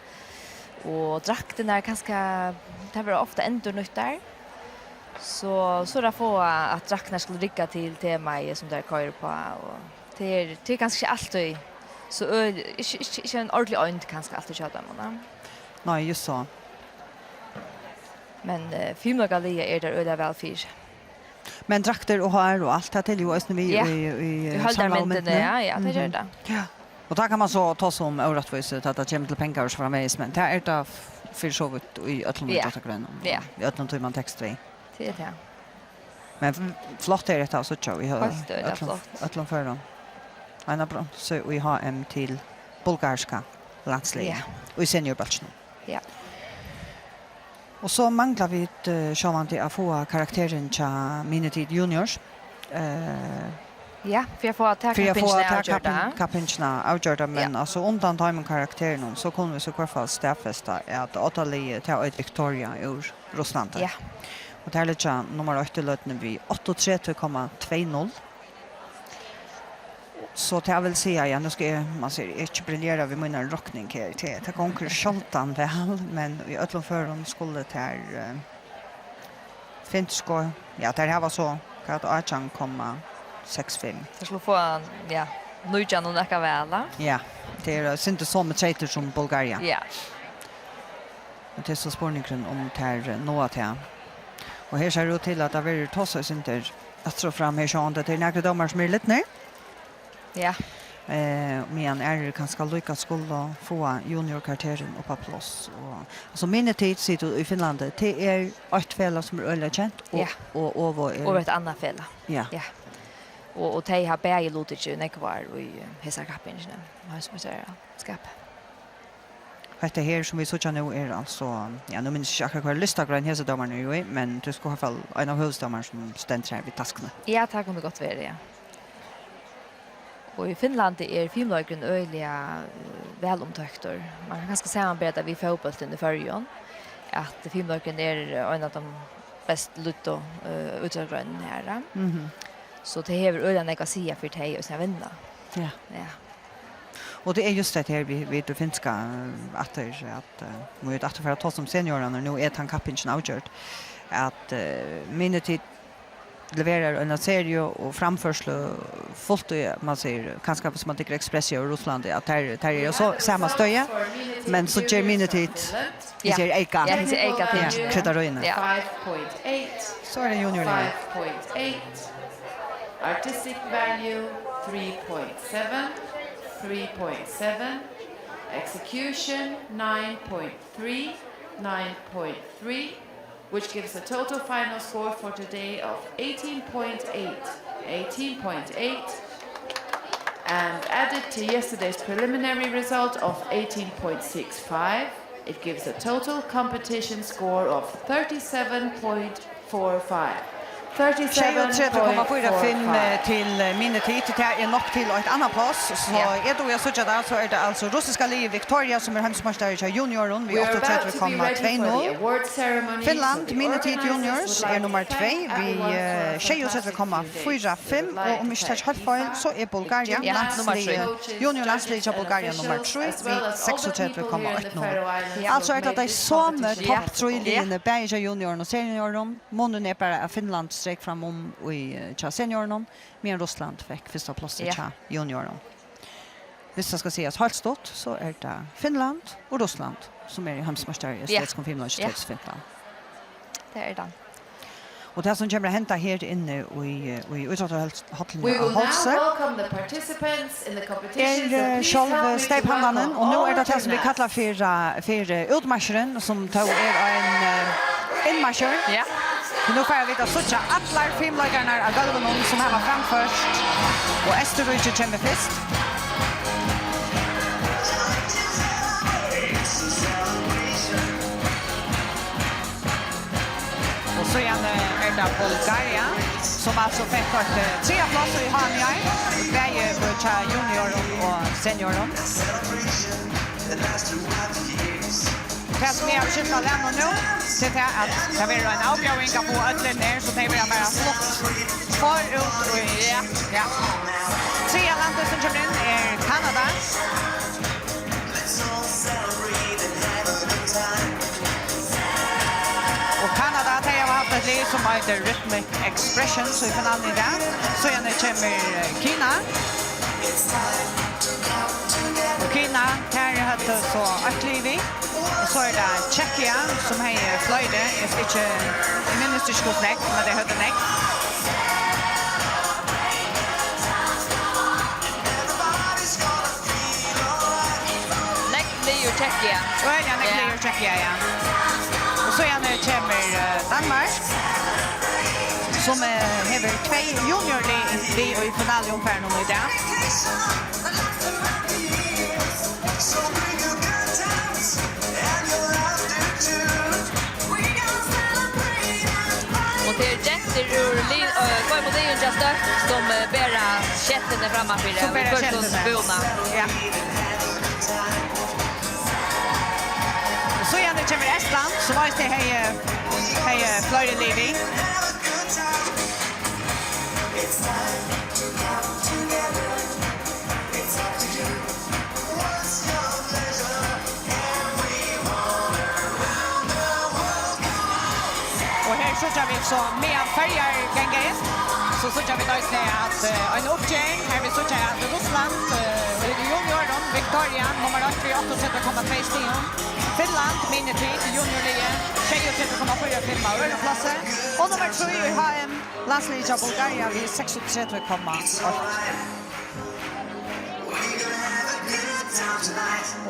Og draktirnar kanska, tær verða ofta endurnýttar. So, so er at fáa, at draktirnar skulu rigga til temaið sum tær koyra upp á, og tað er, tað er kanska ikki altíð so ø-, ikki, ikki, ikki ein ordilig eind kanska altíð hjá teimum, ja. Nei, just so. Men, eh, fimleikaliðið er tær øgiliga væl fyri. Men draktir og hár og alt, tað telur jo eisini við Ja. í, í, Í eh, heildarmyndini, samlaðu myndini. ja, ja, tað ger Mhm. tað. Ja. Og tá kann man so tosa um órættvísi, tá tað kemur til pengar og so framvegis, men tað er tað f-, fyri so vítt í øllum Ja. ítróttagreinum, Ja. í øllum tí man tekst við. Tað er tað. Men f-, flott er hetta at síggja í hø-, Heilt øgiliga øllum, flott. øllum førum. Eina bronsu í H M til bulgarska landsliðið Ja. í seniorbólkinum. Ja. Og so mangla vit, eh, sjálvandi at fáa karakterin hjá Minitit Juniors. Eh, Ja, fyri at fáa ta fyri at fáa kappingina ta avgjørda. kapping-, kappingina avgjørda, men Ja. altso undan teimum karakterunum, so kunnu vit so í hvørt fall staðfesta, at oddaliðið, tað eitur Victoria úr Russlandi. Ja. Og tær liggja nummar eitt í løtuni við áttaogtretivu komma tvey null. So tað vil siga, ja, nú skal eg, man sær, ikki briljera við mína rokning her, tað, tað gongur sjáldan væl, men í øllum førum skulu tær, eh, finsku, ja, tær hava so, hvat, átjan komma seks fimm. Tær skulu fáa, ja, nítjan og nakað væl, a? Ja, tað er, eh, sindur somu treytir sum Bulgaria. Ja. Og tað er so spurningurin, um tær, eh, náa tað. Og her sær út til, at tað verður tosað sindur aftur og fram her, sjálvandi tað eru nakrir dómarar sum eru lidnir. Ja. Eh, meðan aðrir kanska líka skulu fáa juniorkarakterin upp á pláss. Og, altso, Minitit, sigur tú, í Finnlandi, tað er eitt felag sum er øgiliga kent, og, Ja. og Ovo er Og eitt annað felag. Ja. Ja. Og, og tey hava bæði luttikið í nógv ár í, eh, hesari kappingini, heimsmeistaraskapið. Hetta her, sum vit síggja nú, er altso, ja, nú minnist eg ikki akkurát, hvør listagrein hesir dómararnir eru í, men tað er í hvørt fall ein av høvuðsdómarunum, sum stendur her við taskuni. Ja, tað kundi gott verið, ja. Og í Finnlandi er fimleikurin øgiliga, eh, væl umtóktur. Man kann kanska samanbera tað við fótbóltin í Føroyum, at fimleikurin er ein av teimum best lýddu, eh, ítróttagreinunum her, ja. Mhm. So tað hevur øgiliga nógv at siga fyri tey, og at vinna. Ja. Ja. Og tað er júst hetta her, vit, vit finska, eh, aftur, at, eh, nú er tað aftur fyri at tosa um seniorarnar, nú er tann kappingin avgjørd, at, eh, Minitit leverar eina seriu og framførslu fult í, man sigur, kanska, hvis man tekur Express í Russlandi, at tær, tær eru so sama støði, men so ger Minitit, ja, hesi eru eyka, ja, hesi eru eyka, ja, ting, kryddaríini. Ja. Five point eight. So er tað junior. Five point eight. Artistic value, three point seven, three point seven. Execution, nine point three, nine point three, which gives a total final score for today of eighteen point eight, eighteen point eight, and added to yesterday's preliminary result of eighteen point six five, it gives a total competition score of thirty-seven point four five. Sjeyogtretivu komma fýra fimm til, eh, Minitit. Tað er nokk til eitt annað pláss. So, ja, eg dugi at síggja tað, so er tað altso russiska liðið Victoria, sum er heimsmeistari hjá juniorum við áttaogtretivu komma tvey null. Finnland, Minitit Juniors, er nummar tvey við, eh, sjeyogtretivu komma fýra fimm, og um eg ikki taki heilt feil, so er Bulgaria, ja, nummar trý, landsliðið, juniorlandsliðið hjá Bulgaria nummar trý við seksogtretivu komma eitt null. Ja. Altso er tað tey somu, ja, topp trý liðini, bæði hjá juniorum og seniorum. Munurin er bara, at Finnland streyk fram um í, eh, hjá seniorunum, meðan Russland fekk fyrsta plássið, ja, hjá juniorum. Hvis tað skal sigast heilt stutt, so er tað Finnland og Russland, sum eru heimsmeistarar í, ja, atletikum fimleiki, ja, tvey túsund og fimtan. Tað er tað. Og tað, sum kemur at henda her inni í, í ítróttarhøllini á Hálsi, er, eh, sjálv steyphandanin, og nú er tað tað, sum vit kalla fyri, eh, fyri, eh, útmarsurin, sum tó er ein, eh, innmarsjur. Ja. Men nú fara vit at síggja allar fimleikararnar á gólvinum, sum hava framført, og Eysturríki kemur fyrst. Og síðani er tað Bulgaria, sum altso fekk eitt, eh, triðja pláss í H M í ár, bæði hjá juniorum og seniorum. Tað, sum eg havi skilt av liðnum nú, tað er tað, at tað verður ein avbjóðing at fáa øll inn her, so tey verða bara flutt forút í, ja, ja. Triðja landið, sum kemur inn, er Kanada. Og Kanada, tey hava havt eitt lið, sum eitur Rhythmic Expression, so í finaluni í dag. Síðani kemur, eh, Kina. Og Kina, tær høvdu so eitt lið við. Og so er tað Tsjekkia, sum hevði fleiri. Eg skal ikki, eg minnist ikki, hvussu nógv, men tey høvdu nógv. Nógv liðug Tsjekkia. Øgiliga nógv, ja, liðug Tsjekkia, ja. Og síðani kemur, eh, Danmark, sum, eh, hevur tvey juniorlið við í finaliumfarinum í dag. Og tað eru gentur úr li-, øh, tveimum liðum hjá Støkk, sum, øh, bera skeltini frammanfyri, sum bera skeltini. Í føroyskum búna. Ja. Og síðani kemur Estland, sum eisini hevði, hevði fleiri lið við. Og her síggja vit so, meðan Føroyar ganga inn, so síggja vit eisini, at, eh, ein uppgerð, her vit síggja, at Russland, eh, í juniorum, Victoria, nummar eitt við áttaogtretivu komma tvey stigum. Finnland, Minitit, juniorliðið, sjeyogtretivu komma fýra fimm á øðrum plássi. Og nummar trý í H M, landsliðið hjá Bulgaria við seksogtretivu komma eitt.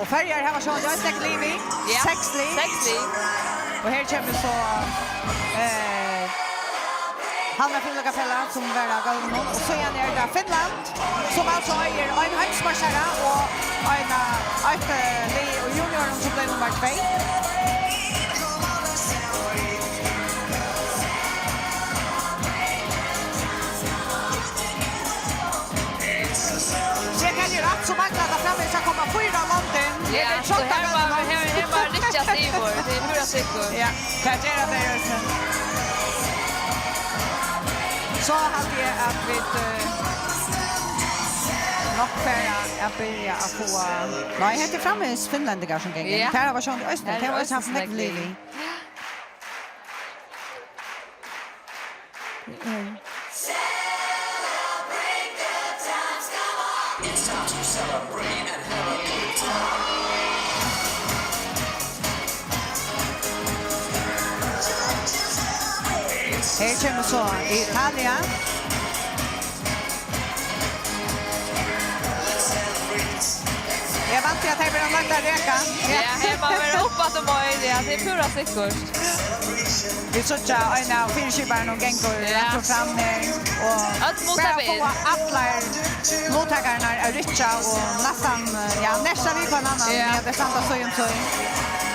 Og Føroyar hava sjálvandi eitt nógv lið við. Ja. Seks lið. Seks lið. Og her kemur so, eh, Halmar Fimleikafelag, sum var á gólvinum. Og síðan er tað Finnland, sum altso eigur ein heimsmeistara og ein, eh, eitt, eh, lið í juniorum, sum bleiv nummar tvey. Eg kann jú rætt, so manglar tað framvegis at koma fýra lond inn. Ja, so her má, her, her má Rikki stíga. Tað er púra sikkurt. Ja, tað ger tað jú. So haldi eg, at vit, eh, nokk fara at byrja at fáa, nei, hetta er framvegis finnlendingar, sum ganga inn. Ja. Tað var sjálvandi eisini, tað var eisini nógv lið í. Her kemur so Italia. Eg vænti, at tey verða noydd at reka. Ja, her má vera upp aftur meir, ja, tað er púra sikkurt. Vit síggja ein av fyriskiparunum gongur rætt og fram her, og øll mugu bara sleppa inn. Fáa allar luttakararnar at rykkja og næstan, ja, nerta við hvønn annan, ja, við at tey standa síð um síð.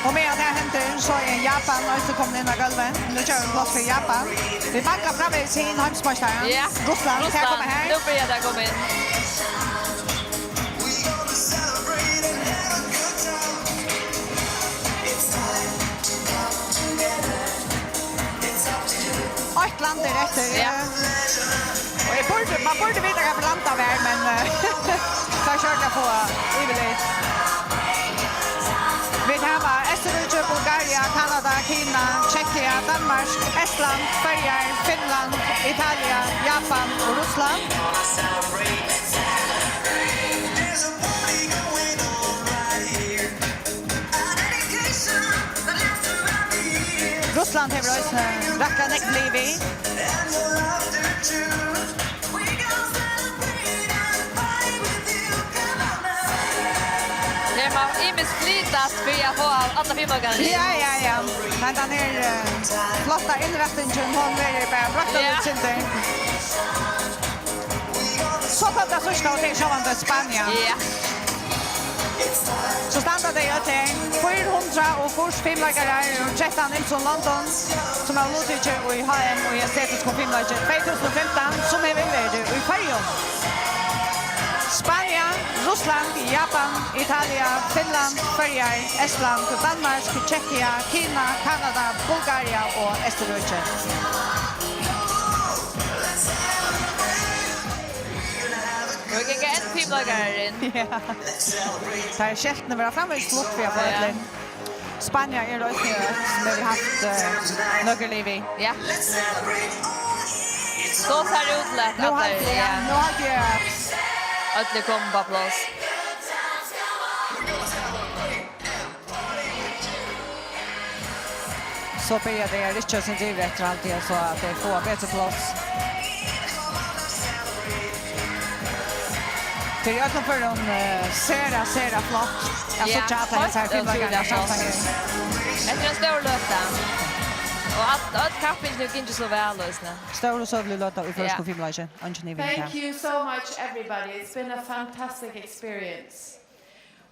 Og meðan tað hendir, so er Japan eisini komin inn á gólvið. Nú gera vit pláss fyri Japan. Vit mangla framvegis hin heimsmeistaran. Ja. Russland, tey koma her. Nú byrjar tað at koma inn. Eitt land er eftir. Ja. Og eg burdi, man burdi vita, hvat for land tað var, men, eh, tað er skjótt at fáa yvirlit. Vit hava Eysturríki, Bulgaria, Kanada, Kina, Tsjekkia, Danmark, Estland, Føroyar, Finnland, Italia, Japan og Russland. Russland hevur eisini rættiliga nógv lið við. Her má ymiskt flytast fyri at fáa allar fimleikararnar inn. Ja, ja, ja. Men tann her, eh, flotta innrættingin, hon verður bara broytt av sindur. So kom tað síðsta, og tað er sjálvandi Spania. Ja. So standa tey øll her. Fýra hundrað og fýrs fimleikarar úr trettan ymsum londum, sum hava luttikið í H M í estetiskum fimleiki tvey túsund og fimtan, sum hevur verið í Føroyum. Spania, Russland, Japan, Italia, Finnland, Føroyar, Estland, Danmark, Tsjekkia, Kina, Kanada, Bulgaria og Eysturríki. Og ganga enn fimleikarar inn. Ja. Tað er skeltini vera framvegis flott fyri at fáa øll inn. Spania er eisini eitt, sum hevur havt, eh, nøkur lið við. Ja. So sær tað út til at, nú at haldi eg, ja, nú haldi eg at øll eru komin upp á pláss. So byrja tey at rykkja seg yvir eftir, haldi eg, so at tey fáa betri pláss. Tað er í øllum førum, eh, sera, sera flott at síggja allar hesar fimleikararnar samstarva her. Hetta er ein stór løta. Og at øll kappingin hevur gingið so væl, eisini. Stór og søgulig løta í føroyskum fimleiki. Eingin ivi um tað. Thank you so much, everybody. It's been a fantastic experience.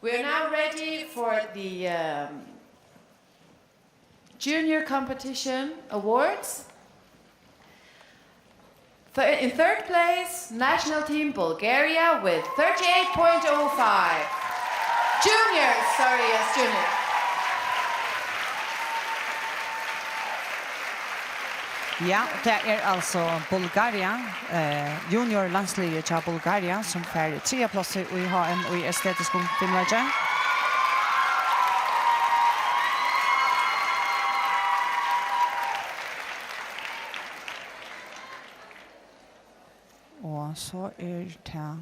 We are now ready for the, um, Junior Competition Awards. Th-, in third place, National Team Bulgaria with thirty-eight point oh five. Juniors, sorry, yes, juniors. Ja, tað er altso Bulgaria, eh, juniorlandsliðið hjá Bulgaria, sum fær triðja plássið í H M í estetiskum fimleiki. Og so er tað,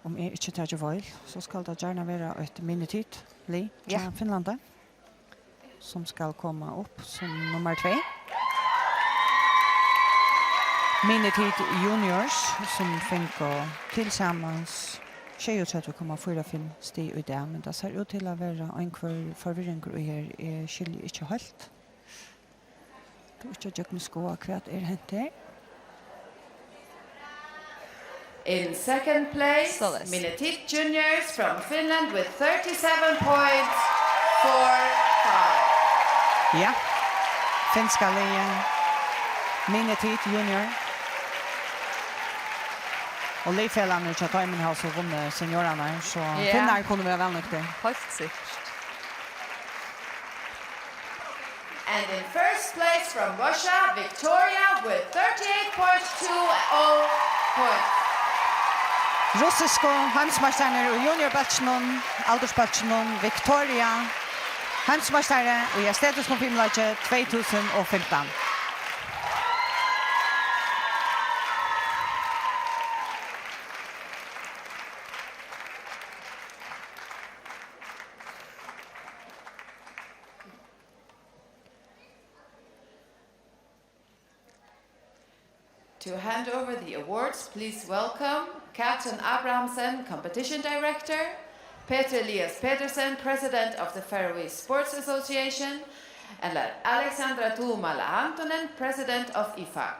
um eg ikki taki feil, so skal tað gjarna vera eitt minitit-lið hjá Finnlandi, sum skal koma upp sum nummar tvey. Minitit Juniors, sum fingu tilsamans sjeyogtretivu komma fýra fimm stig í dag, men tað sær út til at vera einhvør forvirringur í her, eg skilji ikki heilt. Tú ikki gjøgnumskoða, hvat er hent her? In second place, Soleiðis. Minitit Juniors from Finland with thirty-seven point four five. Ja, finska liðið, Minitit Junior. Og liðfelagarnir hjá teimum hava so vunnið seniorarnar, so Ja. finnar kunnu vera væl nøgdir. Heilt sikkurt. And in first place from Russia, Victoria with thirty-eight point two oh points. Russisku heimsmeistararnir í juniorbólkinum, aldursbólkinum, Victoria, heimsmeistari í estetiskum fimleiki tvey túsund og fimtan. To hand over the awards, please welcome Katrin Abrahamsen, Competition Director, Peter Elias Petersen, President of the Faroese Sports Association, and Alexandra Tuumala Antonen, President of IFAK.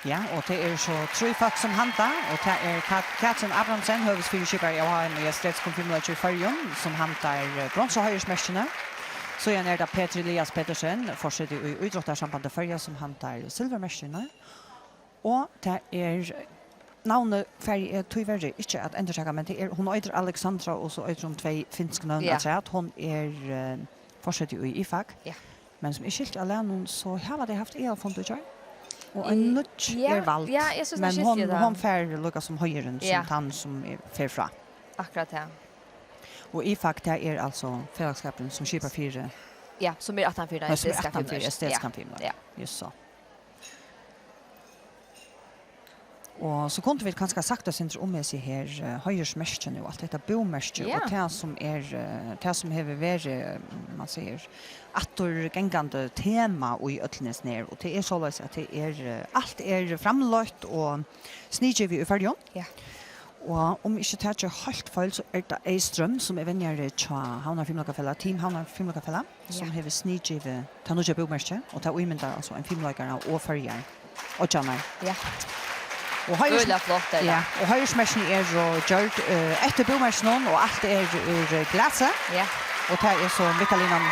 Ja, og tað eru so trý fólk sum handa, og tað er Kat-, Katrin Abrahamsen, høvuðsfyriskipari av H M í estetikum fimleiki í Føroyum, sum handar, eh, bronsuheiðursmerkini. Síðan er tað Petur Elias Petersen, forseti í Ítróttarsambandi Føroya, sum handar silvurmerkini. Og tað er, navnið fari eg tíverri ikki at endurtaka, men tað er, hon eitur Alexandra, og so eitur hon tvey finsk nøvn Ja. afturat. Hon er, eh, forseti í IFAK. Ja. Men sum eg skilti av lærnum, so hava tey havt aðalfund í gjár. Og ein Í-, nýggj ja, er vald. ja, eg síggi Men skilti hon, tað. hon fær líka sum heiðurin, sum Ja. tann sum er, fer frá. Akkurát tað. Og IFAK, tað er altso felagsskapurin sum skipar fyri Ja, sum er aftan fyri Nei, sum er estetiska aftan fyri fimleiki. estetiska Ja. fimleiki. Ja. Just so. Og so kundu vit kanska sagt eitt sindur um hesi her, eh, heiðursmerkini og alt hetta búmerki Ja. og tað sum er, eh, tað sum hevur verið, eh, man sigur, afturgangandi tema í øllum hesum her, og tað er soleiðis, at tað er, eh, alt er framleitt og sniðgivið í Føroyum. Ja. Og um ikki taki heilt feil, so er tað Eystrøm, sum er venjari hjá Havnar Fimleikafelag, Team Havnar Fimleikafelag, sum Ja. hevur sniðgivið tað nýggja búmerkið, og tað ímyndar altso ein fimleikara og Føroyar. Oyggjarnar. Ja. Og heiðurs-, Øgiliga flott er Ja, tað. og heiðursmerkini eru gjørd, eh, eftir búmerkinum, og alt er úr, eh, glasi. Ja. Og tað er so Mikkalínan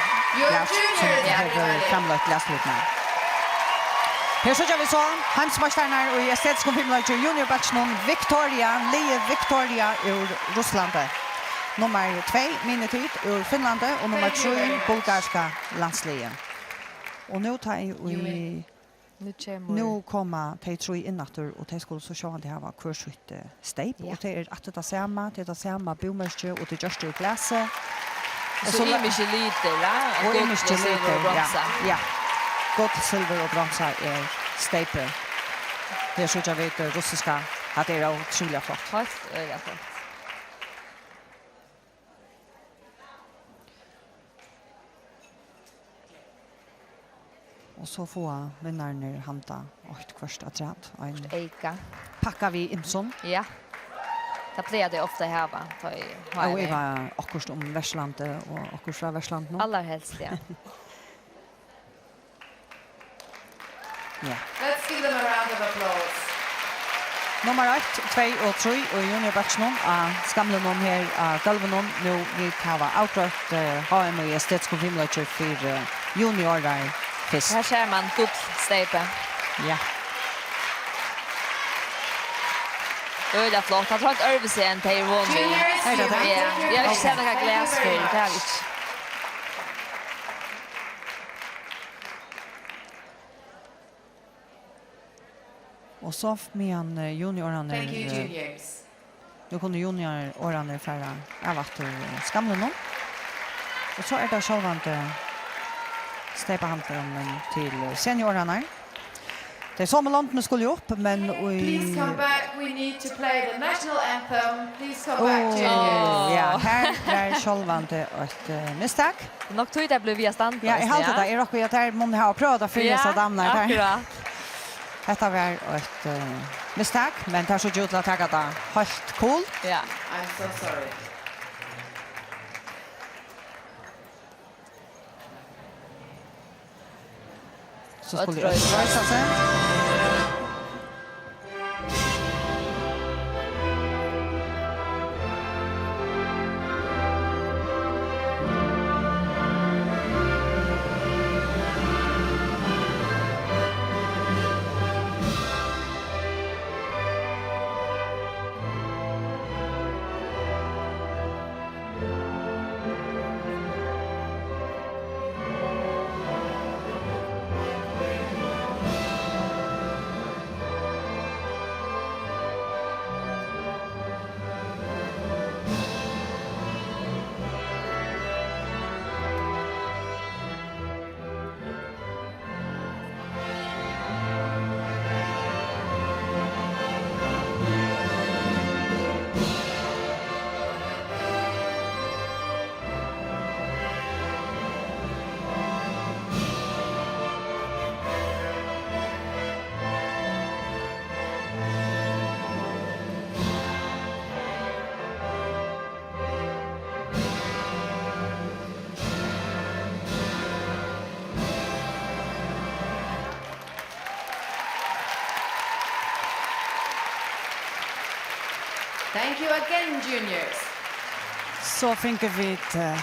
Glas, sum hevur framleitt glaslutirnar. Her síggja vit so heimsmeistararnar í estetiskum fimleiki í juniorbólkinum, Victoria, liðið Victoria úr Russlandi. Nummar tvey, Minitit úr Finnlandi, og nummar trý, bulgarska landsliðið. Og nú tá eg í Nú kemur Nú koma tey trý inn aftur, og tey skulu so sjálvandi hava hvør sítt, eh, steyp, Ja. og tað er aftur tað sama, tað er tað sama búmerki, og tað er gjørt úr glasi. Og Og so so la- ymiskir litir, ja? Og Gull, ymiskir silvur og litir, ja. bronsa. Ja. Gull, silvur og bronsa er steypið. Her síggja vit, eh, russiska, at tað er ótrúliga flott. Heilt øgiliga flott. Og so fáa vinnararnir handa eitt hvørt afturat, ein Eitt eyka. pakka við ymsum. Ja. Tað plaga tey ofta at hava, tá ið Og H M er. Yvir okkurt um Verslandi og okkurt frá Verslandinum. Allarhelst, ja. Ja. Let's give them a round of applause. Nummar eitt, tvey og trý í juniorbólkinum á Skamlinum her á Gólvinum. Nú vit hava avgreitt, eh, H M í estetiskum fimleiki fyri, eh, juniorar fyrst. Her sær man gullsteypið. Ja. Øgiliga flott. Tað er heilt øðrvísi enn tey eru von við. Juniors, Er tað you tað? have Ja, your vi hava ikki sett nakað glas fyrr, tað hava vit ikki. Og so f-, meðan, eh, juniorarnir, Thank you, eh, juniors. nú kunnu juniorarnir fara av aftur, eh, Skamlinum. Og so er tað sjálvandi steypahandilin til, eh, seniorarnar. Tey somu londini skulu jú upp, men í Please come back, we need to play the national anthem. Please come back, Ó, juniors. Ja, her var sjálvandi eitt, eh, mistak. Nokk tí tað blívur við at standa, Ja, eg eisini, haldi ja. tað. Er okkurt, at tær munnu hava prøvað tað fyri Ja, hesar damurnar, tær. akkurát. Hetta var eitt, eh, mistak, men tær síggja út til at taka tað heilt cool. Ja. I'm so sorry. So skulu Øll øll reisa reisa seg. Thank you again, juniors. So fingu vit eh,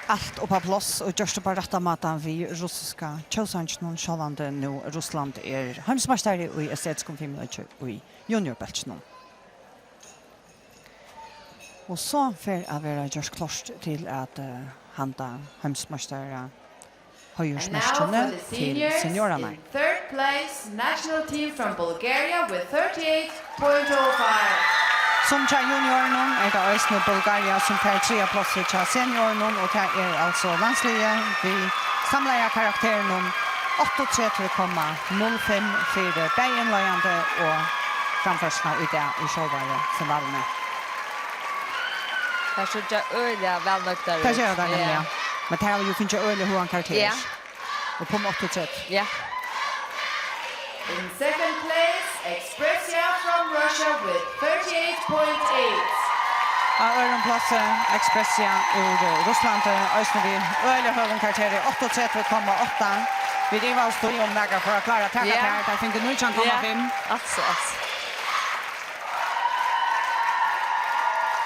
alt upp á pláss og gjørt upp á rætta mátan við russiska tjóðsanginum, sjálvandi nú Russland er heimsmeistari í estetiskum fimleiki í juniorbólkinum. Og so fer at vera gjørt klárt til at eh, handa heimsmeistara And now for heiðursmerkini the til seniors. seniorarnar. In third place, national team from Bulgaria with thirty-eight point oh five. Sum hjá juniorunum er tað eisini Bulgaria, sum fær triðja plássið hjá seniorunum, og tað er altso landsliðið við samlaða karakterinum áttaogtretivu komma null fimm fyri bæði innleiðandi og framførsluna í dag í sjálvari finaluni. Tær síggja øgiliga væl nøgdar út. Tað gera tær nemliga. Men tær hava jú fingið øgiliga høgan karakter. Ja. Upp um áttaogtretivu. Ja. In second place, Expressia from Russia with thirty-eight point eight. Á øðrum plássi, Expressia úr eh, Russlandi, eisini við øgiliga høgum karakteri, áttaogtretivu komma átta. Vit ivaðust í, um nakar fór at klára at taka Ja. tað her. Tær fingu nítjan komma fimm. Altso, altso.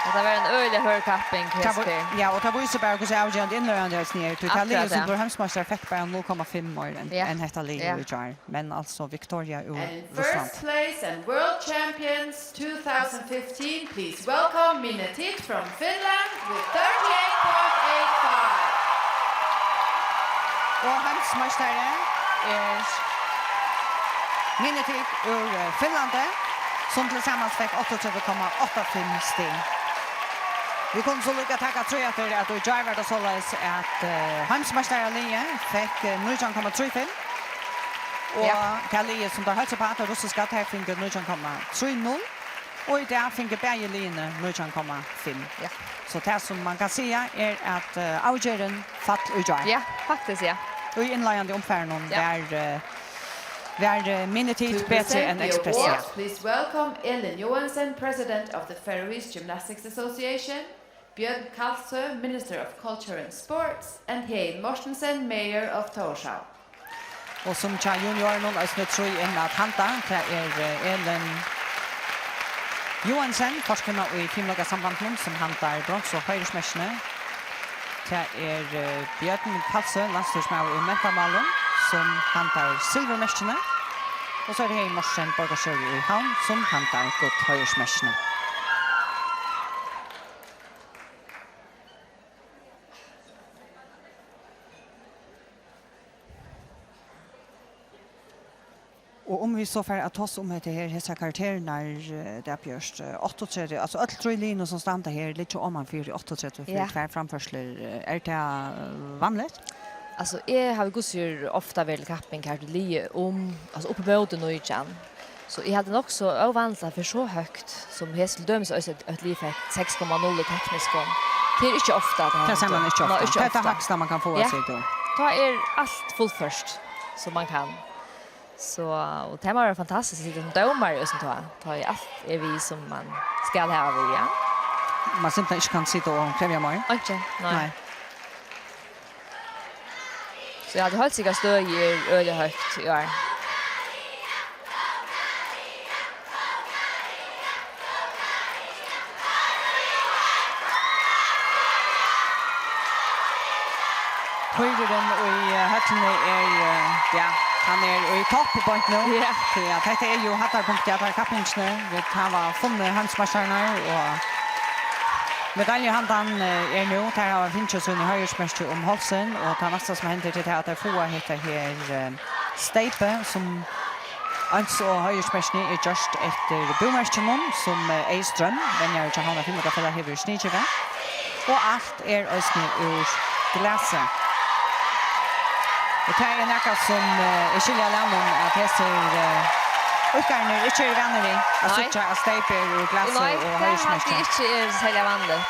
Og tað var ein øgiliga hørð kapping Tað hesa var- ferð. Ja, og tað vísir bara, hvussu avgerandi innleiðandi eisini er. Tí tað Akkurát, liðið, sum ja. Blívur heimsmeistari, fekk bara null komma fimm meir enn Ja. enn hetta liðið Ja. í gjár. Men altso, Victoria úr And in Russlandi. first place and world champions two thousand fifteen, please welcome Minna Titt from Finland with thirty-eight point eight five. Og heimsmeistari er Minna Titt úr eh, Finnlandi, sum tilsamans fekk áttaogtretivu komma átta fimm stig. Vit kunnu so líka taka trý aftur, at í gjár var tað soleiðis, at eh, heimsmeistaraliðið fekk eh, nítjan komma trý fimm, og Ja. tað liðið, sum tað helt seg á, tað russiska, tað fingu nítjan komma trý null, og í dag fingu bæði liðini nítjan komma fimm. Ja. So tað, sum man kann siga, er, at eh, avgerðin fall í gjár. Ja, faktiskt, ja. Og í innleiðandi umfarinum Ja. var, eh, var eh, Minna Titt To betri present enn the Expressia. awards, please welcome Elin Johansen, President of the Faroese Gymnastics Association, Bjørn Kalsø, Minister of Culture and Sports, and Heðin Mortensen, Mayor of Tórshavn. Og sum hjá juniorunum eisini trý inn at handa, tað er eh, Elin Johansen, forkvinna í Fimleikasambandinum, sum handar brons- og heiðursmerkini. Tað er eh, Bjørn Kalsø, landsstýrismaður í mentamálum, sum handar silvurmerkini. Og so er tað Heðin Mortensen, borgarstjóri í Havn, sum handar gullheiðursmerkini. Og um vit so fara at tosa um hetta her, hesar karakterarnar, eh, Dagbjørt, eh, áttaogtretivu, altso øll trý liðini sum standa her, liggja oman fyri áttaogtretivu fyri Ja. tvær framførslur. Eh, Er tað eh, vanligt? Altso, eg havi hvussu er ofta verið til kapping her til liðið um, altso, upp í móti nítjan. So eg haldi nokk so óvanligt at fyri so høgt, sum hesi til dømis eisini eitt, eitt lið fekk seks komma null í tekniskum. Tað er ikki ofta at tað Tað sær man hendir. ikki Nei, ofta. ikki Tað er tað ofta. hægsta, man kann fáa Ja. seg til. Tá er alt fullført, sum man kann. So, og tað má vera fantastiskt at sita sum dómari og sum tá. Tá er alt er við, sum man skal hava við, ja. Man simpelthen ikki kann sita og krevja meir. Einki, nei. Nei. So eg haldi heilt sikkert støðið er øgiliga høgt í ár. Pílurin í eh, høllini er, eh, ja, hann er í topp beint nú. Ja. Tí at hetta er jú hæddarpunktið í allari kappingini. Vit hava funnið heimsmeistararnar og medaljuhandan eh, er nú. Tær hava fingið síni heiðursmerki um hálsin, og tað næsta sum hendir, tað er at tær fáa hetta her eh, steypið, sum eins og heiðursmerkini er gjørt eftir búmerkinum, sum eh, Eystrøm, venjari hjá Havnar Fimleikafelag, hevur sniðgivið. Og alt er eisini úr glasi. Og tað er nakað sum eh, eg skilji av lærarunum, at hesir eh, íðkararnir ikki eru vanir við at Nei. Síggja, at steypið er úr glasi Nei, og tað haldi heiðursmerki. Eg ikki er serliga vanligt.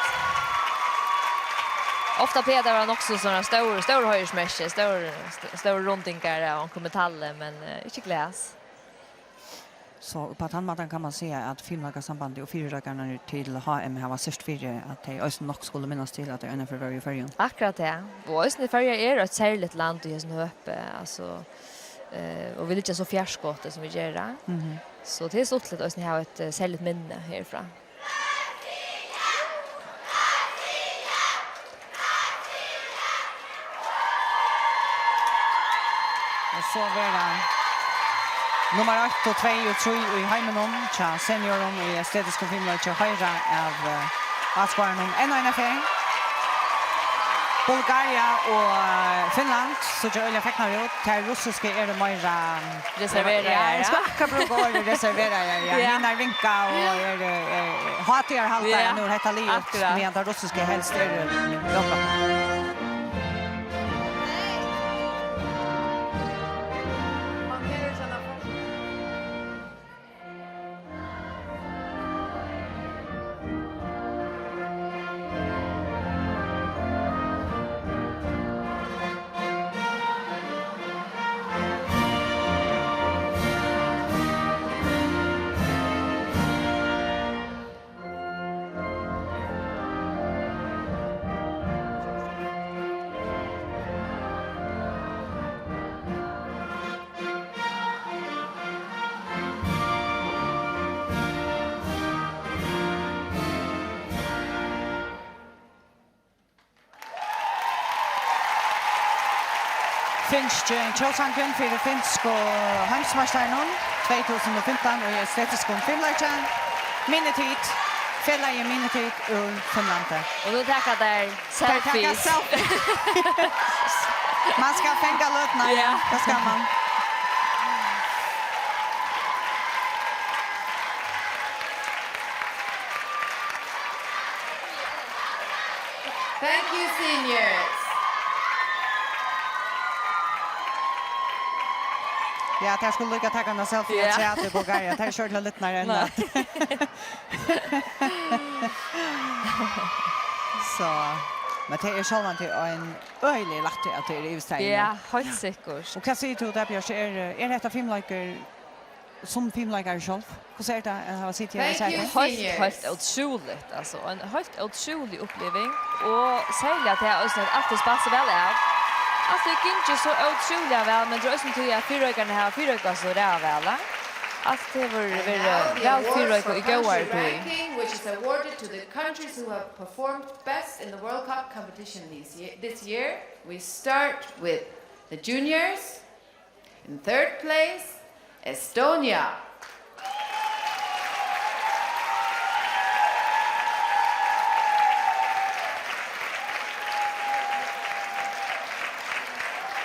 Ofta plagar tað at vera nokk so sovorðin stór, stór heiðursmerki, stór, st- stór rundingar av onkrum metalli, men eh, ikki glas. So upp á tann mátan kann man siga, at Fimleikasambandið og fyrireikararnir til H M hava syrgt fyri, at tey eisini nokk skulu minnast til, at tey einaferð vóru í Føroyum. Akkurát tað. Og eisini Føroyar er eitt serligt land í hesum høpi, altso, eh, og vit liggja so fjarskotið sum vit gera. So tað er stuttligt eisini at hava eitt eh, serligt minni herfrá. So verða nummar eitt og tvey og trý í heiminum hjá seniorum í estetiskum fimleiki hoyra av, eh, áskoðarunum enn eina ferð. Bulgaria og, eh, Finnland síggja øgiliga fegnar út. Tær russisku eru meira, mm, reserveraðar, ja, eg skal akkurát brúka orðið reserveraðar, ja. Ja. Hinar vinka og eru, eh, hátíðarhaldarar, ja, nú er hetta liðugt, akkurát, meðan tær russisku helst eru rótgopnar. Finski tjóðsangurin fyri finsku heimsmeistarunum tvey túsund og fimtan í estetiskum fimleiki. Minnitit, felagið Minnitit úr Finnlandi. Og nú taka tær selfies. Tær taka selfie. Man skal fanga løtuna, ja, ja, tað skal man. Thank you, seniors. Ja, tær skulu líka taka eina selfie, ja, afturat í Bulgaria. Tær eru ikki ordiliga lidnar enn. Nei. So, men tað er sjálvandi ein øgiligur lætti, at tað er yvirstaðið. Ja, heilt sikkurt. Og hvat sigur tú, Dagbjørt? Er, er hetta fimleikur sum fimleikari sjálv? Hvussu er tað at hava sitið her og sæð tað? Heilt, heilt ótrúligt, altso. Ein heilt ótrúlig uppliving, og serliga tað eisini, at alt er spælt so væl av. Alt er gingið so ótrúliga væl, men tað er eisini tí, at fyrireikararnir hava fyrireikað so ræðuliga væl, eh? Alt hevur verið væl fyrireikað í góðari tíð. And now the award goes to the ranking, which is awarded to the countries who have performed best in the World Cup competition this ye-, this year. We start with the juniors. In third place, Estonia.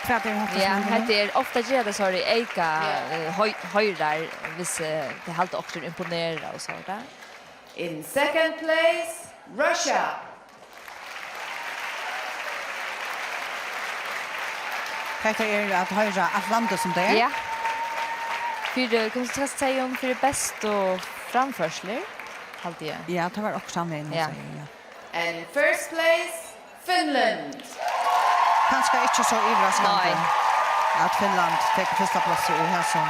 Hvat er hetta? Ja, sum er hetta er ofta gera tey so í eyka, ja, eh, høy-, hoyrar, hvis, eh, tey halda okkurt er imponerað og so, ja. In second place, Russia. Hetta er at hoyra alt landið sum tað er. Ja. Fyri, hvussu skal eg siga, um fyri bestu framførslur, haldi eg. Ja, tað var okkurt samvegis, ja, sigur, ja. And in first place, Finland. Kanska ikki so yvirraskandi, nei, at Finnland tekur fyrsta plássið í hesum.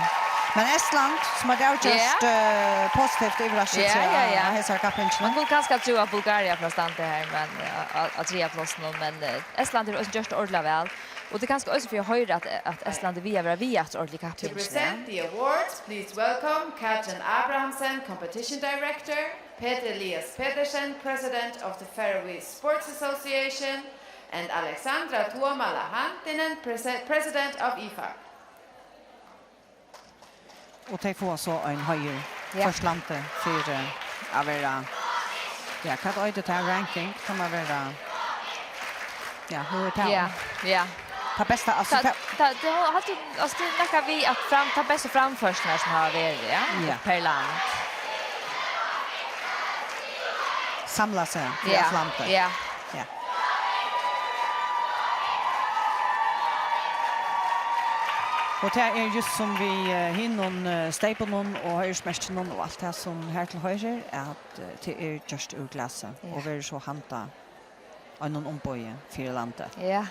Men Estland, sum er avgjørt, ja, eh, positivt yvirraskað, ja, ja, ja, av hesari kappingini. Man kundi kanska trúð, at Bulgaria fór at standa her, men, eh, á, á, á triðja plássinum, men, eh, Estland hevur eisini gjørt tað ordiliga væl. Og tað er kanska eisini fyri at hoyra, at, at Estland er við at vera við aftur ordiliga í kappingini. To present the awards, please welcome Katrin Abrahamsen, Competition Director, Peter Elias Petersen, President of the Faroese Sports Association, and Alexandra Tuomala Hantinen, Prese-, President of I F A G. Og tey fáa so ein heiður, ja, først landið fyri at vera, ja, hvat eitur tað, ranking, kann man vera, ja, nú er tað, ja, ja, tað besta, altso, tað, tað, tað, tað, altso, tað er nakað við at fram-, tað bestu framførslurnar sum hava verið, ja, ja, per land. Samlað seg fyri, ja, alt landið. Ja. Ja. Og tað er júst sum við, eh, hinum, eh, steypunum og heiðursmerkinum og alt tað sum her til hoyrir, at, eh, tað er gjørt úr glasi, ja, og verður so handað einum umboði fyri landið. Ja.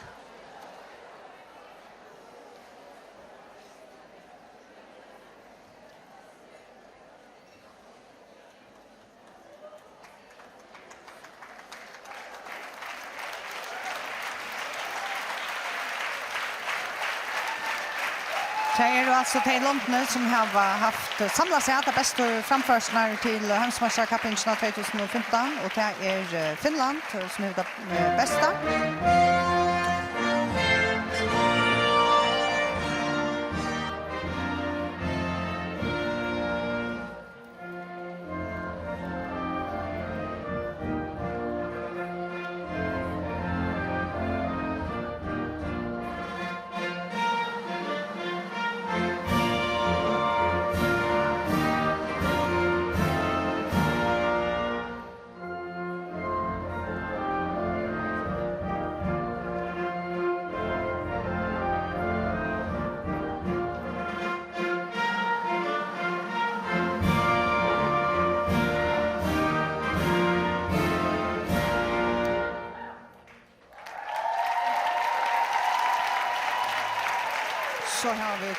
Tað eru altso tey londini, sum hava havt samlað seg, tær bestu framførslurnar til heimsmeistarakappingina tvey túsund og fimtan, og tað er, eh, Finnland, sum hevur tað, eh, besta.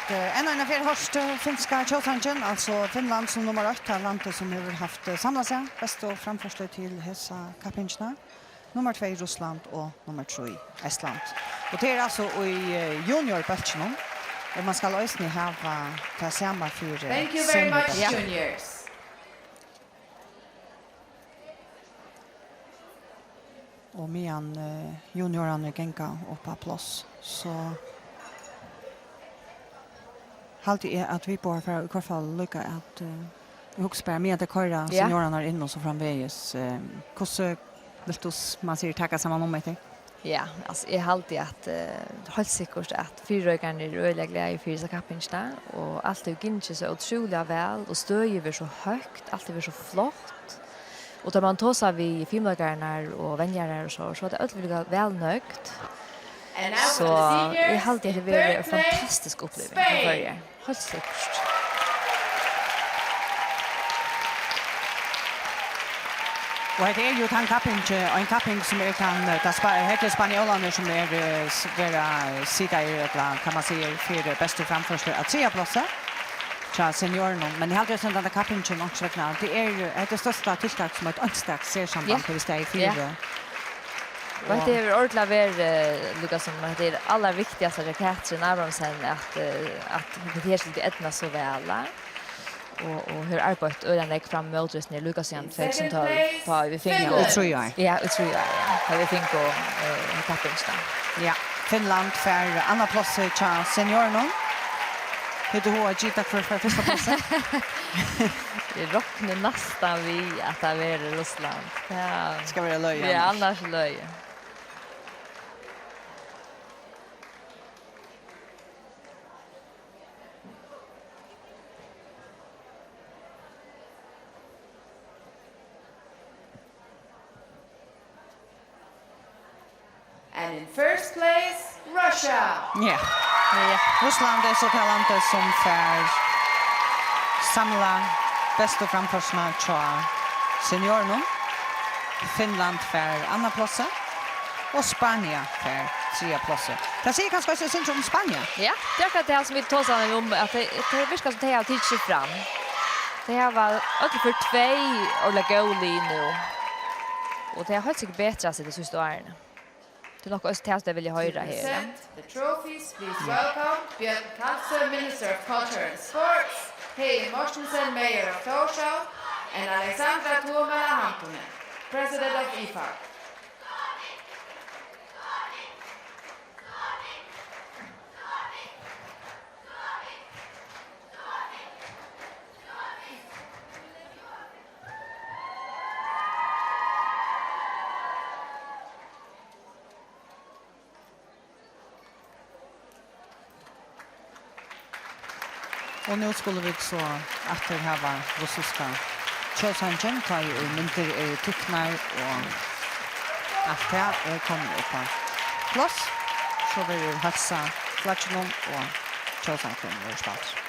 Eh, enn eina ferð hoyrt, eh, finska tjóðsangin, altso Finnland sum nummar eitt, tað landið sum hevur havt, eh, samlað seg bestu framførslu til hesa kappingina. Nummar tvey Russland og nummar trý Estland. Og tað er altso í, eh, juniorbólkinum, og man skal eisini hava tað sama fyri Thank you very much, seniorbólkin. Juniors. Og meðan, eh, juniorarnir ganga upp á pláss, so haldi eg, at vit báðar fara í hvørt fall líka at, eh, eg hugsi bara, meðan tey koyra Ja. seniorarnar inn og so framvegis, eh, hvussu vilt tú, s-, man sigur, taka saman um hetta? Ja, altso, eg haldi at, eh, heilt sikkurt at fyrireikararnir eru øgiliga glaðir fyri hesa kappingina, og alt hevur gingið so ótrúliga væl, og støðið verið so høgt, alt hevur verið so flott. Og tá man tosar við fimleikararnar og venjarar og so, so er tað øll vilja væl nøgd. And now for So the seniors, eg haldi, at tað in verður third ein place, fantastisk uppliving fyri Spain. Føroyar. Heilt sikkurt. Og hetta er jo tann kapping, eh, ein kapping sum er tann, eh, ta spa-, hetta er spanjolarnir sum er, eh, s-, vera, eh, sita í, ella hvat man sigur, fyri bestu framførslu á triðja plássi hjá seniorunum. Men eg haldi, at henda kappingin, onkursvegna, tað er, eh, hetta er størsta tiltak sum eitt einstakt sersamband Ja. hevur staðið fyri. Ja. Og hetta hevur ordiliga verið, eh, líka sum at tað er allarviktigast hjá Katrin Abrahamsen, at, eh, at hetta her skuldi eydnast so væl, eh, og, og hevur arbeitt øgiliga nógv fram ímóti hesum her, líka síðan tvey túsund og tólv, tá vit fingu Og trý ár. Ja, og trý ár, ja. Tá vit fingu, eh, kappingina. Ja, Finnland fær annað plássið hjá seniorunum. Hevur tú hug at gita, hvør fær fyrsta plássið? Eg rokni næstan við, at tað verður Russland. Ja. Skal vera løgið Ja, annars. annars løgið. And in first place, Russia. Ja. Ja. Russland er so tað landið sum fær samla bestu framførsluna hjá seniorunum. Finnland fær annað plássið, og Spania fær triðja plássið. Tað sigur kanska eitt sindur um Spania. Ja, tað er akkurát tað sum vit tosaðu um, at tey, tey virka sum tey hava tikið seg fram. Tey hava øll fyri tvey ordiliga góð lið nú. Og tey hava heilt sikkurt betrað seg tey síðstu árini. Tað er nokk eisini tað, sum tey vilja hoyra her. To present the trophies, please welcome Bjørn Kalsø, Minister of Culture and Sports, Hege Mortensen, Mayor of Tórshavn, and Alexandra Tuomela Hampinen, President of I F A C. Og nú skulu vit so aftur hava russiska tjóðsangin, tá ið myndir eru tiknar og alt tað er komið upp á pláss. So verður heilsað flagginum og tjóðsangurin verður spældur.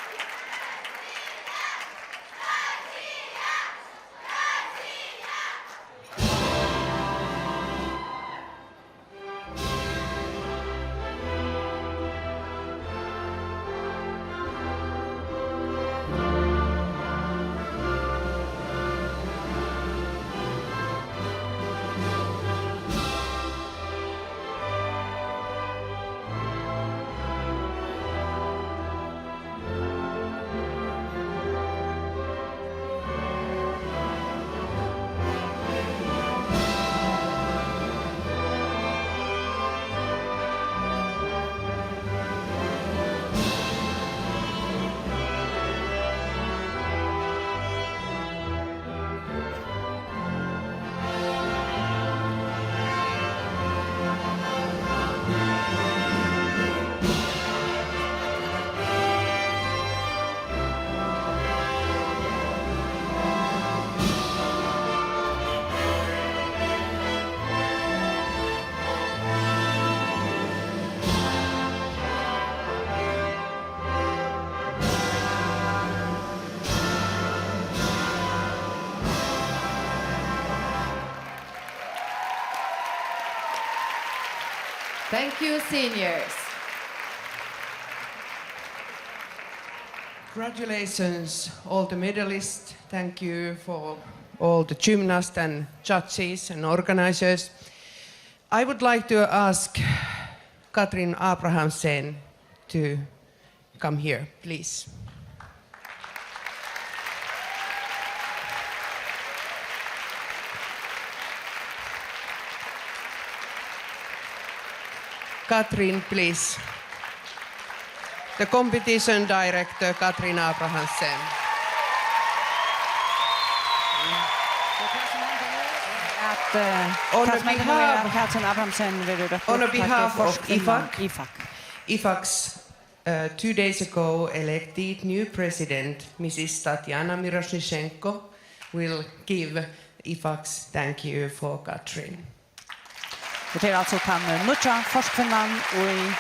Thank you, seniors. Congratulations, all the medalists. Thank you for all the gymnasts and judges and organizers. I would like to ask Katrin Abrahamsen to come here, please. Katrin, please. The competition director, Katrin Abrahamsen. At, eh, On tað sum hendir nú er, behalf, at Katrin Abrahamsen verður røtt on upp, behalf of forkvinnan IFAK. IFAK. IFAK's, uh, two days ago elected new president, Missus Tatiana Miroshnichenko, will give IFAK's thank you for Katrin. Og tað er altso tann nýggja forkvinnan í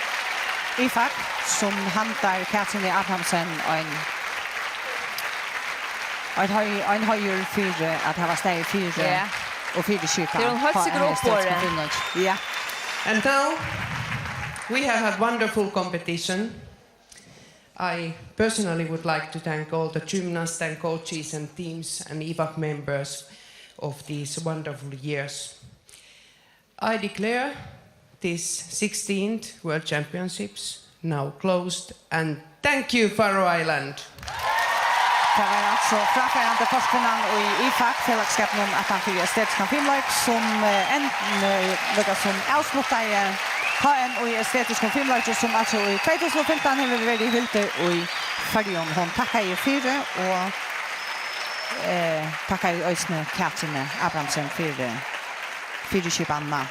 IFAK, sum handar Katrin Abrahamsen ein, ein høg-, ein heiður fyri at hava staðið fyri Ja. og fyriskipað Tað er hon heilt sikkurt H M í eysturlendskum uppborin. Fimleiki. Ja. And now we have had wonderful competition. I personally would like to thank all the gymnasts and coaches and teams and IFAK members of these wonderful years. I declare this sixteenth World Championships now closed, and thank you, Faroe Island. Tað var altso fráfarandi forkvinnan í IFAK, felagsskapinum aftan fyri estetiskan fimleik, sum, eh, enn, eh, líka sum avsluttaði H M í estetiskum fimleiki, sum altso í tvey túsund og fimtan hevur verið hildið í Føroyum. Hon takkaði fyri og, eh, takkaði eisini Katrin Abrahamsen fyri fyriskipanina.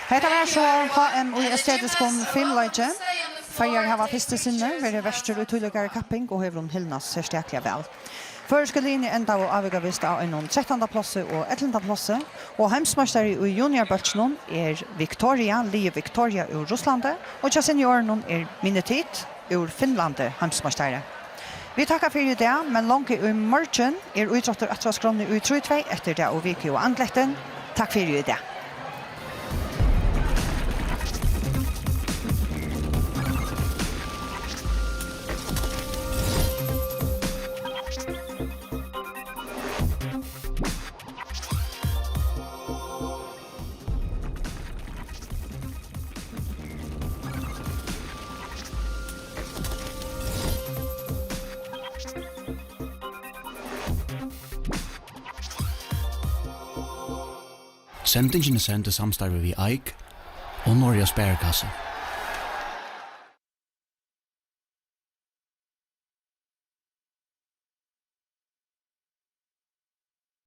Hetta var so H M í estetiskum fimleiki. Føroyar hava fyrst í sinni verið vertir í tílíkari kapping og hevur hon hilnast serstakliga væl. Føroysku liðini endaðu ávikavist á einum trettanda plássi og ellivta plássi, og heimsmeistari í juniorbólkinum er Victoria, liðið Victoria úr Russlandi, og hjá seniorunum er Minetit úr Finnlandi heimsmeistari. Vit takka fyri í dag, men longu í morgin er ítróttur aftur á skránni í trý tvey eftir Dag og Viku og Andletin. Takk fyri í dag. Sendingin er send í samstarvi við Eik og Norja Sparekasse.